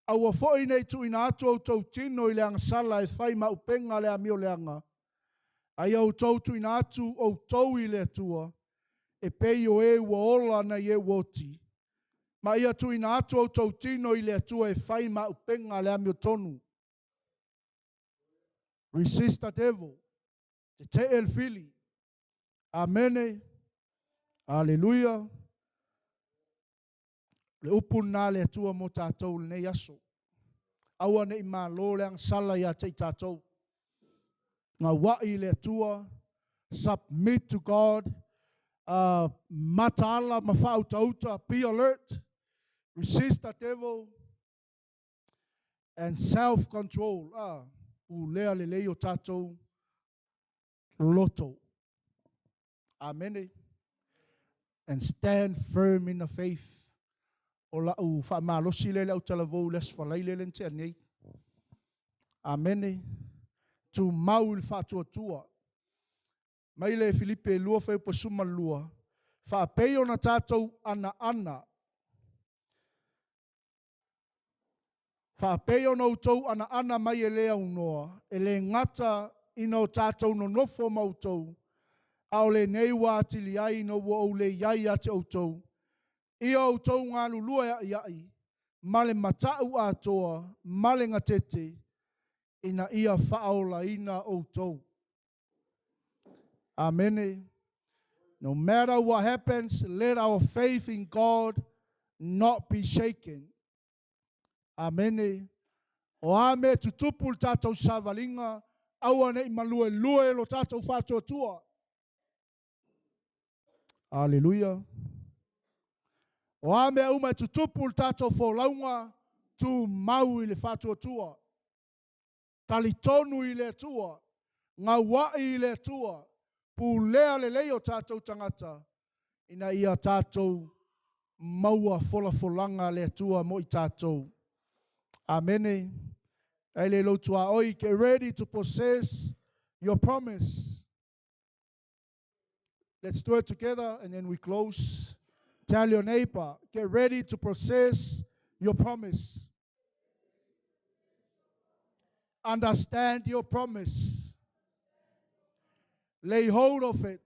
Aua foi ne i tuuina atu outou tino i le agasala e fai ma upega le amioleaga, a ia outou tuuina atu outou i le Atua, e pei o e ua ola nai e ua oti, ma ia tuuina atu outou tino i le Atua e fai ma upega le amiotonu. Resist the devil. Tetee le fili. Amene. Aleluia. Le upu lena a le Atua mo tatou i lenei aso. Aua ne i malo le agasala ia te i tatou. Gauai i le Atua, submit to God, mataala ma faautauta, be alert, resist the devil, and self-control. Pulea lelei o tatou loto. Amene. And stand firm in the faith. O lau faamalosi lea i le autalavou i le Aso Faraile lea na tea nei. Amene. Tumau i le faatuatua. Mai le Filipe 2 fuaiupu 12, faapei ona tatou anaana, faapei ona outou anaana mai e le aunoa, e le gata ina o tatou nonofo ma outou, a o lenei ua atili ai ina ua ou le i ai ia te outou, ia outou galulue a'ia'i ma le mata'u atoa ma le gatete, ina ia faaolaina outou. Amene. No matter what happens, let our faith in God not be shaken. Amene. O a mea e tutupu i le tatou savaliga, aua ne i maluelue lo tatou faatuatua. Aleluia. O a mea uma e tutupu i le tatou folauga, Tumau i le faatuatua. Talitonu i le Atua. Gauai i le Atua. Pulea lelei o tatou tagata ina ia tatou maua folafolaga a le Atua mo i tatou. Amene. Ai le lou tuaoi, get ready to possess your promise. Let's do it together and then we close. Tell your neighbor, get ready to possess your promise. Understand your promise. Lay hold of it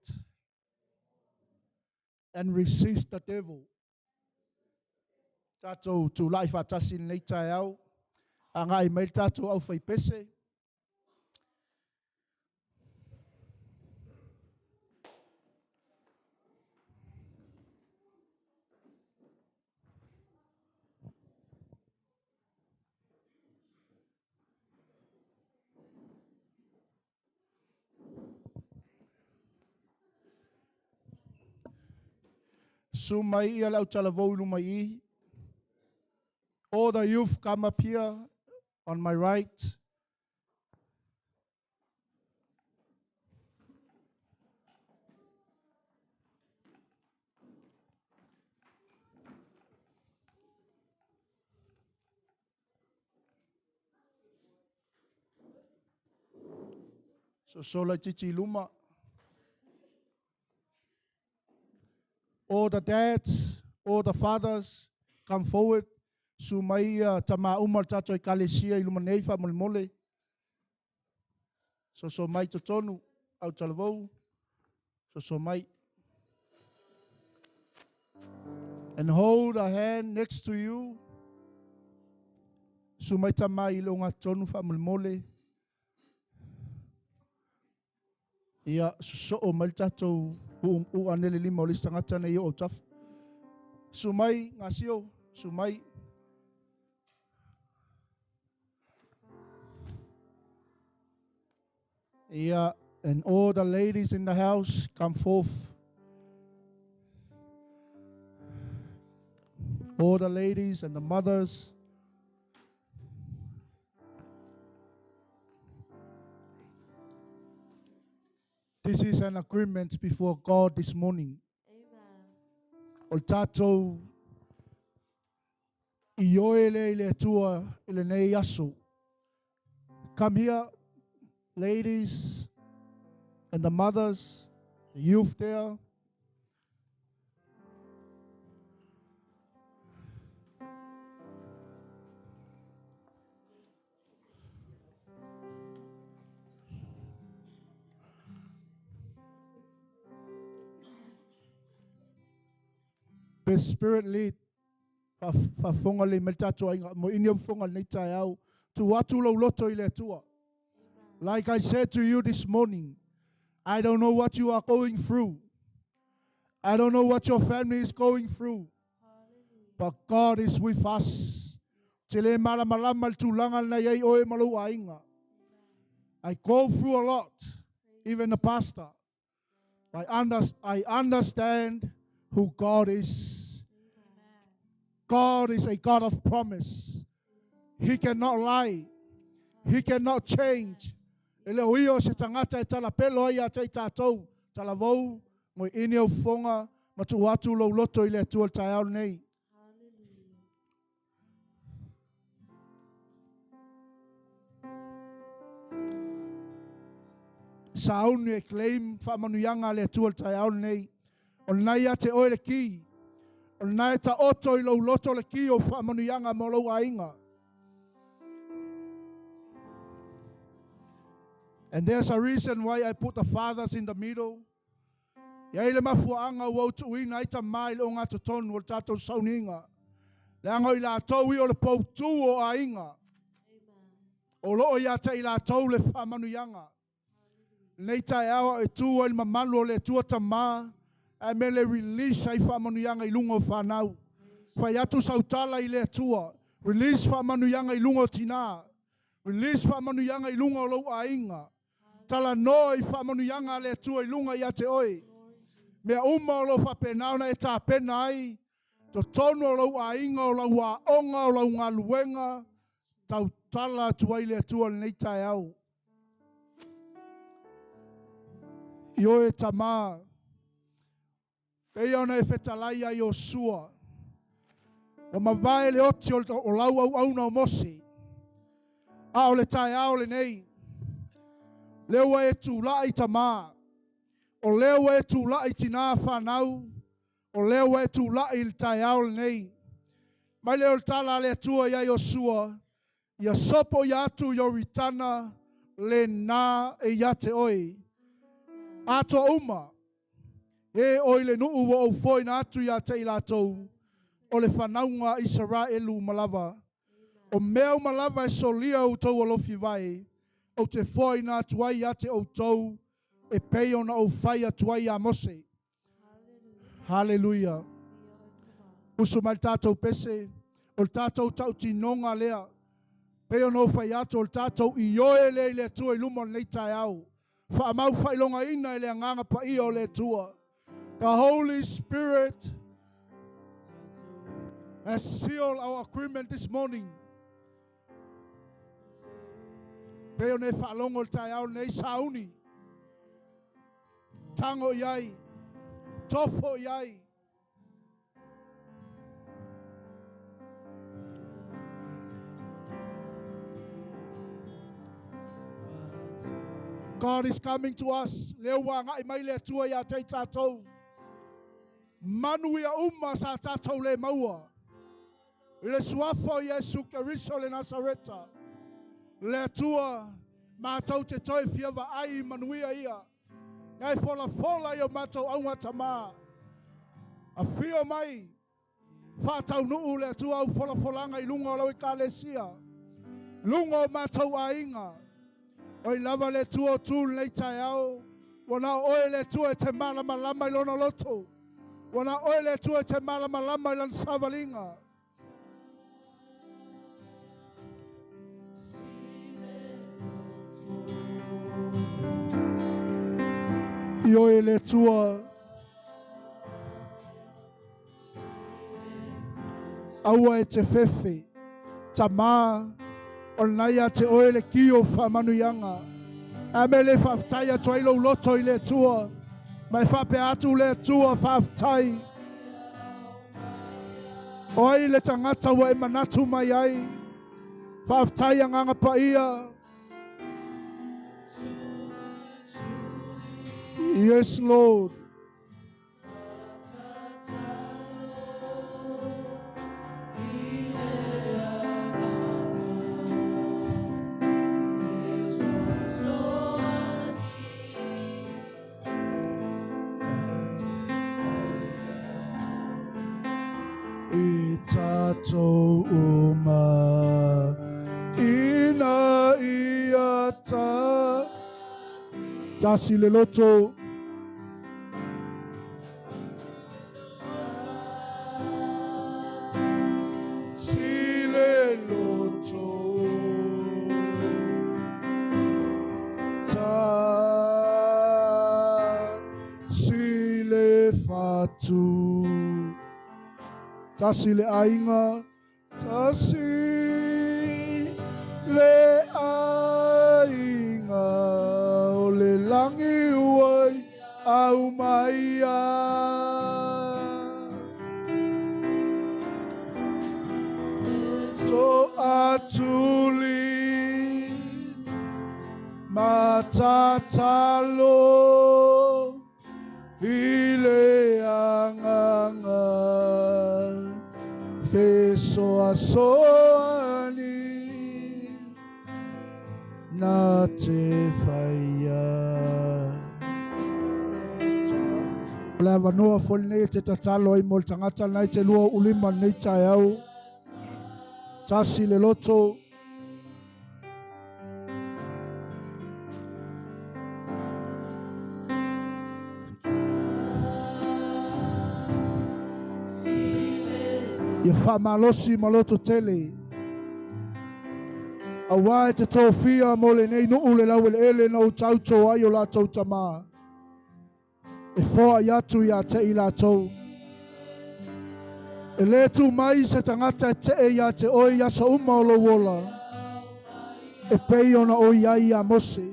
and resist the devil. Tatou tulai faatasi i lenei taeao. Agai mai le tatou aufaipese. Susu mai ia le autalavou i luma i i. All the youth come up here on my right. Soso laitiiti i luma. All the dads, all the fathers, come forward. Susu mai ia tama uma o le tatou ekalesia i luma nei faamolemole. Soso mai totonu, autalavou. Soso mai. And hold a hand next to you. Susu mai tama i le ogatotonu faamolemole. Ia, sosoo mai le tatou uanele lima o le isi tagata nei o autafa. Susu mai, Gasio, susu mai. Ia, and all the ladies in the house, come forth. All the ladies and the mothers. This is an agreement before God this morning. Amen. O le tatou ioe lea i le Atua i lenei aso. Come here, ladies and the mothers, the youth there. Be spirit led. Faafofoga lelei mai le tatou aiga. Mo ini au fofoga i lenei taeao. Tuu atu lou loto i le Atua. Like I said to you this morning, I don't know what you are going through. I don't know what your family is going through. But God is with us. Te le malamalama le tulaga lena i ai oe ma lou aiga. I go through a lot, even the pastor. I understand who God is. God is a God of promise. He cannot lie. He cannot change. E le o ia o se tagata e talapelo ai ia te i tatou. Talavou, mo i ini au fofoga, ma tuu atu lou loto i le Atua i le taeao lenei. Sauni e claim faamanuiaga a le Atua i le taeao lenei. O lena ia te oe le ki. O lena e taoto i lou loto le ki o faamanuiaga mo lou aiga. And there's a reason why I put the fathers in the middle. E i ai le mafuaaga ua ou tuuina ai tama i le ogatotonu o le tatou sauniga. Leaga o i latou ia o le poutū o aiga. O loo ia te i latou le faamanuiaga. Lenei taeao e tu ai le mamalu o le Atua Tama, ae me le release ai faamanuiaga i luga o fanau. Fai atu sau tala i le Atua. Release faamanuiaga i luga o tina. Release faamanuiaga i luga o lou aiga. Talanoa i faamanuiaga a le Atua i luga ia te oe. Mea uma o lo o faapena ona e tapena ai Totonu o lou aiga, o lau aoga, o lau galuega, tautala atu ai le Atua i lenei taeao. Ioe tamā, Pei ona e fetalai ia Iosua, ua mavae le oti o lau auauna o Mose, a o le taeao lenei, lea ua e tulai tamā, o lea ua e tulai tinā fanau, o lea ua e tulai i le taeao lenei. Mai lea o le tala a le Atua iā Iosua, Ia sopoia atu Ioritana lena e ia te oe. Atoa uma, e oi le nuu ua ou foaina atu ia te i latou, o le fanauga a Isaraelu uma lava. O mea uma lava e solia outou alofi vae, ou te foaina atu ai ia te outou, e pei ona ou fai atu ai iā Mose. Haleluia. Usu mai le tatou pese, o le tatou tautinoga lea. Pei ona ou fai atu, o le tatou ioe lea i le Atua i luma o lenei taeao. Faamau faailogaina e le Agaga Paia o le Atua. The Holy Spirit has sealed our agreement this morning. Pei ona e faalogo i le taeao lenei, sauni. Tago i ai. Tofo i ai. God is coming to us. Lea ua agai mai le Atua ia te i tatou. Manuia uma sa tatou le maua. I le suafa o Iesu Keriso le Nasareta, le Atua, matou te toe fia vaai i manuia ia. Ngai folafola i o matou auga tamā. Afio mai, faataunuu le Atua au folafolaga i luga o lau Ekalesia, luga o matou aiga. Oi lava le Atua o tu lenei taeao, ua na o oe le Atua e te malamalama i lona loto. Ua na o oe le Atua e te malamalama i lana savaliga. Ioe le Atua, aua e te fefe, tamā, o lena ia te oe le ki o faamanuiaga. A mea le faafetai atu ai lou loto i le Atua, ma e faapea atu le Atua, faafetai. O ai le tagata ua e manatu mai ai? Faafetai Agaga Paia. Yes, Lord. I tatou uma ina ia ta tasi le loto. Si le loto ta si le fatu tasi le aiga Tasi le aiga o le lagi ua i aumaia. Toatuli matatalo I le agaga fesoasoani na te whaia. O le avanoa foi lenei e te tatalo ai mo le tagata lenei te 25 lenei taeao. Tasi le loto. Ia faamalosi ma loto tele. Auā e te tofia mo lenei nuu le laueleele na ou tauto ai o latou tamā. E foai atu ia te i latou. E lē tu mai se tagata e te'e iā te oe i aso uma o lou ola, e pei ona o i ai iā Mose,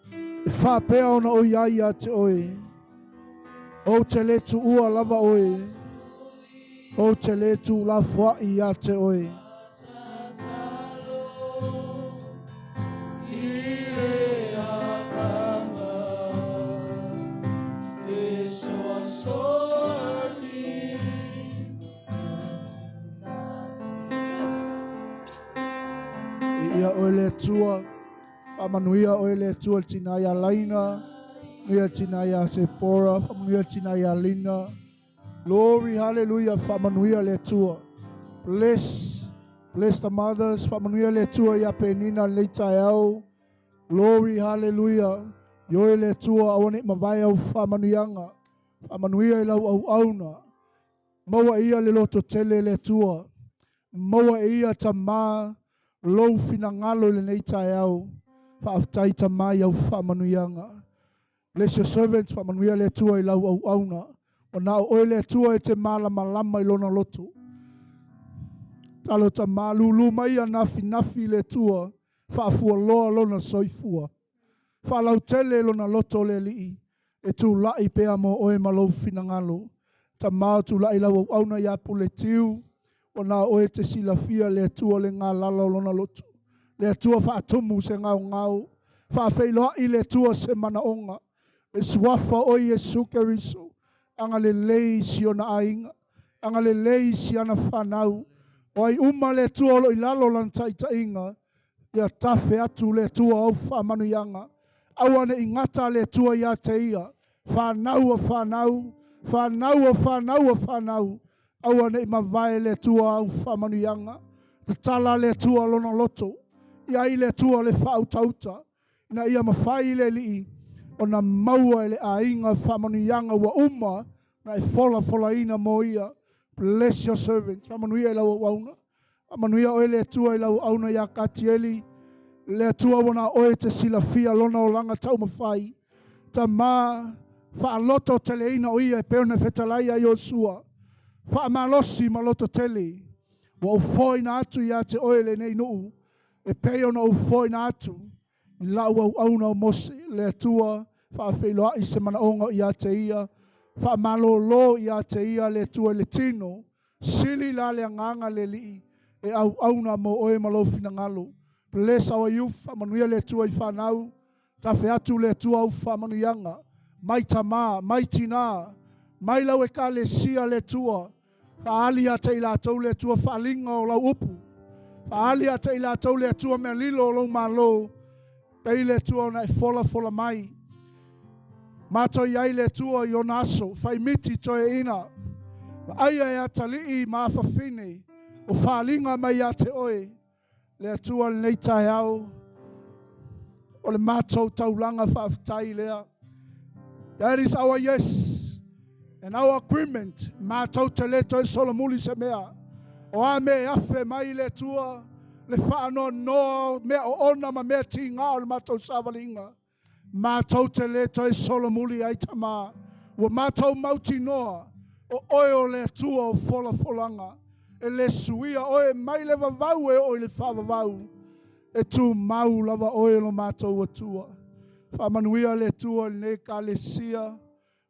e faapea ona o i ai iā te oe. Ou te lē tuua lava oe, ou te lē tuulafoa'i iā te oe. Ia oe le Atua, faamanuia oe le Atua le tina ia Laina, manuia le tina ia Sepora, faamanuia le tina ia Lina. Glory, hallelujah, faamanuia le Atua. Bless, bless the mothers, faamanuia le Atua ia Penina lenei taeao. Glory, hallelujah. Ioe le Atua aua ne i mavae au faamanuiaga. Faamanuia i lau auauna. Maua e ia le lototele le Atua. Maua e ia Tamā lou finagalo i lenei taeao. Faafetai Tamā i au faamanuiaga. Bless your servants, faamanuia le Atua i lau auauna. Ua na o oe le Atua e te malamalama i lona loto. Talo Tamā, lūlū mai ia nafinafi i le Atua, faafualoa lona soifua. Faalautele lona loto le Alii, e tulai pea mo oe ma lou finagalo. Tamā o tulai lau auauna iā Puletiu, ua na o oe e te silafia le Atua le galala o lona loto. Le Atua faatumu se gaogao, faafeiloai le Atua se manaoga. Le suafa o Iesu Keriso, agalelei i si ona aiga, agalelei i si ana fanau. O ai uma le Atua o lo o i lalo o lana taitaiga, ia tafe atu le Atua au faamanuiaga. Aua ne i gata le Atua ia te ia, fanau o fanau, fanau o fanau o fanau, aua ne i mavae le Atua au faamanuiaga. Tatala le Atua lona loto, ia ai le Atua le faautauta, ina ia mafai le Alii ona maua e le aiga faamanuiaga ua uma na e folafolaina mo ia. Bless your servant. Faamanuia i lau auauna. Faamanuia oe le Atua i lau auauna ia Katieli. Le Atua ua na oe te silafia lona olaga taumafai. Tamā, faalototeleina o ia e pei ona fetalai ia Iosua. Faamalosi ma lototele. Ua ou foaina atu ia te oe lenei nuu, e pei ona ou foaina atu i lau auauna o Mose, le Atua faafeiloai se manaoga ia te ia, faamalōlō ia te ia le Atua i le tino, sili la le agaga le Alii e auauna mo oe ma lou finagalo. Bless our youth, faamanuia le Atua i fanau, tafe atu le Atua au faamanuiaga, mai tamā, mai tinā, mai lau ekalesia le Atua, Faaali ia te i latou le Atua faaliga o lau upu. Faaali ia te i latou le Atua mea lilo o lou malo. Pei le Atua ona e folafola mai. Matou i ai le Atua i ona aso, faimiti toeaina. Vaaia e atalii ma afafine o faaliga mai ia te oe. Le Atua lenei taeao, o le matou taulaga faafetai lea. That is our yes and our agreement. Matou te le toe solomuli se mea. O a mea e afe mai le Atua, le faanoanoa, mea oona ma mea tigā o le matou savaliga. Matou te lē toe solomuli ai Tamā, ua matou mautinoa o Oe o le Atua o folafolaga, e lē suia Oe mai le vavau e oo i le faavavau, e tumau lava Oe lo matou Atua. Faamanuia le Atua i lenei Ekalesia,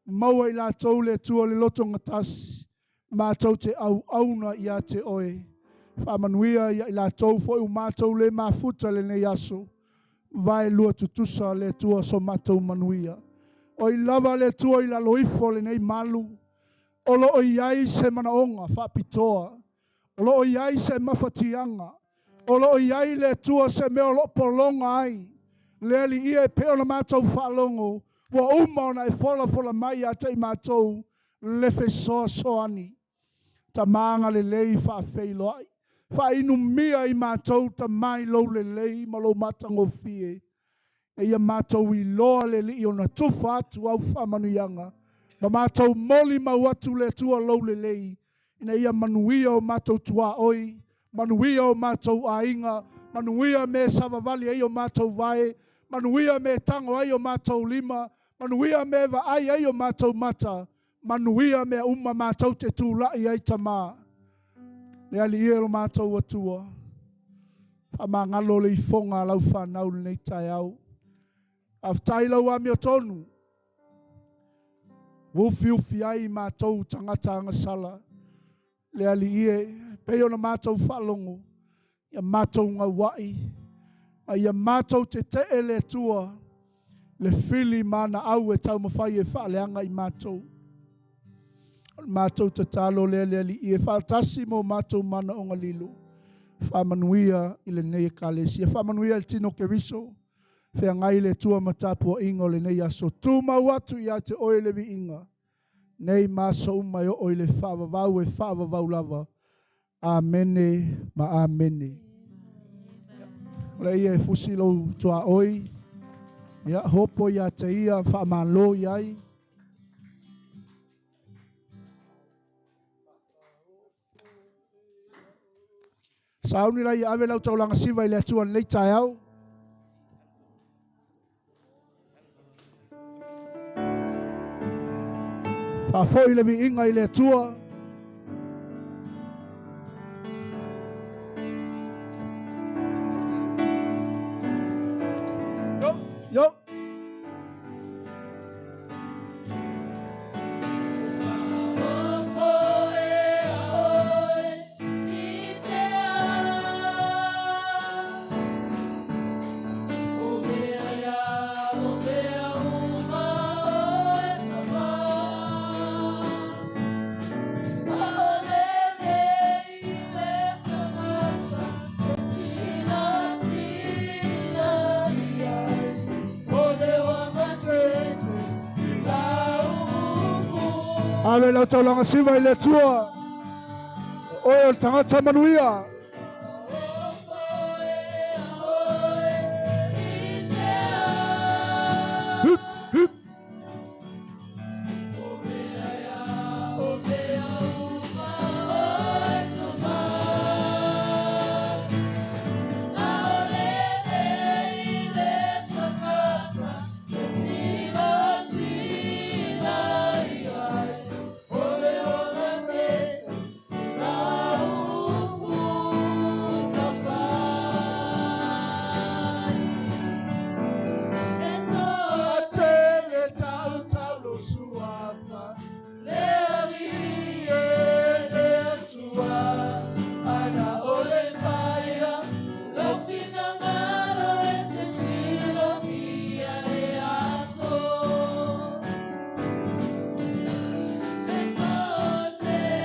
maua i latou le Atua le lotogatasi, matou te auauna ia te Oe. Faamanuia ia i latou foi ua matou le mafuta i lenei aso. Vaelua tutusa le Atua so matou manuia. O ai lava le Atua i lalo ifo o lenei malu, o lo o i ai se manaoga faapitoa, o lo o i ai se mafatiaga, o lo o i ai le Atua se mea o lo o pologa ai le Alii e pei ona matou faalogo, ua uma ona e folafola mai ia te i matou le fesoasoani. Tamā agalelei faafeiloai, faainumia i matou Tamā i lou lelei ma lou matagofie, ina ia matou iloa le Alii ona tufa atu au faamanuiaga, ma matou molimau atu le Atua lou lelei, ina ia manuia o matou tuaoi, manuia o matou aiga, manuia mea e savavali ai o matou vae, manuia mea e tago ai o matou lima, manuia mea e vaai ai o matou mata, manuia mea uma matou te tulai ai Tamā. Le Alii e o lo matou Atua, faamagalo le ifoga a lau fanau i lenei taeao. Faafetai i lau amiotonu, ua ufiufi ai matou tagata agasala. Le Alii e, pei ona matou faalogo, ia matou gauai, ma ia matou tetee le Atua, le fili ma ana au e taumafai e faaleaga i matou. O le matou tatalo lea le Alii e faatasi ma o matou manaoga lilo, faamanuia i lenei Ekalesia, faamanuia i le tino o Keriso, feagai le Atua ma tapuaiga o lenei aso. Tumau atu ia te oe le viiga, nei ma aso uma e oo i le faavavau e faavavau lava. Amene ma amene. O le ia e fusi lou tuaoi, ia hopo ia te ia, faamalo i ai. Sauni lai ave lau taulaga siva i le Atua i lenei taeao. Faafoi le viiga i le Atua. Yo, yo. Ave lau taulaga siva i le Atua. O oe o le tagata manuia. Hup, hup.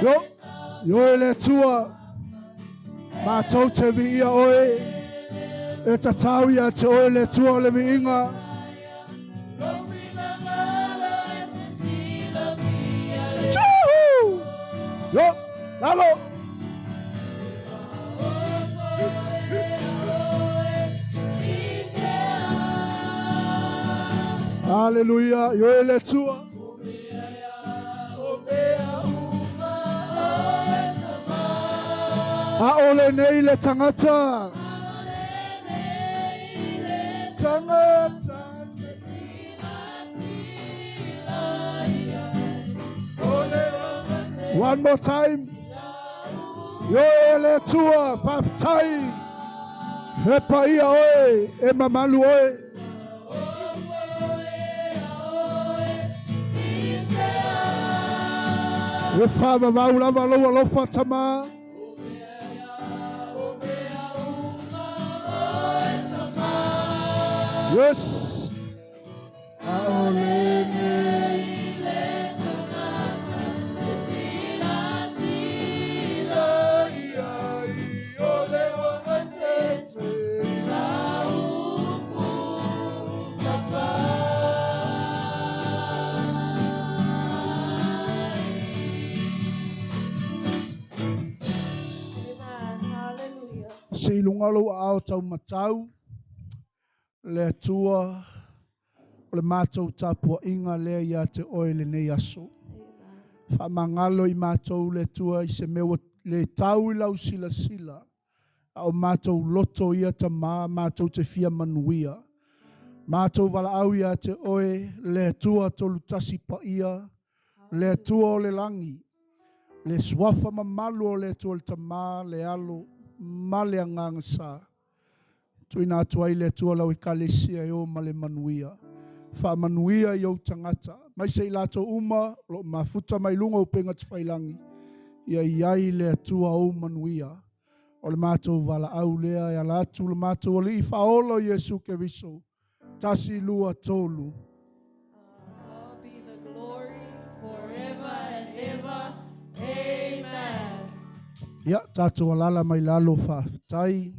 Yo, yo e le Atua, matou te viia oe, e tatau ia te oe le Atua o le viiga. Tjuhu! Yo, lalo! Haleluia, yo e le Atua. Aole nei le tagata. Tagata. One more time. Yo e le Atua, faafetai. He paia oe, e mamalu oe. E faavavau lava lou alofa tama. Yes. Aole nei le tagata e silasila i ai o le uagatete lau upu na fai. Amen. Hallelujah. Se i luga o lou aao taumatau, le Atua, o le matou tapuaiga lea ia te oe i lenei aso. Faamagalo i matou le Atua i se mea ua le tau i lau silasila, a o matou loto ia Tama, matou te fia manuia. Matou valaau ia te oe, le Atua tolutasi paia, le Atua o le lagi. Le suafa mamalu o le Atua le Tama, le Alo ma le Agaga Sa. Tuuina atu ai le Atua lau ekalesia e o ma le manuia. Faamanuia i ou tagata, aemaise i latou uma o lo o mafuta mai luga o upega tafailagi, ia i ai le Atua ou manuia. O le matou valaau lea e ala atu le matou Alii Faaola o Iesu Keriso. Tasi, lua, tolu. God be the glory forever and ever. Amen. Ia, tatou alala mai lalo faafetai.